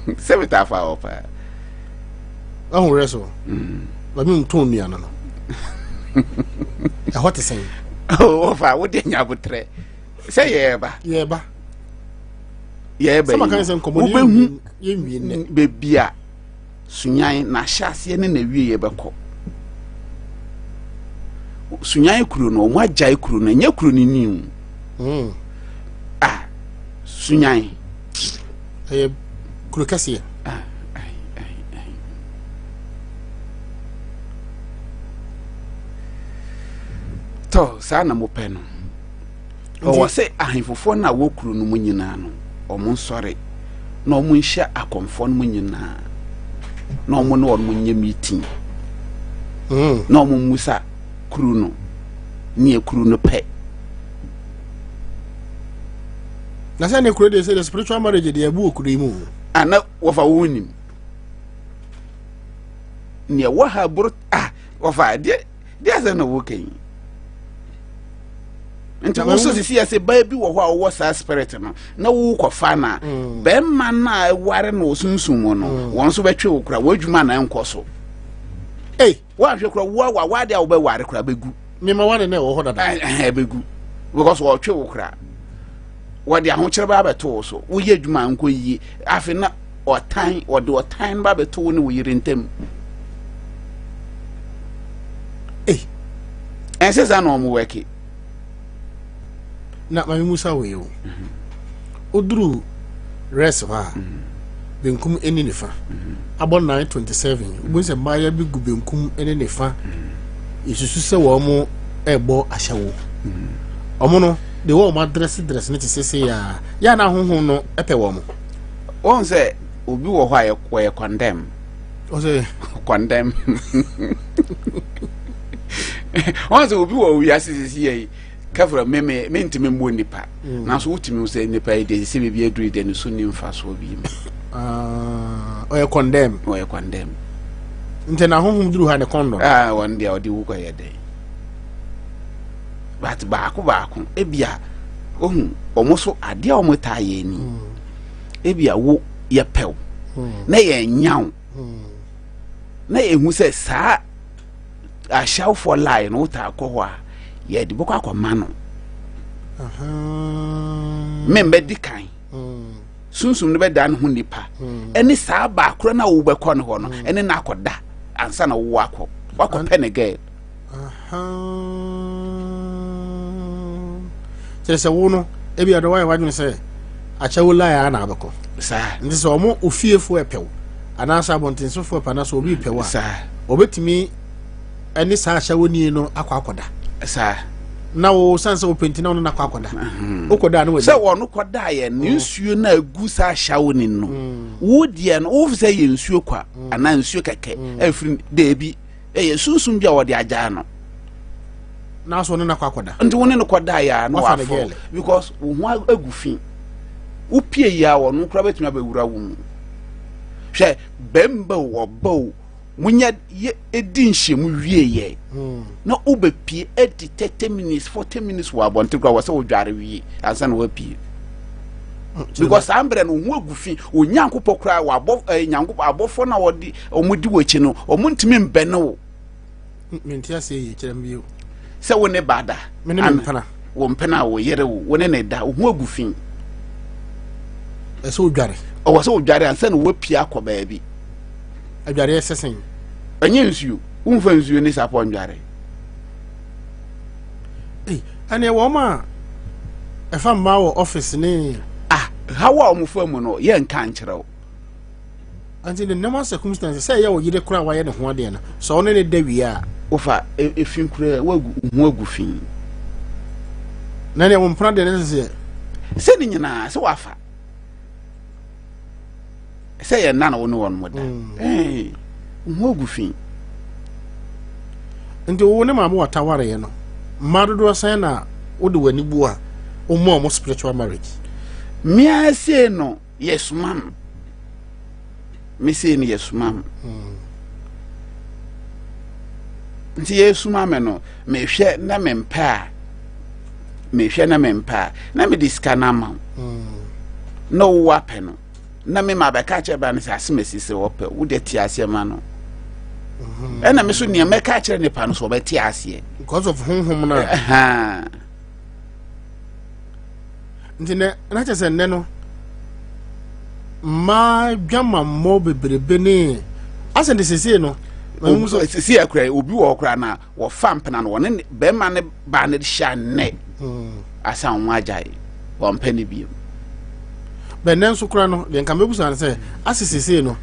sɛ metaa fa hɔ paa Wahu werɛ so. Baabi mu tɔn nnuane no. Ɛhɔ te sɛn? Wɔfa wo deɛ nya abotrɛ sɛ yɛreba. Yɛreba. Yɛreba yi. Sɛ maka sɛ nkɔmmɔ no wobɛhu yɛnwie nnɛ. Baabi a Sunyan n'ahyɛaseɛ ne n'awieɛ bɛkɔ. Sunyan kuro no wɔn agyae kuro no ɛnyɛ kuro no ni o. Mm. Ah, Sunyan. Ɛyɛ kuro kɛseɛ. Ah, tɔ saa na mopɛ no ɔwɔ sɛ ahemfofoɔ no a wɔ kuro no mu nyinaa no wɔn nsɔre na wɔn nhyɛ akɔmfoɔ no mu nyinaa na wɔn ne wɔn nyɛ meeting mm. na wɔn mmusa kuro no neɛ kuro no pɛ Na sɛ ne kuro deɛ sɛ the spiritual marriage deɛ ɛbu wɔ kuro yi mu. Ana wɔfa wɔn nim nea wɔ ha boro ah wɔfa deɛ deɛ asɛm na wɔka yi. Nti wo so sisi yɛ sɛ baa bi wɔ hɔ a wowɔ saa spirit no na wokɔfa no a mm. bɛrima no a ɛware no wɔ sunsum mu no mm. wɔn nso bɛtwe wo kora w'adwuma na ɛnkɔ so. Ei. Woanhwɛ kora wo a wade a wobɛware kora bɛgu. Mema wade na ɛwɔ hɔ dada. Ɛbɛgu because wɔtwe wo kora wɔde ahokyerɛ ba abɛto wo so woyɛ adwuma nkɔ yie afei na ɔtan wɔde ɔtan ba abɛto wo ne wo yere ntam. Ei. Ɛnsɛ saa na wɔn wɛke. Na maame musa wei o. Woduru rest hɔ a, benkum ne nifa. Abɔ 9:27, wobɛhu sɛ mmayewa bi gu benkum ne nifa. Yɛsusu sɛ wɔn ɛrebɔ ahyɛwo. Wɔn no, de wɔn adrɛse drɛse no te sɛ sɛ yɛ yɛ na ahohom no pɛ wɔn. Wɔn sɛ obi wɔ hɔ a wɔyɛ condemn. Ɔsɛ condemn. Wɔn sɛ obi wɔ wiase sisi yɛ yi. Kafra me me mentumi mmɔ nipa mm. nanso wotumi hu sɛ nipa yi deɛ sɛ biribi aduru deɛ ne so nni mfasoɔ bi mu ah, ɔyɛ condemn ɔyɛ condemn nti na honhom duru ha ne kɔndɔ ah, wɔn deɛ ɔde wu kɔyɛ dɛn but baako baako ebia ohu wɔn so adeɛ a wɔn taa yɛ ni mm. ebia wo yɛ pɛw mm. na yɛn nyaw na yɛn hu sɛ saa ahyɛwfoɔ line no wotaa kɔ hɔ a yɛde bɛkɔ akɔma no membɛdi kan mm. sunsum no bɛda ne ho nipa mm. ɛne saa baakoro no a wobɛkɔ no hɔ no mm. ɛne no akɔda ansa na wowɔ akɔ wakɔpɛ ne gɛl kyerɛ sɛ wo no ebi ɔdɔ wayɛ wadwene sɛ akyɛwo line a na abɛkɔ saa nti sɛ ɔmo ofiefoɔ ɛpɛw anaasɛ abɔntensofoɔ pɛ anaasɛ obi pɛ wo a wɔbɛtumi ne saa ahyɛwoni no akɔ akɔda saa na wo san sɛ wopɛ nti na ɔno no akɔ akɔda mhm. wokɔda no sɛ wɔno kɔdaeɛ ne mm. nsuo no agu saa ahyɛwoni no mm. wo deɛ no wofi sɛ yɛ nsuo kwa mm. anaa nsuo kɛkɛ ɛfiri daabi ɛyɛ sunsum bi a wɔde agyaa no nanso ɔne no akɔ akɔda nti wo ne no kɔdaeɛ a na waforo because wo ho agu fi wopie yi a wɔno koraa bɛtumi abɛwura wo mu hwɛ bɛmba o ɔba o munya yɛ edi nhyiamu wie yɛ hmm. na wobɛpie adi 30 minutes 40 minutes wɔ abɔnten koraa wɔ sɛ wodware wie ansa na woapie hmm, because saa mmerɛ no ho agu fi onyankopɔn koraa wabɔ eh, nyankopɔn abɔfoɔ na wɔde wɔn di wɔ akyi no wɔn ntumi mbɛne wo Mente aseɛ yie, kyerɛ me bio. Sɛ wo ne ba da. Me ne me mpena. Wo mpena a wo yere wo, wo ne ne da, wo ho agu fi. Ɛsɛ odware. Ɔwɔ sɛ odware ansa na wapia akɔ baabi. Adwareɛ sɛ sɛn? Ɛnyɛ nsuo. Womfa nsuo ne sapɔ ndware. Ei, ɛneɛ wɔn a ɛfa mmaa wɔ ɔfis ne. Ah, haw a wɔn fa mu no, yɛnka nkyerɛ wo. Nti the normal circumstances sɛ ɛyɛ wo yere koraa a wayɛ ne ho adeɛ no sɛ ɔne ne da wie a. Wofa efi koraa wagu ho agu fi. Na nea wo mpena deɛ ne sɛ. Sɛ ne nyinaa sɛ wafa sɛ yɛ nna na wo ne wɔn mo da. Mm. Ho agu fi. Nti wo ne maame wata wareɛ no mmaa dodoɔ sɛn na wode w'ani bu a wɔn a wɔn spiritual marriage. Mmea sei no. Yɛsoma m. Me sei no yɛsoma m. Hmm. Nti yɛsoma me no, mehwɛ na mempɛ a, mehwɛ na mempɛ a, na mede sika no ama wo. Hmm. Na wowɔ apɛ no. Na me ma bɛka kyerɛ ba no sɛ asɛm asi sɛ wɔpɛ, wode te aseɛ ma no. Hmm. Ɛna me so nea mɛka kyerɛ nipa no so ɔbɛte aseɛ. Because of honhom no. Nti nɛ na kyerɛ sɛ nnɛ no mmaa dwamammɔ bebrebe ne asɛ de sesei no sisi akura obi wɔ hɔ koraa na wɔfa mpena no wɔne bɛrima ne baa no hyɛ nnɛ hmm. asan wɔn agyae wɔn pɛ ne bio. Bɛnɛ nso koraa no deɛ nka mɛbusa no sɛ ase sesei no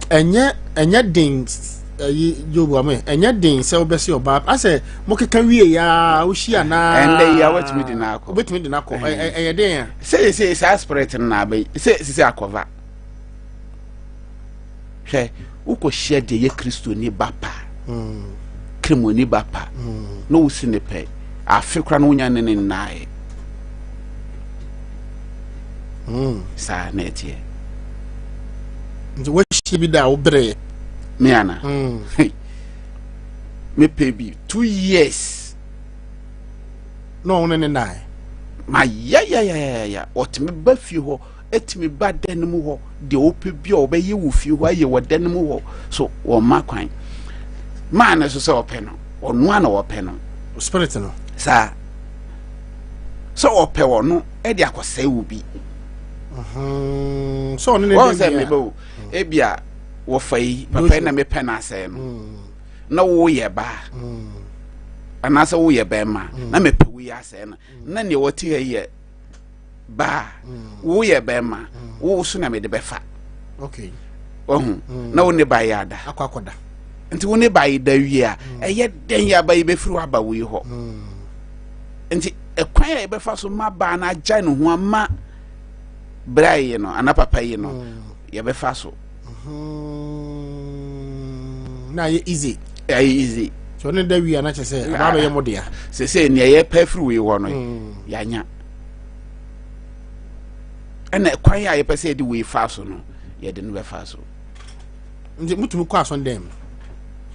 ɛnyɛ ɛnyɛ den ɛyi job ame ɛnyɛ den sɛ wobɛsi ɔbaa asɛ mokeka wie ya wohyia na ɛndɛ yi a wobɛtumi de no akɔ wobɛtumi de no akɔ ɛyɛ den a sɛ sɛ saa spirit no na abɛyi sɛ sɛ akɔva hwɛ wokɔhyia deɛ yɛ kristoni ba pa hmm. kremoni ba pa hmm. na wosi ne pɛ afe kora no wonya ne ne nnaeɛ hmm. saa na ɛteɛ nti woahyia bi da a wobereɛ me ana mepɛ bi 2 years. Na ɔno ne nae. Ma yayayayaya ɔtumi ba fie hɔ ɛtumi ba dan no mu hɔ deɛ ɔpɛ bi a ɔbɛyɛ wɔ fie hɔ ayɛ wɔ dan no mu hɔ so wɔn ma kwan maa no so sɛ ɔpɛ no ɔno a na ɔpɛ no. Spirit no. Saa sɛ ɔpɛ ɔno ɛde akɔsɛe wo bi. Sɛ ɔno ne wɔn sɛ mebɛ o ebia wɔfa yi papa yi na mepɛ no asɛe no mm. na woyɛ baa mm. anaasɛ woyɛ bɛrima mm. na mepɛ wo yi asɛe no na nea wɔte ha yɛ baa woyɛ bɛrima wo so na mede bɛfa wahu na wo ne ba yɛ ada nti wo ne ba yi da wie a ɛyɛ dɛn yɛ aba yi bɛfiri waba wo yi hɔ nti ɛkwan a yɛbɛfa so ma baa no agya ne ho ama bra yi no ana papa yi no yɛbɛfa so hmm. na ayɛ easy ayɛ easy so ɔne da wie a na kyerɛ sɛ aba abɛyɛ mo dea sɛsɛ nea yɛpɛ firi wei hɔ no hmm. yɛanya ɛna kwan a yɛpɛ sɛ yɛde wei fa so no yɛde no bɛfa so nti motumi kɔ asɔndɛn mu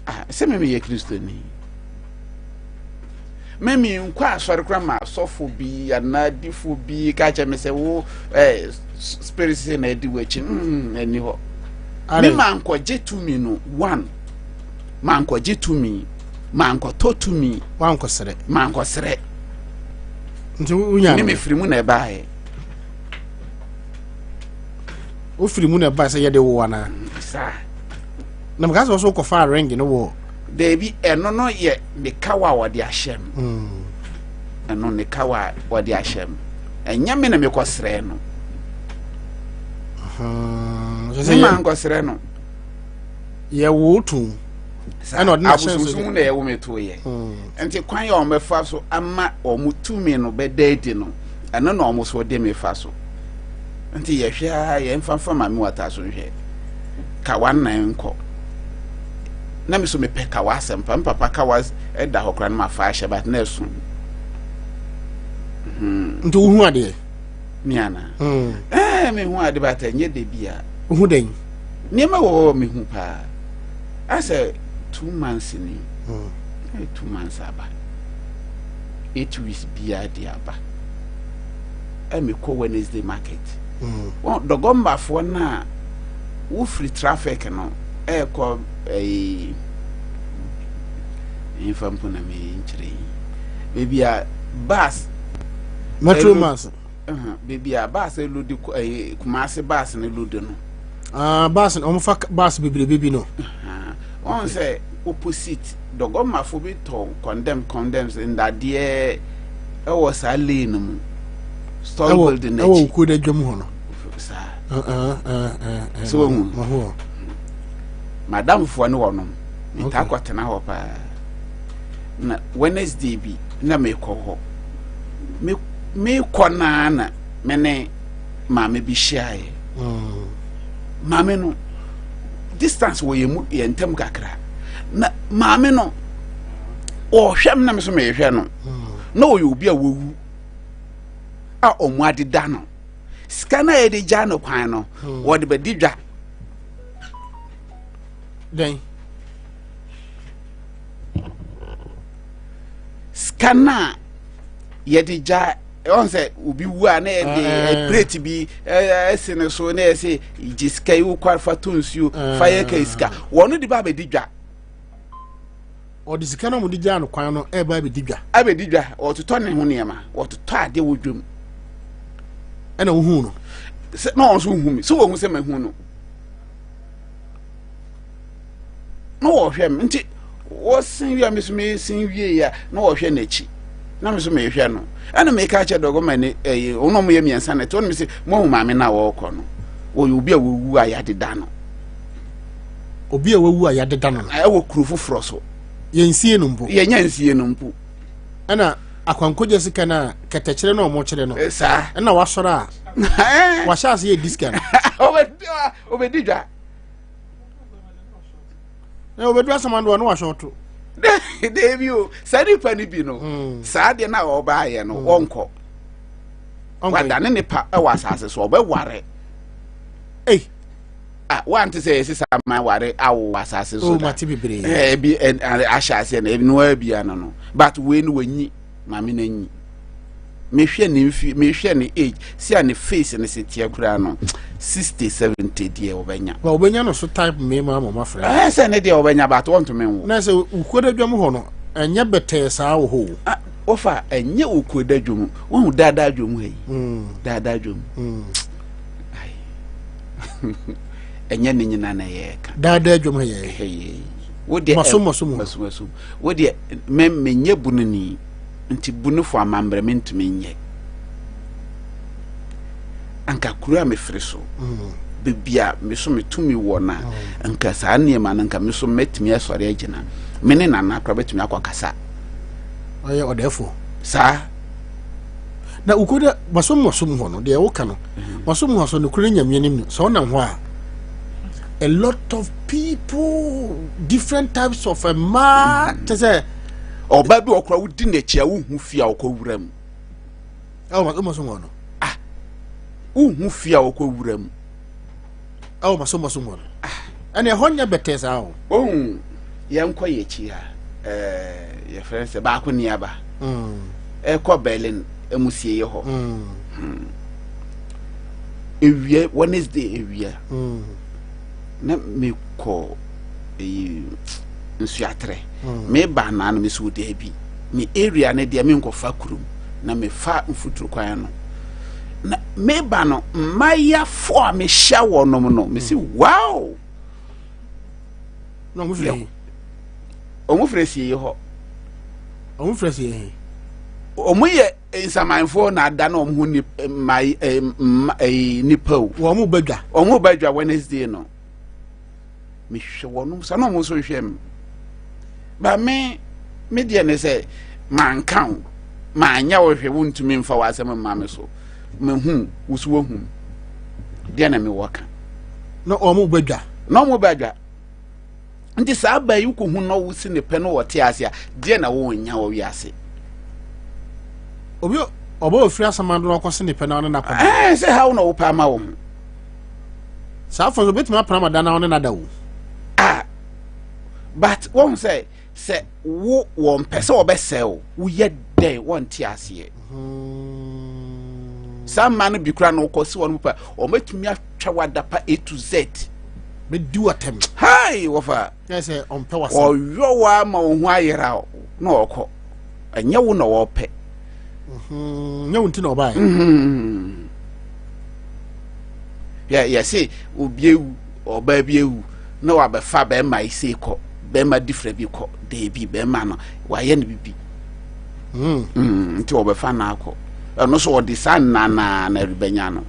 ah, sɛ me meyɛ kristoni me menkɔ asɔre kora ma asɔfo bi anaa difo bi ka kyerɛ me sɛ wo eh, spirit sɛ na adi w'akyi mm, ɛni hɔ me mankɔgye tumi no one mankɔgye tumi mankɔtɔ tumi wankɔsrɛ mankɔsrɛ nti wonya me mefiri mu na ɛbaeɛ wofiri mu na ɛbaeɛ sɛ yɛde wo anaa saa na meka sɛ wo so wokɔfaa ring no wɔ Dabi, ɛno no yɛ ne kawa a wɔde ahyɛ m. Hmm. Ɛno ne kawa a wɔde ahyɛ m. Ɛnyɛ me na mekɔsrɛ no. Hmm, me ma nkɔsrɛ no. Yɛwo tum. Ɛna ɔde n'ahyɛnso abosonsom na ɛwɔ me to yɛ. Hmm. Nti kwan yɛ wɔn bɛfa so ama wɔn tumi no bɛda adi no, ɛno na wɔn so de me fa so. Nti yɛhwɛ a yɛn fa maame wata so nhwɛ. Kawa nnan nkɔ. na me so mepɛ kawa asɛm pa me papa kawa da hɔ koraa na mafa ahyɛ but na ɛso hmm. nti wohu adeɛ me ana hmm. eh, mehu ade but ɛnyɛ da bi a wohu dɛn nneɛma wɔ hɔ mehu paa asɛ 2 months ni hmm. 2 months aba 8 weeks biara de aba ɛmekɔ Wednesday market wɔn dɔgɔmbafoɔ no a wofiri traffic no ɛrekɔ ɛyi nfa mpo na menkyerɛ yi baabi a bus metro mass baabi a bus ɛlodi ɛyi Kumasi bus no lodi no. Ah, bus no wɔn fa bus bebrebe bi no. Wɔn sɛ opposite dɔgɔmafo bi tɔn condemn condemns ndadeɛ ɛwɔ saa lane no mu store building n'akyi ɛwɔ okuo dɛ dwam hɔ no. Saa. So wɔn hu. Madamfoɔ ne wɔnom metaa kɔtena hɔ paa na Wednesday bi na mekɔ hɔ mekɔ naa na me ne maame bi hyiaeɛ mm. maame no distance wɔ yɛn mu yɛn ntam kakra na maame no ɔhwɛ m na me so mehwɛ no mm. na ɔyɛ obi a wawu a ɔmo adeda no sika no a yɛde gya no kwan no hmm. wɔde bɛdi dwa dɛn sika no a yɛde gya ɔn sɛ obi wu a na yɛde eh, eh. plate bi ɛsi ne so na yɛsɛ gye sika yi wokɔ fa to nsuo fa yɛ ka sika wɔn de ba abɛdi dwa ɔde sika no a wɔde gyaa no kwan no ɛreba abɛdi dwa. Abɛdi dwa, ɔtotɔ ne ho nneɛma, ɔtotɔ adeɛ wɔ dwam. Ɛna wohu no? Sɛ na ɔno nso hu mi, sɛ wɔhu sɛ mahu no. Na wɔhwɛ me nti wɔsen wie a me so mesen wie a na wɔhwɛ n'akyi na me so mehwɛ no ɛna meka kyerɛ dɔgɔma ne ɛyi wɔn a wɔyɛ mmiɛnsa na ɛte wɔn mi sɛ mo ahu maame no a wɔrekɔ no wɔyɛ obi a wɔwu a yɛadeda no. Obi a wawu a yɛadeda no no. Ɛwɔ kuro foforɔ so. Yɛnsie no mpo. Yɛnya nsie no mpo. Ɛna akwankogya sika no a kɛtɛkyerɛ no a wɔkyerɛ no. Eh, saa. Ɛna wasɔre a. Eh. Wahyɛ ase yɛ di sika no. Obɛdi dwa. Na obɛdu asɛm adoa no wahyɛ ɔto. Deebi o, saa nipa no bi no, hmm. saa deɛ no a ɔbaayɛ no, hmm. ɔnkɔ. Wadane nipa wɔ asase so, ɔbɛware. Ei. Ah, wante sɛ yɛsi saman ware awo wɔ asase so oh, da. Mate bebree. Eh, ebi eh, ahyɛ aseɛ na ebi noa bi ano no. But wei no wanyi, maame no anyi. Mehwɛ ne mfi mehwɛ ne age si a ne face ne se teɛ koraa no 60 70 deɛ wɔbɛnya. Ba wɔbɛnya no so type mmarima ama ɔma frɛ. Ɛɛ sɛ ne deɛ wɔbɛnya but wɔntumi nwo. Na sɛ wukuo dwam hɔ no ɛnyɛ bɛtɛɛ saa wɔ hɔ o. Ah, wɔfa ɛnyɛ wukuo da dwam wɔn daadaa dwam ha yi. Daadaa dwam. Ɛnyɛ ne nyina na ɛyɛ ka. Daadaa dwam ha yɛ. Wo deɛ maso maso mu. Maso maso. Wo deɛ mɛ menyɛ bununi. Nti bu no fo amammerɛ mentumi nyɛ. Anka kuro a mefiri so, mm. baabi a me so metumi wɔ no a, mm. nka saa nneɛma no nka me so mɛtumi asɔre agyina. Me ne nana koraa bɛtumi akɔ kasa. Ɔyɛ ɔdɛɛfo. Saa. Na wokɔ dɛ masom masom hɔ no deɛ woka no mm. masom hɔ so nokorɛ nyame anim no sɛ wonam hɔ a a lot of people different types of mmaa kyɛ sɛ Ɔbaa bi wɔ koraa wodi n'akyi a wohu fie a ɔkɔ wura mu. Ɛwɔ ma so mu no. Ah, wohu fie a ɔkɔ wura mu. Ɛwɔ ma so ma so mu no. Ah, ɛnna ɛhɔ nyɛ bɛtɛ saa o. Ohun yɛn kɔ yɛ akyi ha ɛɛ yɛfrɛ sɛ baako ni aba. Mm. Ɛkɔ Berlin ɛmu sie yɛ hɔ. Mm. Hmm. Ewia Wednesday ewia. Mm. Na mekɔ eyi. Nsuatrɛ. Meba anaa na mesi wo daabi. Me area no deɛ menkɔfa kurom na mefa mfuturo kwan no. Na meba no mmayafo a mehyia wɔnom no mesi mm. wow. Na wɔn firi he? Wɔn firi sie hɔ. Wɔn firi sie he? Wɔn yɛ nsamanfoɔ na ada na wɔn ho mma nipa o. Wɔn ba dwa. Wɔn ba dwa Wednesday no. mehwɛ wɔn sa na wɔn nso hwɛ me ba me me deɛ ne sɛ manka wo manyɛ wo hwɛ wontumi mfa w'asɛm mma me so mehu wo so wahu deɛ na mewɔ ka na wɔn bɛ dwa na wɔn bɛ dwa nti saa ba yi wokɔhu na wosi ne pɛ no wɔte ase a deɛ na wɔnya wɔ wiase obi ɔbɛ ofiri asamando na ɔkɔsi ne pɛ na ɔne na kɔ ɛɛ sɛ haw na wopɛ ama wo ho Saa afɔ nso obetumi apena ma da na ɔne nada o. Ah, but wɔn sɛ sɛ wo wɔn pɛ sɛ wɔbɛsɛe o woyɛ dɛn wɔn te aseɛ. Hmm. Saa mmaa no bi kura na wɔkɔ si wɔn pɛ wɔn bɛtumi atwa wadapa A to Z. Bɛdi watɛm. Hai wɔfa. Yɛ sɛ ɔmpɛ wasɛm. Ɔyɔ wa ma wɔn ho ayera na ɔkɔ ɛnyɛ wo na wɔpɛ. Mhm, nyɛ wo nti na ɔbaeɛ. Mhm. Yɛ yɛse obi ewu ɔbaa bi ewu na wabɛfa bɛrima yi sei kɔ bɛrima difrɛ bi kɔ deebi bɛrima no wayɛ no bibi mm. Mm, nti wɔbɛfa no akɔ ɛno so wɔde saa nnanaa na ɛrebɛnya no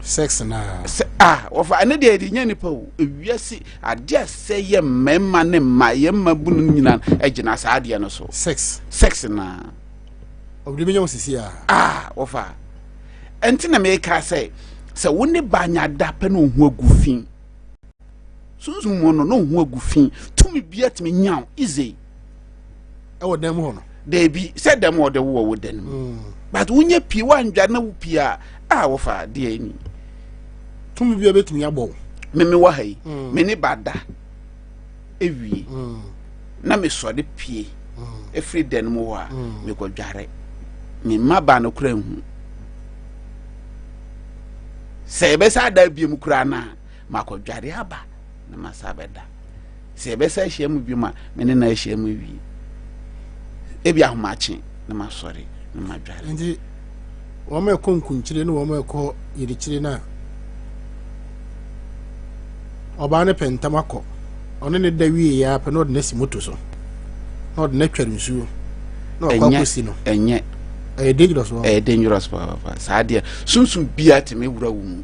sex na sɛ ah wɔfa ɛne deɛ yɛde nya nipa o ewiase adeɛ a sɛ yɛ mmarima ne mma yɛ mma bunu nyinaa ɛgyina saa adeɛ no so sex sex na ɔbɛde bɛnya wo sisi a ah wɔfa ɛnti na meka sɛ sɛ wo ne ba nya da pɛ na ɔho agu fi sunsum mu no na ɔho agu fi tumi bia tumi nya wo easy ɛwɔ dan mu hɔ no daabi sɛ dɛm ɔde wo wɔ wo dan mu mm. but wonyɛ pie woandwa na wo pie a a wɔfa deɛ ni tumi bia bɛtumi abɔ wo meme wɔ ha yi mm. me ne ba da ewie mm. na mesɔre pie efiri dan mu hɔ a mekɔdware me mma ba no kora nhu sɛ yɛbɛsa ada biom koraa no a makɔdware aba na masa bɛda sɛ yɛbɛsa ahyia mu biom a me ne no ahyia mu wie ebi ahomakye na masɔre na madware nti wɔn a ɛkɔ nkunkyire ne wɔn a ɛkɔ yirikyire no a ɔbaa no pɛ ntam akɔ ɔne ne da wie yɛ apɛ na ɔde no asi moto so na ɔde no atware nsuo na ɔkɔ akɔsi no ɛnyɛ ɛyɛ dangerous wɔ ɛyɛ dangerous paapaa saa deɛ sunsun bia tumi wura wo mu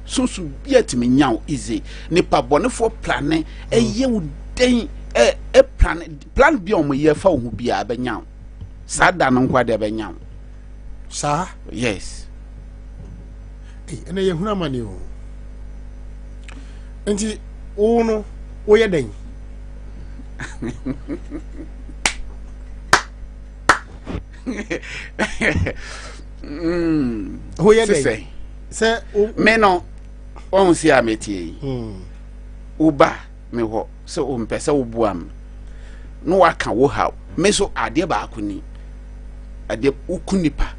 sunsun bia tumi nya wo easy nipa bɔnefoɔ plane ɛyɛ wo dɛn ɛ ɛ plane plan bi a wɔn yɛ fa wo ho biara bɛnya wo saa da no nko adeɛ bɛnya wo saa yes ɛnna yɛ hunu amane o nti wo no woyɛ dɛn mm. woyɛ dɛn sɛ me no wɔn si a metie yi hmm. woba me hɔ sɛ wompɛ sɛ woboa me na waka wo haw me so adeɛ baako ni. Adeɛ woku nipa,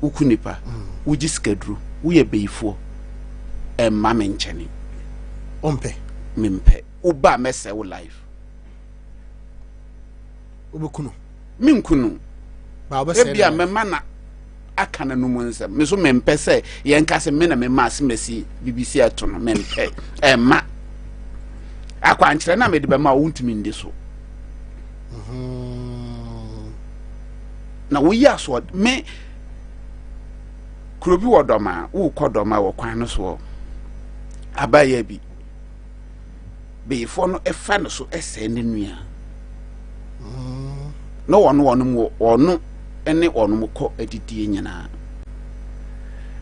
woku nipa, wogye sikaduro, woyɛ bayifoɔ, ɛmma me nkyɛne. Ɔmpɛ. Mempɛ. Woba a mɛsɛe wo life. Wobɛku no. Menku no. Ba wobɛsɛe Ebia ne life. mɛma na aka n'anum nsɛm. Me nso mempɛ sɛ yɛnka sɛ me na mema asemasi biribi si ɛto no. Mempɛ. Ɛmma. Akwankyerɛ no a mede bɛma wo, wontumi ndi so. Na woyi asoɔ me kuro bi wɔ Dɔma, wokɔ Dɔma wɔ kwan no soɔ, abayɛ bi beyifoɔ no ɛfa no so ɛsɛe ne nua na wɔn wɔn mu wɔn ne wɔn mu kɔ adidie nyinaa,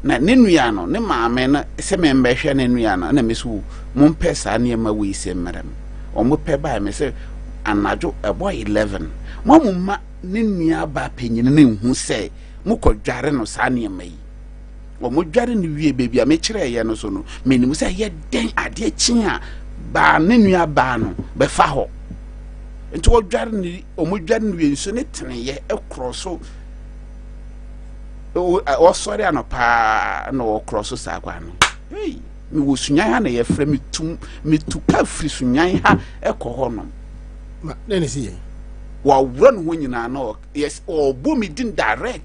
na ne nua no ne maame no sɛ membɛhwɛ ne nua no, ɛna me so mompɛ saa nneɛma wei sɛ mmerɛ m wɔn pɛ baa me sɛ anadwo ɛbɔ 11 mo a mo ma ne nua ba panyin no nhu sɛ mokɔ dware no saa nneɛma yi. Wɔn dware no wie baabi a mekyerɛ yɛ no so no, menim sɛ ɛyɛ dɛn adeɛ kyen a baa ne nua baa no bɛfa hɔ, nti wɔdware no, wɔn dware no wie, nsuo ne teneyɛ ɛkorɔ so, wɔsɔre anɔpaa na wɔkorɔ so saa kwan no. Hey, mewɔ Sunyan ha na yɛfrɛ me tum metu ka firi Sunyan ha ɛkɔ hɔ nom. Ma ne ne si yɛn. Wɔaworɔ ne ho nyinaa na yes, ɔbɔ me din direct.